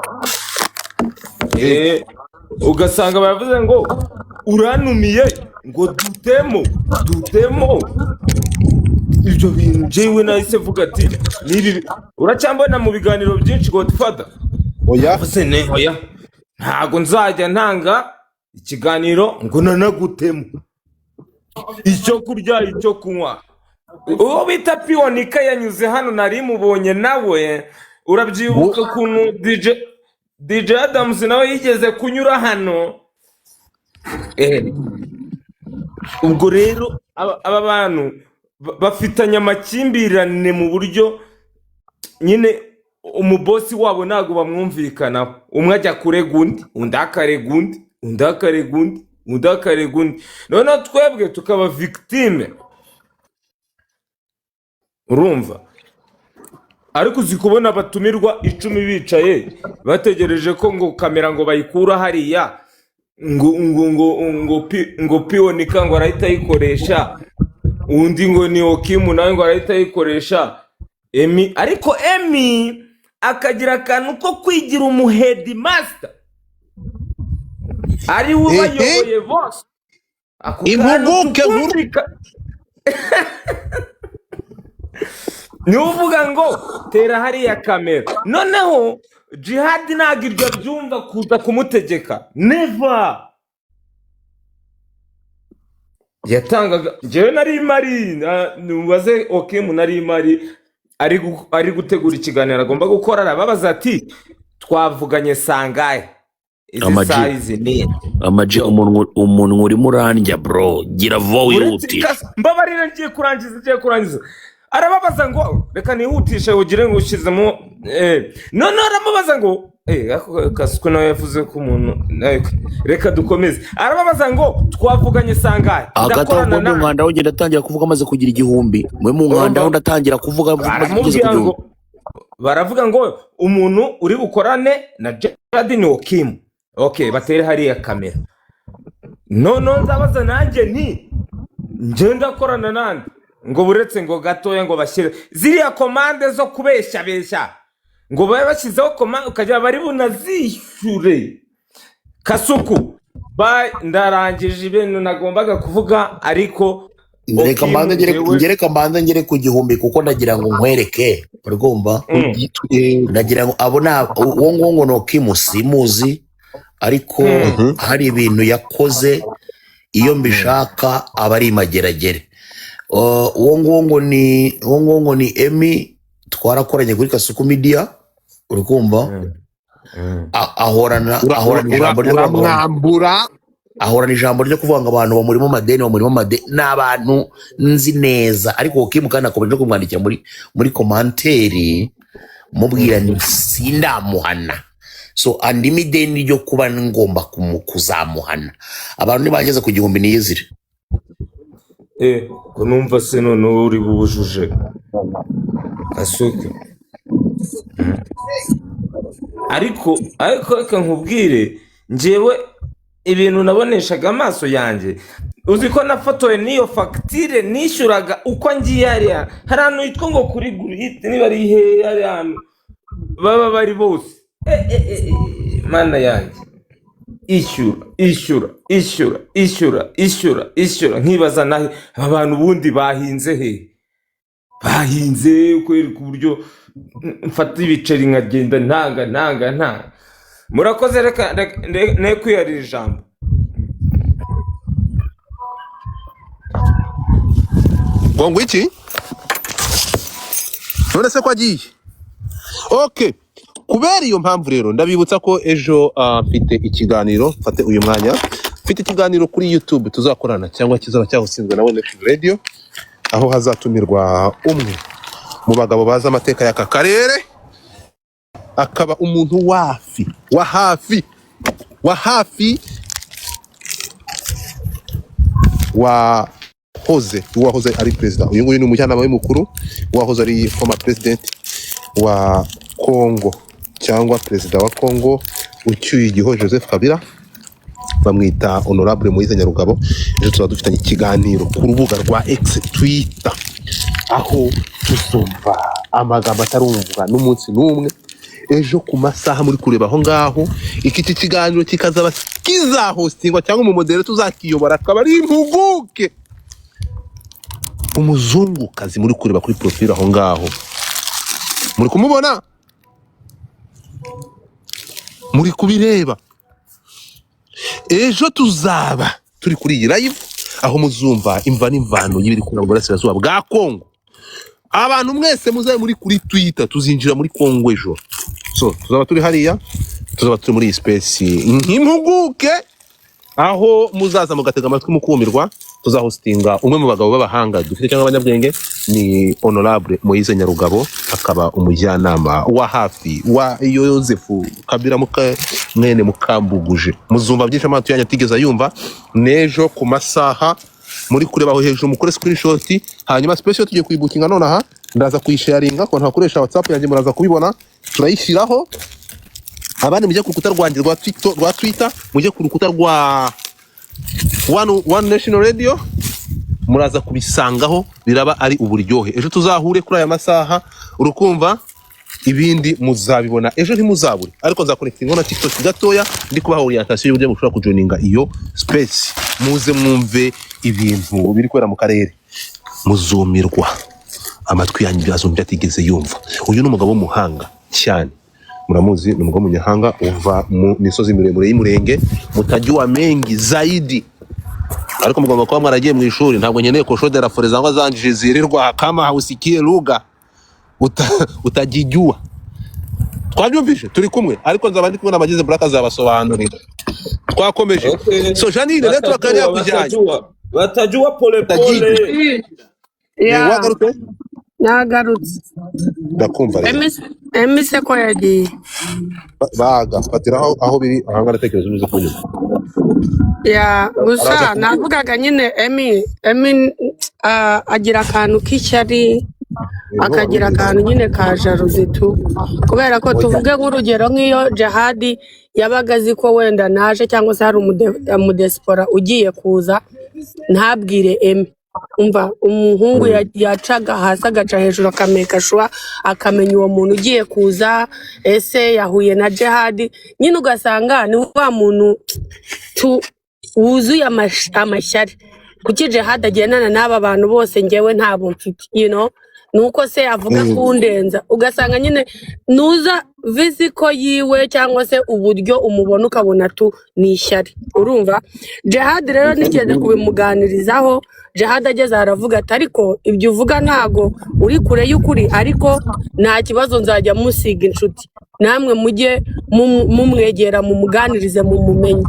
Ugasanga baravuze ngo uranumiye ngo dutemo dutemo ibyo bintu. Njyewe nahise mvuga ati nibi uracyambona mu biganiro byinshi, Godfather. Oya. Navuze ne oya, ntago nzajya ntanga ikiganiro ngo nanagutemo icyo kurya, icyo kunywa. Uwo bita Piwonika yanyuze hano, nari mubonye nawe. Urabyibuka ukuntu DJ Adams nawe yigeze kunyura hano. Ubwo rero aba bantu bafitanye amakimbirane mu buryo nyine umubosi wabo ntabwo bamwumvikanaho. Umwe ajya kurega undi, undi akarega undi, undi akarega undi, undi akarega undi, noneho twebwe tukaba victime. Urumva, ariko uzi kubona abatumirwa 10 bicaye bategereje ko ngo kamera ngo bayikura hariya, ngo Piwonika ngo arahita ayikoresha, undi ngo ni Okimu nawe ngo arahita ayikoresha, Emi. Ariko Emi akagira akantu ko kwigira umuheadmaster, ari we ubayoboye bose. Ako kantu Impuguke nkuru. Niwe uvuga ngo tera hariya kamera. Noneho Jihad ntabwo iryo abyumva, kuza kumutegeka never. Yatangaga, njyewe nari mari nubaze Okimu, nari mari ari gutegura ikiganiro agomba gukora, arababaza ati twavuganye sangahe izi Ama G. saha izi ni Ama G, umunwa urimo urandya, bro, gira vuba. Uretse Wihutisha. Mbabarira, ngiye kurangiza. Arababaza ngo reka nihutishe, ugire ngo ushyizemo. Noneho aramubaza ngo Ako Kasuku nawe yavuze ko umuntu reka dukomeze. Arababaza ngo twavuganye sangahe? Hagati aho Ndakorana mwe na mu nkandaho, ngenda atangira kuvuga amaze kugira 1000. Mwe mu nkandaho, Urumva, ndatangira kuvuga maze kugeza ku baramubwira ngo 1000. Baravuga ngo umuntu uri bukorane na Gerard ni Okimu. Okay, batere hariya kamera. Noneho nzabaza nanjye nti njye ndakorana nande? Ngo buretse ngo gatoya, ngo bashyire ziriya komande zo kubeshyabeshya, ngo babe bashyizeho komande ukajya bari bunazishyure. Kasuku ba, ndarangije ibintu nagombaga kuvuga, ariko Reka Okimu mbanze ngere njyewe ngere mbanze ngere ku 1000, kuko ndagira ngo nkwereke, uri kumva? Ndagira ngo abo na uwo nguwo ngo ni Okimu, simuzi, ariko hari ibintu yakoze iyo mbishaka aba ari imageragere. Uwo nguwo ngo ni Emi, twarakoranye kuri Kasuku Media, uri kumva? Ahorana ahorana ijambo ryo kuvuga ngo Uramwambura. Ahorana ijambo ryo kuvuga ngo abantu bamurimo amadeni, bamurimo amadeni, ni abantu nzi neza. Ariko Okimu kandi akomeje no kumwandikira muri commentaire, mubwira ni sindamuhana, so andimo ideni ryo kuba ngomba kuzamuhana. Abantu nibageze ku 1000 niyizire. Ko numva se noneho uri bubujuje, Kasuku? Ariko reka nkubwire, njyewe ibintu naboneshaga amaso yanjye, uzi ko nafotoye n'iyo fagitire nishyuraga uko ngiye hariya? Hari ahantu hitwa ngo kuri Gurite, niba ari hehe, hariya hantu baba bari bose. Mana yanjye, ishyura, ishyura, ishyura, ishyura, ishyura, ishyura, nkibaza nahe aba bantu ubundi bahinze, he bahinze, kwereka uburyo mfata ibiceri nkagenda ntanga, ntanga, ntanga. Murakoze, reka ne kwiyarira ijambo. Ngo iki? None se ko agiye? Okay, kubera iyo mpamvu rero ndabibutsa ko ejo mfite ikiganiro, mfate uyu mwanya, mfite ikiganiro kuri YouTube tuzakorana cyangwa kizaba cyahostinzwe na One Nation Radio, aho hazatumirwa umwe mu bagabo bazi amateka y'aka karere, akaba umuntu wafi wa hafi wa hafi wahoze uwahoze ari perezida. Uyu nguyu ni umujyanama we mukuru wahoze ari former president wa Congo, cyangwa perezida wa Congo ucyuye igiho, Joseph Kabila, bamwita Honorable Moise Nyarugabo. Ejo tuzaba dufitanye ikiganiro ku rubuga rwa X Twitter, aho tuzumva amagambo atarumvwa n'umunsi n'umwe. Ejo ku masaha muri kureba aho ngaho, iki kiganiro kikazaba kizahostingwa cyangwa umumodere tuzakiyobora akaba ari impuguke, umuzungukazi muri kureba kuri profile aho ngaho, muri kumubona, muri kubireba. Ejo tuzaba turi kuri iyi live, aho muzumva imva n'imvano y'ibiri kubera mu burasirazuba bwa Kongo. Abantu mwese muzabe muri kuri Twitter, tuzinjira muri Kongo ejo. So tuzaba turi hariya, tuzaba turi muri iyi space nk'impuguke, aho muzaza mugatega amatwi mukumirwa. Tuzahostinga umwe mu bagabo b'abahanga dufite cyangwa abanyabwenge, ni Honorable Moise Nyarugabo, akaba umujyanama wa hafi wa Joseph Kabila muka mwene Mukambuguje. Muzumva byinshi amato yanyu atigeze yumva. N'ejo ku masaha muri kureba aho hejuru, mukore screenshot, hanyuma special tugiye kuyibukinga nonaha, ndaza kuyisharinga ku bantu bakoresha WhatsApp yanjye, muraza kubibona, turayishyiraho. Abandi mujye ku rukuta rwanjye rwa Twitter, mujye ku rukuta rwa One National Radio, muraza kubisangaho, biraba ari uburyohe. Ejo tuzahure kuri aya masaha, urukumva ibindi muzabibona ejo, ntimuzabure. Ariko nzakonectinga na TikTok gatoya, ndi kubaha orientation y'uburyo mushobora kujoininga iyo space, muze mwumve ibintu biri kubera mu karere, muzumirwa, amatwi yanyu azumva atigeze yumva. Uyu ni umugabo w'umuhanga cyane, muramuzi, ni umugabo w'umunyahanga uva mu misozi miremire y'Umurenge, mutajua mengi zaidi, ariko mugomba kuba mwaragiye mu ishuri. Ntabwo nkeneye koshodera fore zangwa zanjije zirirwa kama hausikie lugha utajijua. Twabyumvise, turi kumwe, ariko nzaba ndi kumwe n'abagize Black, azabasobanurira. Twakomeje. Okay. So Janine, network yari Batajua, yakujyanye. batajua, batajua pole Utajijua. pole. Wagarutse. Nagarutse. Ndakumva rero. Emise ko yagiye. Baga fatira aho biri ahanga, ndatekereza ubize kunyuma. Ya gusa Araza kubyuka. Navugaga nyine Emi agira akantu k'ishyari, akagira akantu nyine ka jalousie tu, kubera ko Oya. tuvuge nk'urugero nk'iyo Jihadi yabaga azi ko wenda naje cyangwa se hari umudiaspora ugiye kuza, ntabwire Emi. Umva, umuhungu yacaga hasi agaca hejuru, akameka sure akamenya uwo muntu ugiye kuza ese yahuye na Jihadi. Nyine ugasanga ni wa muntu tu wuzuye amashyari. Kuki Jihadi agendana n'aba bantu bose, ngewe ntabo mfite? Nuko se avuga kundenza. Ugasanga nyine nuza physical yiwe cyangwa se uburyo umubona, ukabona tu ni ishyari. Urumva, Jihad rero nigeze kubimuganirizaho. Jihad ageze aha aravuga ati: "Ariko ibyo uvuga ntago uri kure y'ukuri, ariko nta kibazo, nzajya musiga inshuti, namwe mujye mumwegera, mumuganirize, mumumenye."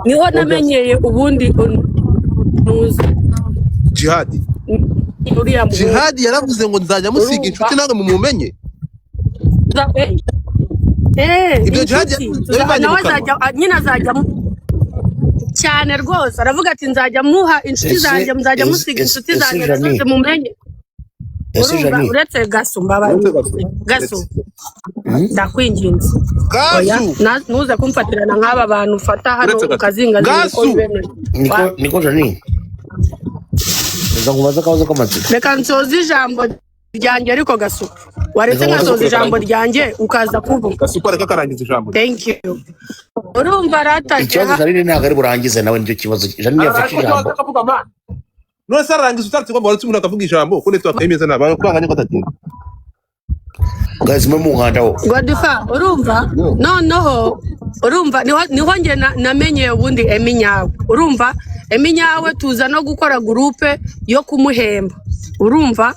Niho namenyeye ubundi nuza Jihadi. Uriya muhungu. Jihadi yaravuze ngo nzajya musiga Urumva? inshuti, nawe mumumenye. Ibyo Jihadi Inshuti yabivanye mu nawe kanwa. Azajya nyine azajya cyane rwose. Aravuga ati: "Nzajya muha inshuti Ese zanjye, muzajya ese musiga ese inshuti ese zanjye nazo Jani zimumenye." Ese Urumva? Jani. Uretse Gasu, mbabarira. Uretse Gasu. Gasu. Uretse. Ndakwinginze, oya. Gasu. Ntuze kumfatirana nk'aba bantu ufata hano Uretse Gasu. ukazingazinga uko Gasu. wiboneye. Niko niko Jani, reka nkubaze akabazo k'amatsiko. Reka nsoze ijambo ryanjye, ariko Gasu waretse Reka nkubaze nkasoza ijambo Karangiza. ryanjye ukaza kuvuga. Gasu, ko areka akarangiza ijambo rye. Thank you. Urumva rata Ikibazo, Janine ntabwo ari burangize nawe, nicyo kibazo. Janine yafashe Ariko ijambo. akavuga man, none se ararangiza utaratse ngo waretse umuntu akavuga ijambo, ko network imeze nabi, kwanga niko atatinda. Guys, mwe munkandaho. Godifa, urumva? Noneho urumva niho njye namenyeye ubundi Emi nyawe. Urumva, Emi nyawe tuza no gukora groupe yo kumuhemba, urumva,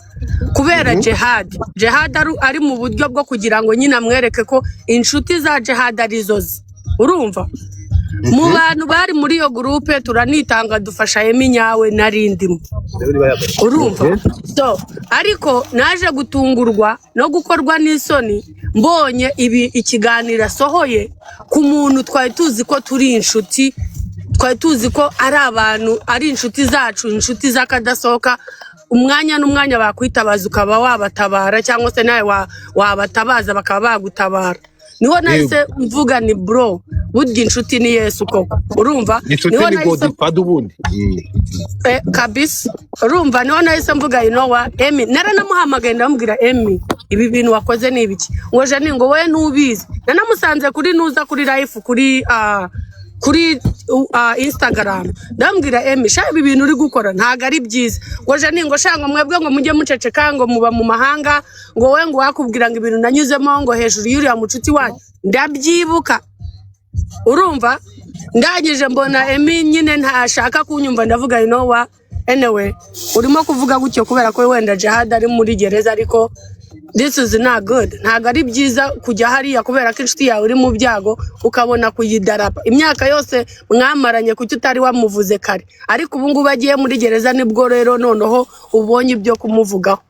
kubera Jihad ari mu buryo bwo kugira ngo nyine amwereke ko inshuti za Jihad arizo ze. Urumva, mu bantu bari muri iyo groupe turanitanga dufasha Emi nyawe, nari ndimo. Urumva? So ariko naje gutungurwa no gukorwa n'isoni mbonye ibi ikiganiro asohoye ku muntu twari tuzi ko turi inshuti, twari tuzi ko ari abantu, ari inshuti zacu, inshuti z'akadasohoka, umwanya n'umwanya bakwitabaza ukaba wabatabara, cyangwa se nawe wabatabaza bakaba bagutabara. Niho nahise mvuga ni bro, burya inshuti ni Yesu koko. Urumva? Inshuti Niho ni nahise Godfather ubundi. Kabisa. Urumva, niho nahise mvuga: "You know what, Emi." Naranamuhamagaye ndamubwira: "Emi, ibi bintu wakoze ni ibiki?" Ngo: "Jani," ngo, "wowe ntubizi." Nanamusanze kuri nuza, kuri live, kuri Instagram. Ndamubwira: "Emi sha, ibi bintu uri gukora ntabwo ari byiza." Ngo: "Jani," ngo, "sha," ngo, "mwebwe ngo mujye muceceka," ngo, "muba mu mahanga," ngo, "wowe," ngo, "wakubwira ngo ibintu nanyuzemo," ngo, "hejuru y'uriya mucuti wanyu ndabyibuka." Urumva, ndangije mbona Emi nyine ntashaka kunyumva. Ndavuga: "You know what, anyway, urimo kuvuga gutyo kubera ko wenda Jihad ari muri gereza, ariko this is not good. Ntabwo ari byiza kujya hariya kubera ko inshuti yawe iri mu byago ukabona kuyidarapa. Imyaka yose mwamaranye, kuki utari wamuvuze kare? Ariko ubu ngubu agiye muri gereza, nibwo rero noneho ubonye ibyo kumuvugaho."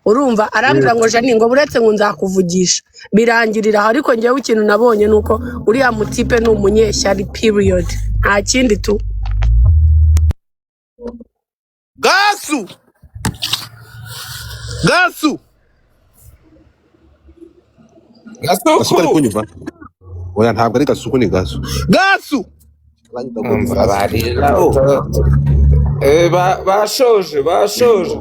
Urumva, arambwira ngo: "Jani," ngo, "buretse," ngo, "nzakuvugisha." Birangirira aho. Ariko njyewe ikintu nabonye ni uko uriya mutipe ni umunyeshyari, period, nta kindi tu. Gasu, Gasu. Gasuku ari Gasuku. kunyumva? Oya, ntabwo ari Gasuku, ni Gasu. Gasu. Mbabarira. Bashoje, bashoje.